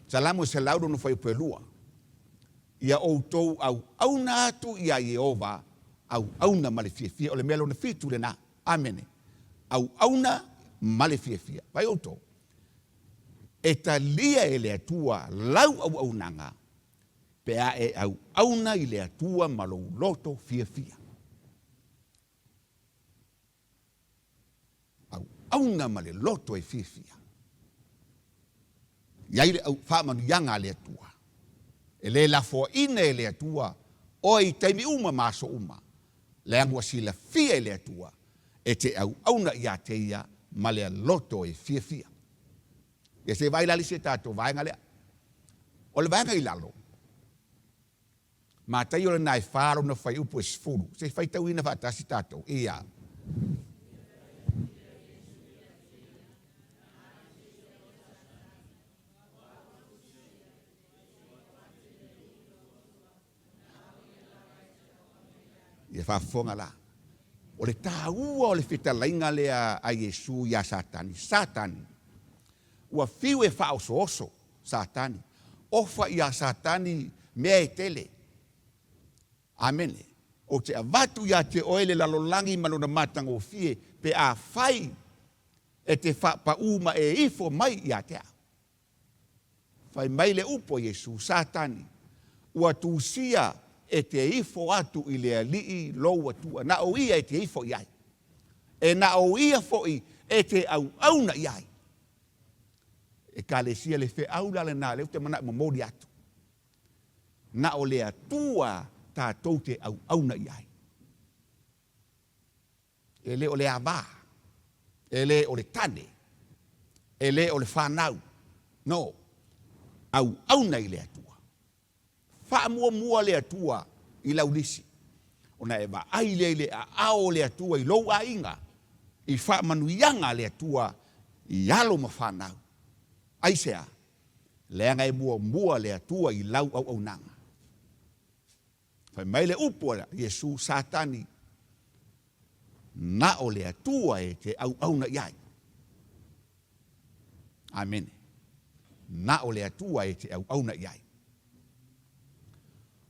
Speaker 5: Salamo e 106:2, Ia outou auauna atu iā Ieova, auauna ma le fiafia. O le mea lona fitu lena. Amene. Auauna ma le fiafia. Vaai outou. E talia e le Atua lau auaunaga pe a e auauna i le Atua ma lou loto fiafia. Auauna ma le loto e fiafia. I ai le au faamanuiaga a le Atua. E le lafoaina e le Atua oe i taimi uma ma aso uma, leaga ua silafia e le Atua e te auauna iā te ia ma le loto e fiafia. Ia se vaai la le isi tatou vaega lea. O le vaega i lalo, Mataio lena e fa lona fuaiupu e 10. Se i faitauina faatasi tatou. Ia. Ia faafofoga la. O le tāua o le fetalaiga lea a Iesu iā Satani, Satani, ua fiu e faaosooso Satani, ofa iā Satani mea e tele. Amene. Ou te avatu iā te oe le lalolagi ma lona matagofie pe afai e te faapaū ma e ifo mai iā te au. Fai mai le upu a Iesu, Satani, ua tusia e te ifo atu i le Alii lou Atua, na o ia e te ifo i ai, e na o ia foi e te auauna i ai. Ekalesia le feau la lena lea ou te manao e momoli atu. Na o le Atua tatou te auauna i ai. E le o le avā, e le o le tane, e le o le fanau, no, auauna i le Atua. Faamuamua le Atua i lau lisi, ona e vaai lea i le aao o le Atua i lou aiga, i faamanuiaga a le Atua i alo ma fanau. Aisea? Leaga e muamua le Atua i lau auaunaga. Fai mai le upu a Iesu, Satani, na o le Atua e te auauna i ai. Amene. Na o le Atua e te auauna i ai.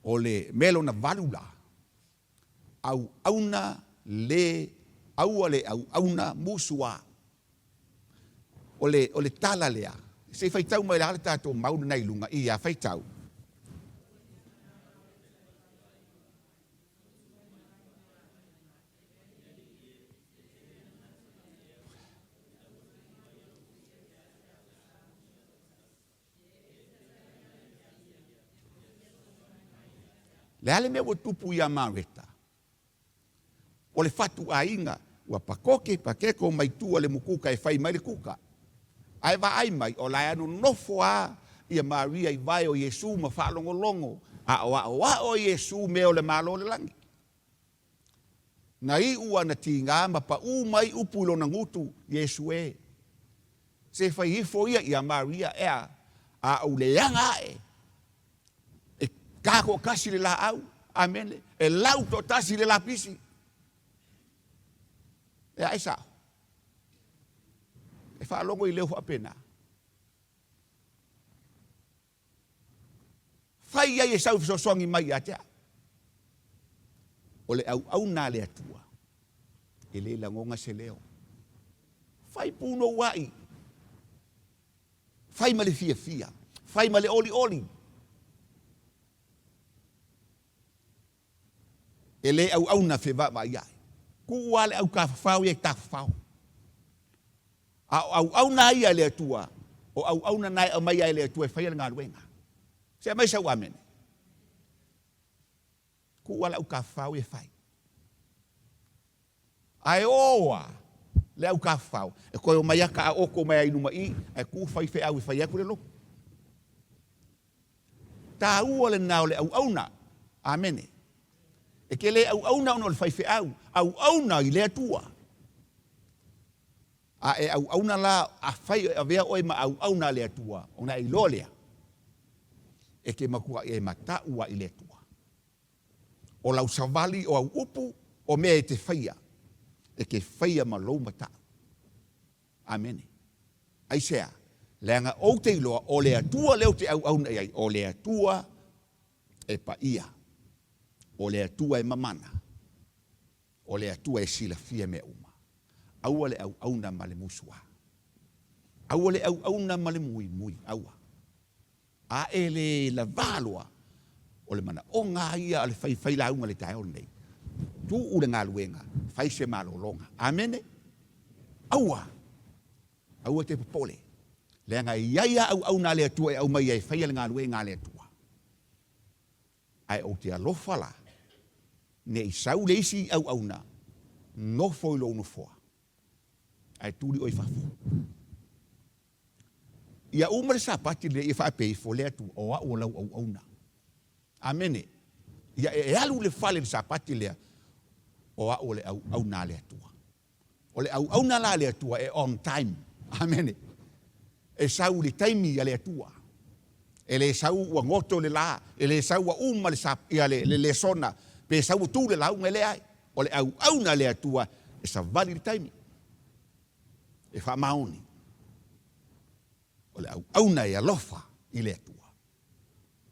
Speaker 5: O le mea lona valu la, auauna le, aua le auauna musuā. O le, o le tala lea, se i faitau mai la le tatou mau lena i luga, ia faitau. Le a le mea ua tupu iā Mareta? O le fatu aiga, ua pakoke pakeko mai tua le mukuka e fai mai le kuka. Ae vaai mai, o la e nonofo a ia Maria i vae o Iesu ma faalogologo a o aʻoaʻo Iesu mea o le Malo o le lagi. Na iʻu ana tigā ma paʻū mai upu i lona gutu, Iesu e. Se fai ifo ia iā Maria, ea, a ou leaga aʻe. E kā toʻatasi le laʻau, amene, e lau toʻatasi le lapisi. E aʻe saʻo. E faalogo i leo faapena. Fai ai e sau fesoasoani mai ia te au. O le auauna a le Atua, e le lagona se leo. Fai punouai. Fai ma le fiafia, fai ma le olioli. E le auauna fevaavaai ai. Kuu lava le au tafafao ia i tafafao. A o auauna ia a le Atua, o auauna na e aumai ai e le Atua e faia le galuega. Se aumai sau amene. Tuu lava le aukafafao ia e fai. Ae o a le aukafafao, e toe omai lava taaoto mai lava i luma i i, ae tuu faifeau e fai atu le lotu. Taua lena o le auauna. Amene. E te le auauna ona o le faifeau, auauna i le Atua. A e auauna la, afai e avea oe ma auauna a le Atua, ona e iloa lea, e te matuai e mataʻu a i le Atua. O lau savali, o au upu, o mea e te faia, e te faia ma lou mataʻu. Amene. Aisea? Leaga ou te iloa o le Atua lea ou te auauna i ai, o le Atua e paia, o le Atua e mamana, o le Atua e silafia mea uma. Aua le auauna ma le musuā. Aua le auauna ma le muimui, aua. A e le lavā loa, o le manaoga lava ia a le faifai lauga i le taeao lenei, tuu le galuega, fai se malologa. Amene? Aua! Aua e te popole, leaga e i ai lava auauna a le Atua e aumaia e faia le galuega a le Atua. Ae ou te alofa la, ne i sau le isi auauna, nofo i lou nofoa, ae tuli oe i fafo. Ia uma le Sapati lenei ia faapea ifo le Atua, o au o lau auauna. Amene. Ia e alu i le fale i le Sapati lea, o au o le auauna a le Atua. O le auauna la a le Atua e on time. Amene. E sau i le taimi a le Atua. E le sau ua goto le la, e le sau ua uma le, sa, ia le, le lesona, pe sau ua tu le lauga, e leai. O le auauna a le Atua e savali i le taimi. E faamaoni. O le auauna e alofa i le Atua.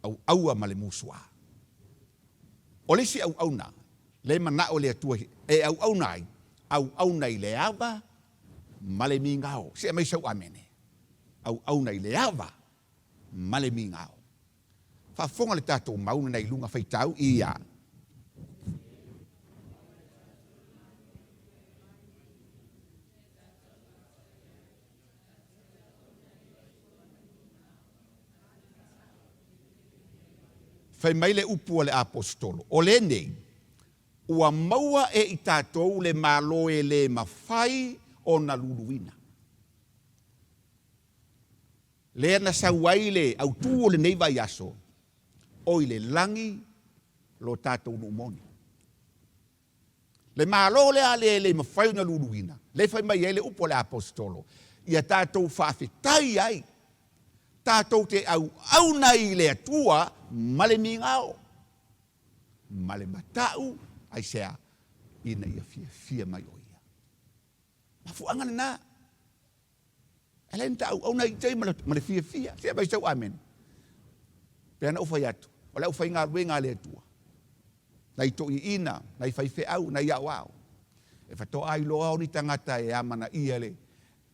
Speaker 5: Auaua ma le musuā. O le isi auauna lea e manao le Atua e auauna ai, auauna i le ava ma le migao. Se aumai sau amene. Auauna i le ava ma le migao. Faafofoga le tatou mau lenei i luga faitau ia. Fai mai le upu a le Aposetolo, O lenei, ua maua e i tatou le Malo e le mafai ona luluina. Lea na sau ai le autū o lenei vaiaso, o i le lagi lo tatou nuu moni. Le Malo lea le le mafai ona luluina, lea e fai mai ai le upu a le Aposetolo, ia tatou faafetai ai, tatou te auauna i le Atua ma le migao, ma le matau, aisea? Ina ia fiafia mai o Ia. Mafuaaga lena. E leai ni ta auauna i tai ma le fiafia. Se aumai sau amene. Pei ona ou fai atu, o le aufaigaluega a le Atua, nai toeaiina, nai faifeau, nai aoao, e faatoa iloa o ni tagata e amanaia le,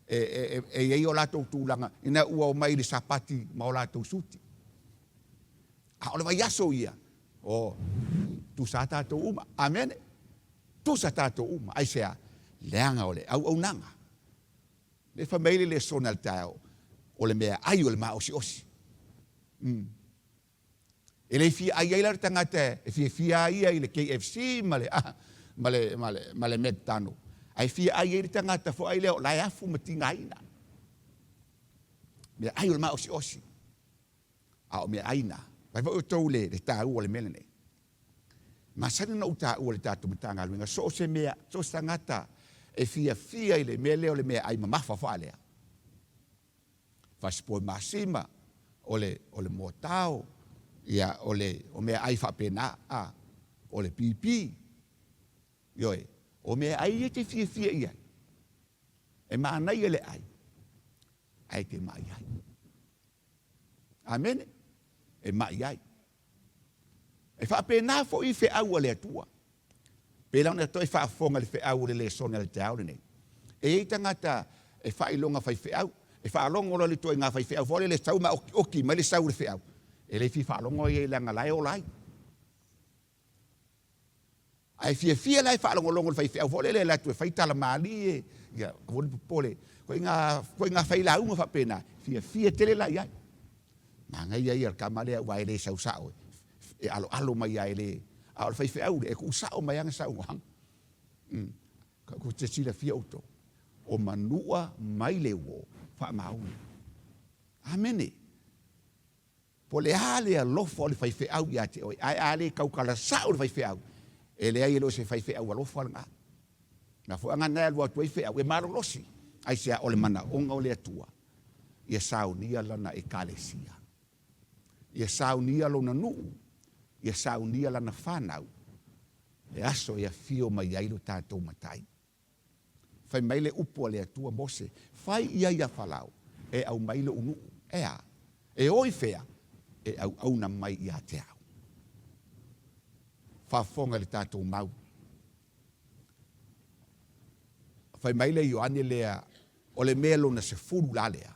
Speaker 5: e, e, e, e i ai o latou tulaga ina ua omai i le Sapati ma o latou suti. A o le vaiaso ia, o, tusa tatou uma. Amene. Tusa tatou uma. Aisea? Leaga o le auaunaga. Lea fai mai le lesona i le taeao, o le meaai o le maosiosi. Mm. E le fia ai ai la le tagata e fiafia ai ia i le KFC ma le, ah, ma le, ma le, ma le McDonald. Ae fia ai ai le tagata foi lea o la e afu ma tigaina. Meaai o le maosiosi. A o meaai na, vai foi outou le, le taua o le mea lenei. Masani ona ou taua i le tatou Matagaluega, so o se mea, so o se tagata e fiafia i le mea lea o le meaai mamafa faalea, fasipoe masima, o le, o le moatao, ia, o le, o meaai faapena, a, o le pipi, ioe, o meaai ia e te fiafia i ai. E manaia le ai, ae te mai ai. Amene? E mai ai. E faapena foi i feau a le Atua. Pei la ona toe faafofoga i le feau o le lesona i le taeao lenei. E i ai tagata e faailoga faifeau, e faalogo loa i le ituaiga faifeau foi lele e sau ma okioki mai le sau o le feau, e le fia faalogo ia leaga la e ola ai. Ae fiafia la e faalogologo i le faifeau foi lele e alu atu e fai tala malie, ia aua le popole. Ituaiga, ituaiga failauga faapena, fiafia tele la i ai. Manaia ia le tama lea aua e le sau sao, e aloalo mai lava e le. A o le faifeau lea, e tuusao mai lava ana saunoaga. Ou te silafia outou, o Manua mai le uo faamaoni. Amene. Po o le a le alofa o le faifeau ia te oe, ae a le tautala sao le faifeau, e leai e le o se faifeau alofa lena. Na foi aga na e alu atu ai feau e malolosi, aisea o le manaoga o le Atua, ia saunia lana ekalesia, ia saunia lona nuu, ia saunia lana fanau, le aso e afio mai ai lo tatou Matai. Fai mai le upu a le Atua, Mose, fai i ai ia Falao, e aumai loʻu nuu, e a? E o i fea? E auauna mai ia te au. Faafofoga i le tatou mau. Fai mai le Ioane lea, o le mea lona 10 la lea.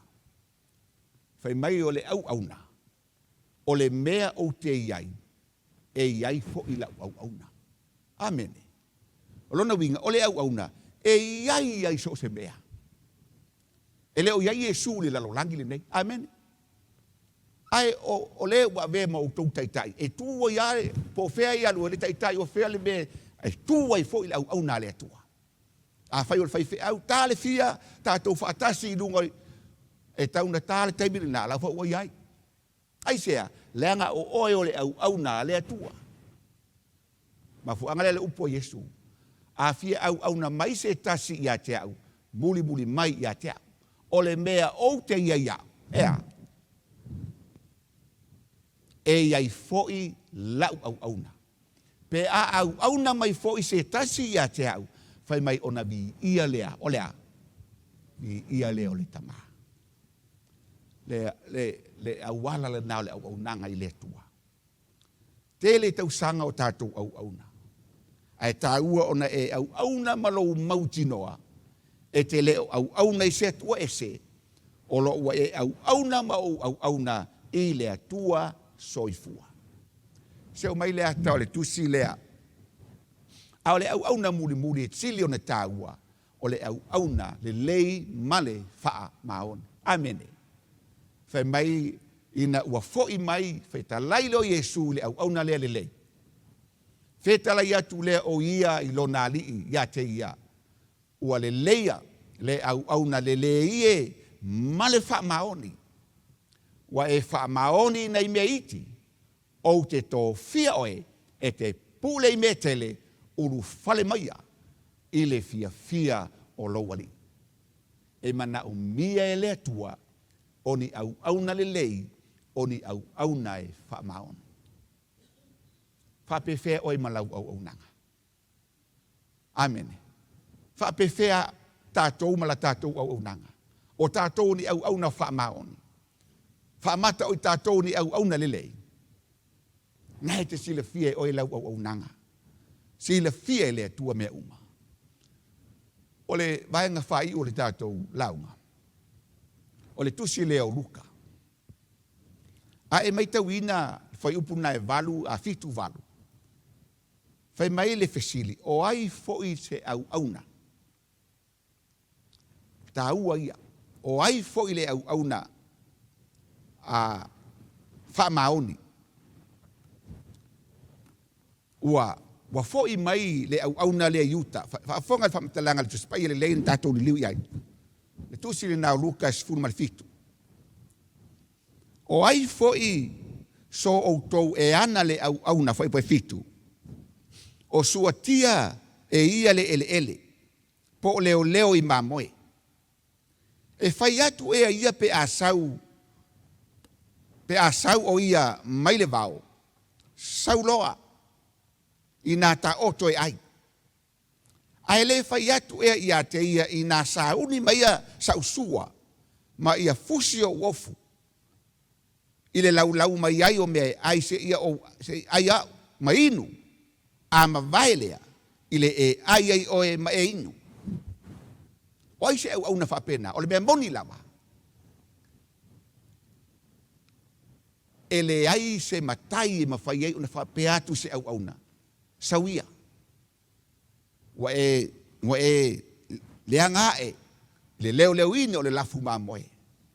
Speaker 5: Fai mai o le auauna, o le mea ou te i ai, e i ai foi lau auauna. Amene. O lona uiga, o le auauna, e i ai ia i so o se mea. E le o i ai Iesu i le lalolagi lenei. Amene. Ae o, o le ua avea ma outou taitai, e tu ai lava, po o fea e alu ai le taitai, o fea le mea e tu ai foi le auauna a le Atua. Afai o le faifeau, ta le fia, tatou faatasi i luga e tau na ta le taimi lena, la foi ua i ai. Aisea? Leaga o oe o le auauna a le Atua. Mafuaaga lea le upu a Iesu, A fia auauna mai se tasi ia te au, mulimuli mai ia te au. O le mea ou te i ai au, e a? E i ai foi lau auauna. Pe a auauna mai foi se tasi ia te au, fai mai ona viia lea, o le a? Viia lea o le Tama. Le, le, le auala lena o le auaunaga i le Atua. Tele tausaga o tatou auauna, ae taua ona e auauna ma lou mautinoa e te le o auauna i se Atua ese, o lo o ua e auauna ma ou auauna i le Atua soifua. Se o mai le ata o le tusi lea, a o le auauna mulimuli e sili ona taua, o le auauna lelei ma le faamaoni. Amene. Fai mai ina ua foʻi mai, fetalai lea o Iesu i le auauna lea lelei. Fetalai atu lea o ia i lona alii ia te ia, ua leleia le auauna lelei e ma le faamaoni. Ua e faamaoni i nai mea iti, ou te tofia oe e te pule i mea tele, ulufale maia i le fiafia o lou alii. E manaomia e le Atua o ni auauna lelei, o ni auauna e faamaoni. Faapefea oe ma lau auaunaga? Amene. Faapefea tatou ma la tatou auaunaga? O tatou o ni auauna faamaoni. Faamata o i tatou o ni auauna lelei. Na e te silafia e oe lau auaunaga. Silafia e le Atua mea uma. O le vaega faaiu o le tatou lauga, o le tusi lea o Luka. A e matauina le fuaiupu lena e 8 a 7 8, fai mai le fesili, o ai foi se auauna? Taua ia. O ai foi le auauna a faamaoni? Ua ua foi mai le auauna lea i uta. Faafofoga i le faamatalaga a le Tusi Paia lelei na tatou liliu i ai. Le tusi lena o Luka 17. O ai foi so outou e ana le auauna fuaiupu e 7, o suatia e ia le eleele, po o leoleo i mamoe. E fai atu ea ia pe a sau, pe a sau o ia mai le vao, sau loa i nā taoto e ai. Ae le fai atu ea ia te ia i nā sauni maia sa'u sua ma ia fusi ou ofu i le laulau mai ai o mea e ai seia ou se i ai a'u ma inu, a mavae lea i le e ai ai oe ma e inu. O ai se auauna faapena? O le mea moni lava, e leai se matai e mafai ai ona faapea atu i se auauna, Sau ia. Ua e, ua e leaga aʻe i le leoleoina o le lafu mamoe,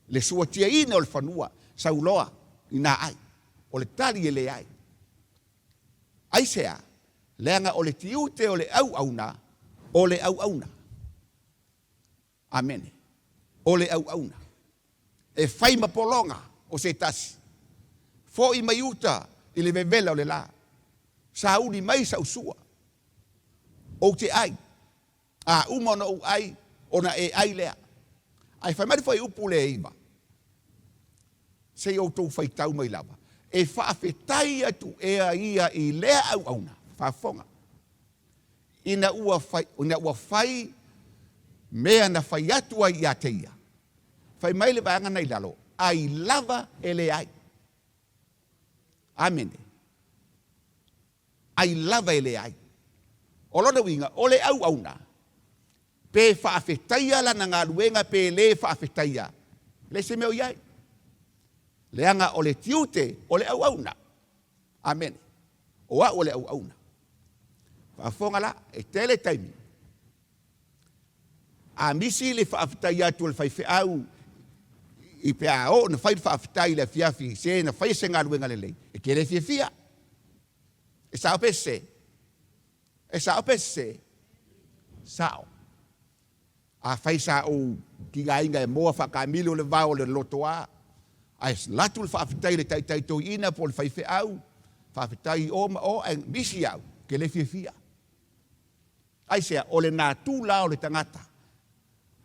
Speaker 5: le suatiaina o le fanua, sau loa i nā ai. O le tali e leai. Aisea? Leaga o le tiute o le auauna, o le auauna. Amene. O le auauna. E fai ma pologa o se tasi. Fo'i mai uta i le vevela o le la. Sauli mai sa'u sua. Ou te ai. A uma ona ou ai, ona e ai lea. Ae fai mai le fuaiupu lea e 9. Se i outou faitau mai lava. E faafetai atu ea ia i lea auauna, faafofoga, ina ua fai, ina ua fai mea na fai atu ai ia te ia. Fai mai le vaega na i lalo, ai lava e leai. Amene. Ai lava e leai. O lona uiga, o le auauna, pe faafetaia lana galuega pe lē faafetaia, e leai se mea o i ai. Leaga o le tiute o le auauna. Amene. O a'u o le auauna. Faafofoga la, e tele taimi. A misi le faafetai atu a le faifeau i pe a oo na fai le faafetai i le afiafi i se na faia se galuega lelei, e te le fiafia. E sa'o pe sesē? E sa'o pe sesē? Sa'o. Afai sa ou tigaina e moa faataamilo le vao o le lotoa, ae alu atu le faafetai i le taitai toeaina po o le faifeau, faafetai i o ma o, ae misi au, ou te le fiafia. Aisea? O le natura o le tagata.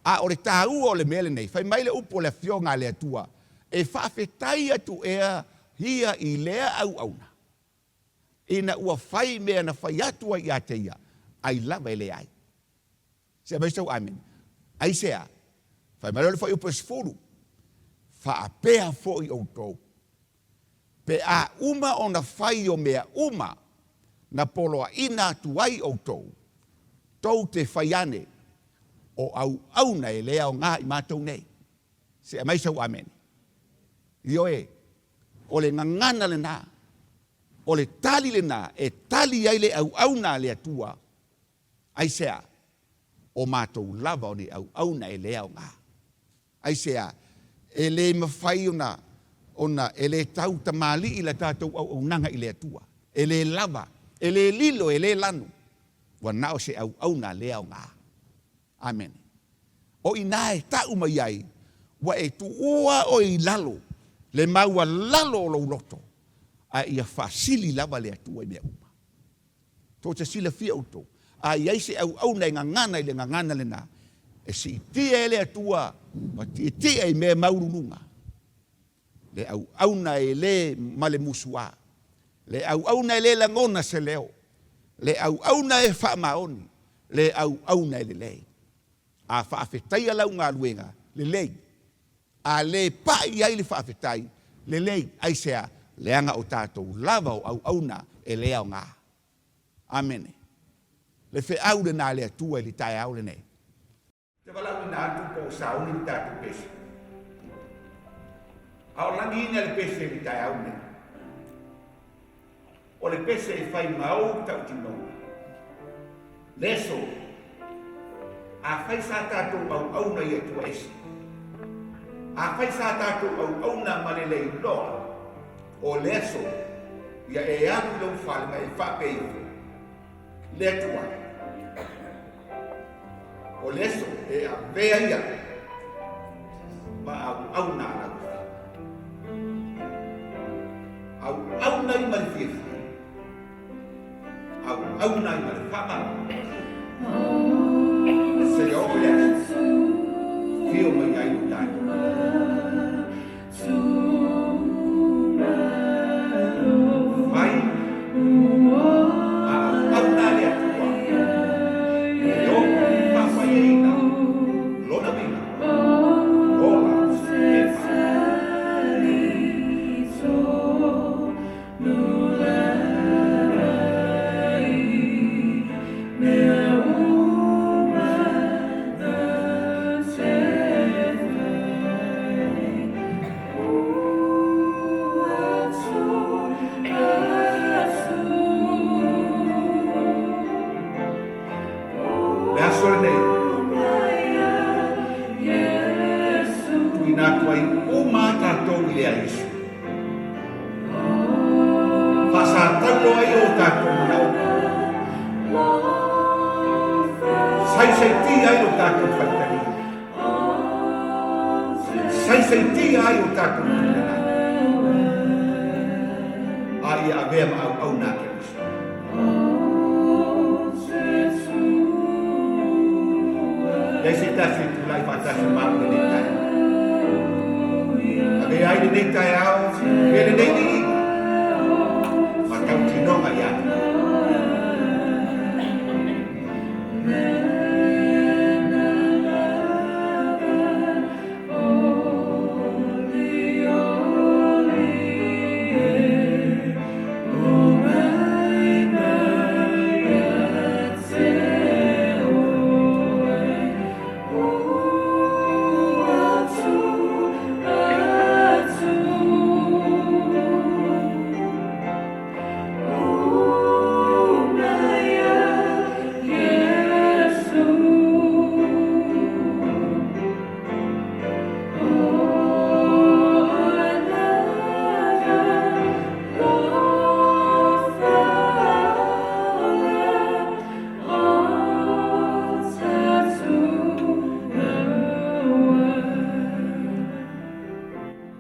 Speaker 5: A o le taua o le mea lenei, fai mai le upu o le Afioga a le Atua, e faafetai atu ea ia i lea auauna, ina ua fai mea na fai atu ai ia te ia, ai lava e leai. Se aumai sau amene. Aisea? Fai mai loa le fuaiupu e 10, faapea foi outou, pe a uma ona fai o mea uma na poloaina atu ai outou, tou te fai ane, o auauna e le aoga i matou nei. Se aumai sau amene. Ioe, o le gagana lenā, o le tali lenā e tali ai le auauna a le Atua. Aisea? O matou lava o ni auauna e le aoga. Aisea? E le mafai ona, ona e le tau tamalii la tatou auaunaga i le Atua. E le lava, e le lilo, e le lanu. Ua na o se auauna le aoga. Amene. O i inā e ta'u mai ai, ua e tuua oe i lalo le maualalo o lou loto, ae ia faasili lava le Atua i mea uma. Tou te silafia outou, a i ai se auauna e gagana i le gagana lenā, e siitia e le Atua ma tietie i mea maualuluga. Le auauna e le ma le musuā, le auauna e le lagona se leo, le auauna e faamaoni, le auauna e lelei. A faafetaia lau galuega, lelei. A le pa'i i ai le faafetai, lelei. Aisea? Leaga o tatou lava o auauna e le aoga. Amene. Le feau lenā a le Atua i le taeao lenei. Te valaauina atu po o sauni le tatou pese. A o lagiina le pese i le taeao lenei. O le pese e fai ma ou tautinoga. Le aso, afai sa tatou auauna i Atua ese, afai sa tatou auauna ma le leiloa, o le aso, ia e alu i lou fale ma e faapea ifo, Le Atua, o le aso e avea ia ma auauna a lau Auauna ai ma le fiafia, auauna ai ma le faamama. Seia oo i le aso, afio mai ai lo tatou. Fai ma auauna a le Atua e ono faafaiaina lona uiga, ola e fai. Le aso lenei, tuuina atu ai uma a tatou i le a Iesu. Faasataulo ai o tatou manaoga. tatou faitalia, saisaitia ai o tatou finagalo, a ia avea ma auauna a Keriso. Leai se tasi e tulai faatasi ma au i lenei taeao. Avea ai lenei taeao, avea lenei viiga ma tautinoga ia te oe.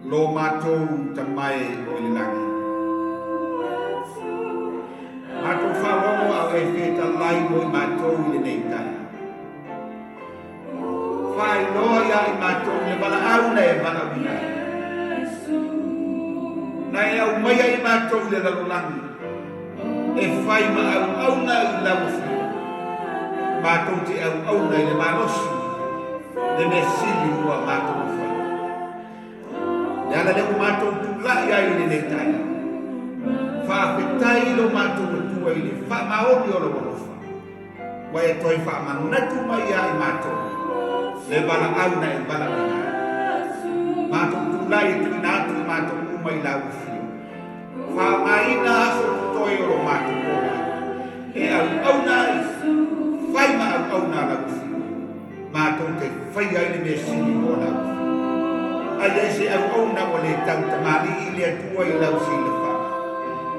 Speaker 5: Lo matou Tama e o i le lagi. Matou faalogo a o e fetalai mo i matou i lenei taeao. Faailoa ia i matou le valaau na e valaauina ai. Na e aumaia i matou i le lalolagi e fai ma auauna i lau Afioga. Matou te auauna i le malosi le mea sili ua matou mafai. Le ala lea ua matou tulai ai i lenei taeao. Faafetai i lo matou Atua i le faamaoni o lou alofa. Ua e toe faamanatu mai ia i matou le valaau na e valaauina ai. Matou tulai e tuuina atu i matou uma i lau afio. Faaaogaina aso totoe o lo matou ola e auauna ai, fai ma auauna a lau afio. Matou te faia ai le mea sili mo lau afio. Ai ai se auauna ua le tau tamalii i le Atua i lau silafaga.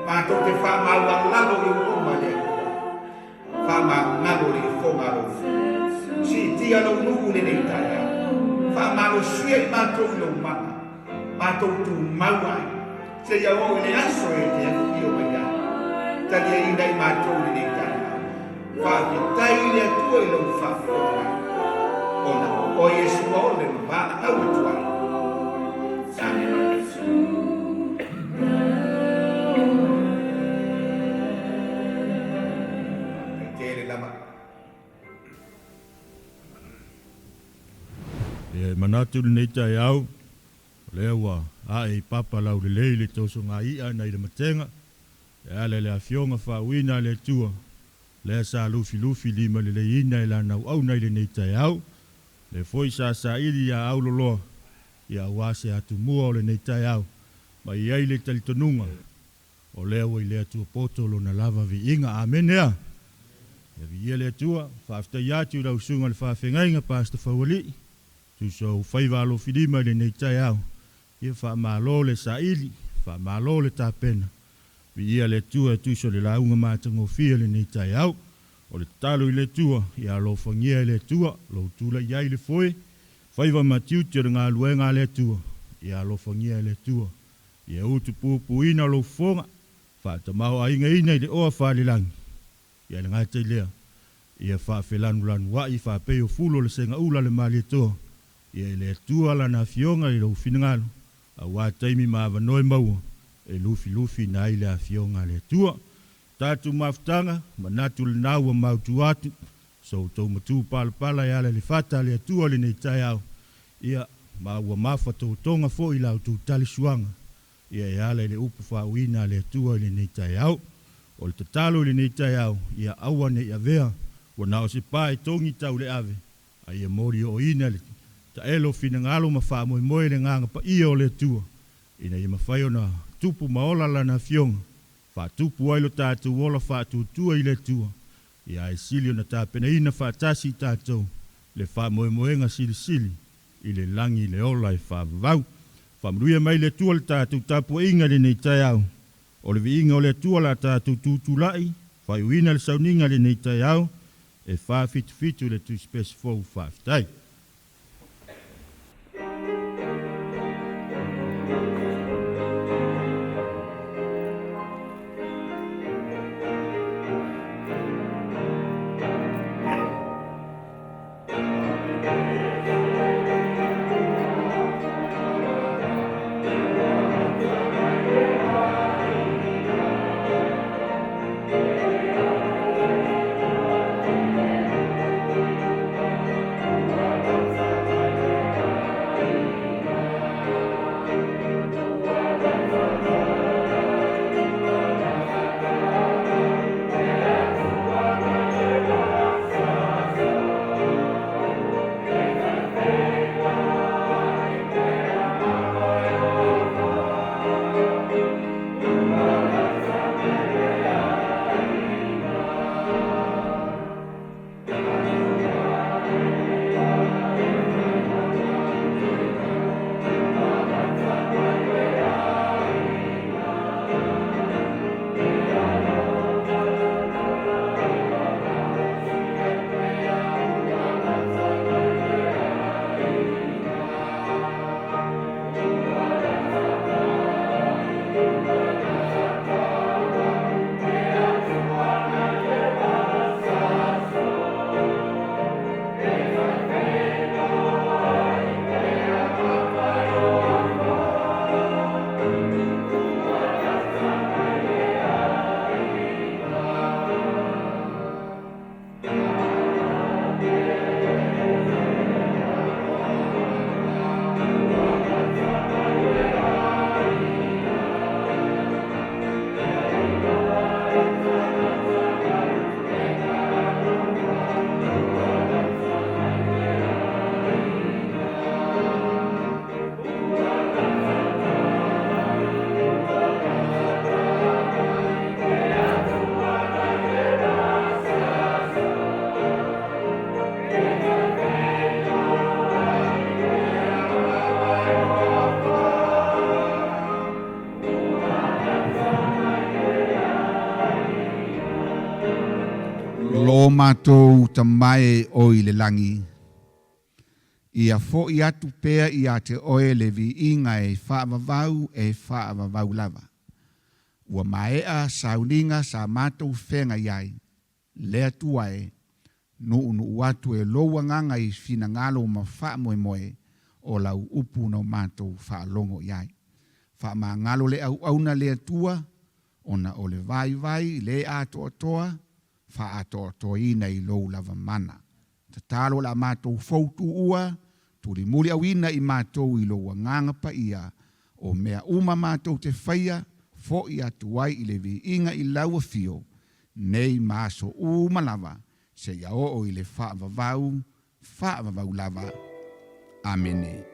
Speaker 5: Matou te faamaualalo i ou uma le Atua. Faamagalo le ifoga a lou Fulu. Siitia lou nuu i lenei taeao. Faamalosia i matou i lou mana. Matou tumau ai, seia oo i le aso e te afifio mai ai. Taliaina i matou i lenei taeao. Faafetai i le Atua i lou faafofoga mai, ona o oe Iesu ole ma valaau atu ai. Amene. Faafetai tele lava.
Speaker 3: Ia e manatu lenei taeao, o lea ua ae i papa laulelei le tosoga i'a nai le matega, e ala i le afioga faauuina a le Atua, lea sa lufilufi limaleleiina e lana auauna i lenei taeao, lea foi sa saili ia auloloa ia aua se atumua o lenei taeao, ma i ai le talitonuga o lea ua i le Atua poto lona lava viiga. Amene a! Ia viia le Atua. Faafetai atu i lau Susuga i le Faafeagaiga, Pastor Faualii, tusa o ou faiva alofilima i lenei taeao. Ia faamalo le saili, faamalo le tapena. Viia le Atua e tusa o le lauga matagofie i lenei taeao. O le tatalo i le Atua, ia alofagia e le Atua lou tulai ai i le foe, faiva ma tiute o le galuega a le Atua, ia alofagia e le Atua. Ia utu puipuina lou fofoga, faatamaoaigaina i le oa falelagi. Ia le gata i lea, ia faafelanulanuai faapei o fulo o le segaula a le Malietoa, ia i le Atua Lana Afioga i lou finagalo, aua taimi ma avanoe maua e lufilufiina ai le Afioga a le Atua. Tatou mafutaga, manatu lena ua mautu atu, so outou matu palapala e ala i le fata a le Atua lenei taeao, ia, ma ua mafatotoga foi la outou talisuaga, ia e ala i le upu faauuina a le Atua i lenei taeao. O le tatalo i lenei taeao, ia aua ne i avea, ua na o se pa e togi tau le ave, a ia moliooina le taelo finagalo ma faamoemoe le agaga paia o le Atua, ina ia mafai ona tupu ma ola Lana Afioga, faatupu ai lo tatou ola faatuatua i le Atua, ia ae sili ona tapenaina faatasi i tatou le faamoemoega silisili i le lagi i le ola e faavavau. Faamanuia mai le Atua le tatou tapuaiga i lenei taeao. O le viiga o le Atua la tatou tutulai, faaiuina le sauniga i lenei taeao.
Speaker 1: E 477 le Tusipesi fou. Faafetai.
Speaker 5: Lo matou Tama e o i le lagi, ia fo'i atu pea ia te oe le viiga e faavavau e faavavau lava. Ua maea sauniga sa matou feagai ai, le Atua e, nuunuu atu e lou agaga i finagalo ma faamoemoe o lau upu na o matou faalogo i ai. Faamagalo le auauna le Atua, ona o le vaivai le atoatoa, faaatoatoaina i lou lava mana. Tatalo o le a matou foutuua, tulimuliauina i matou i lou agaga paia, o mea uma matou te faia, fo'i atu ai i le viiga i lau afio, nei ma aso uma lava, seia oo i le faavavau, faavavau lava. Amene.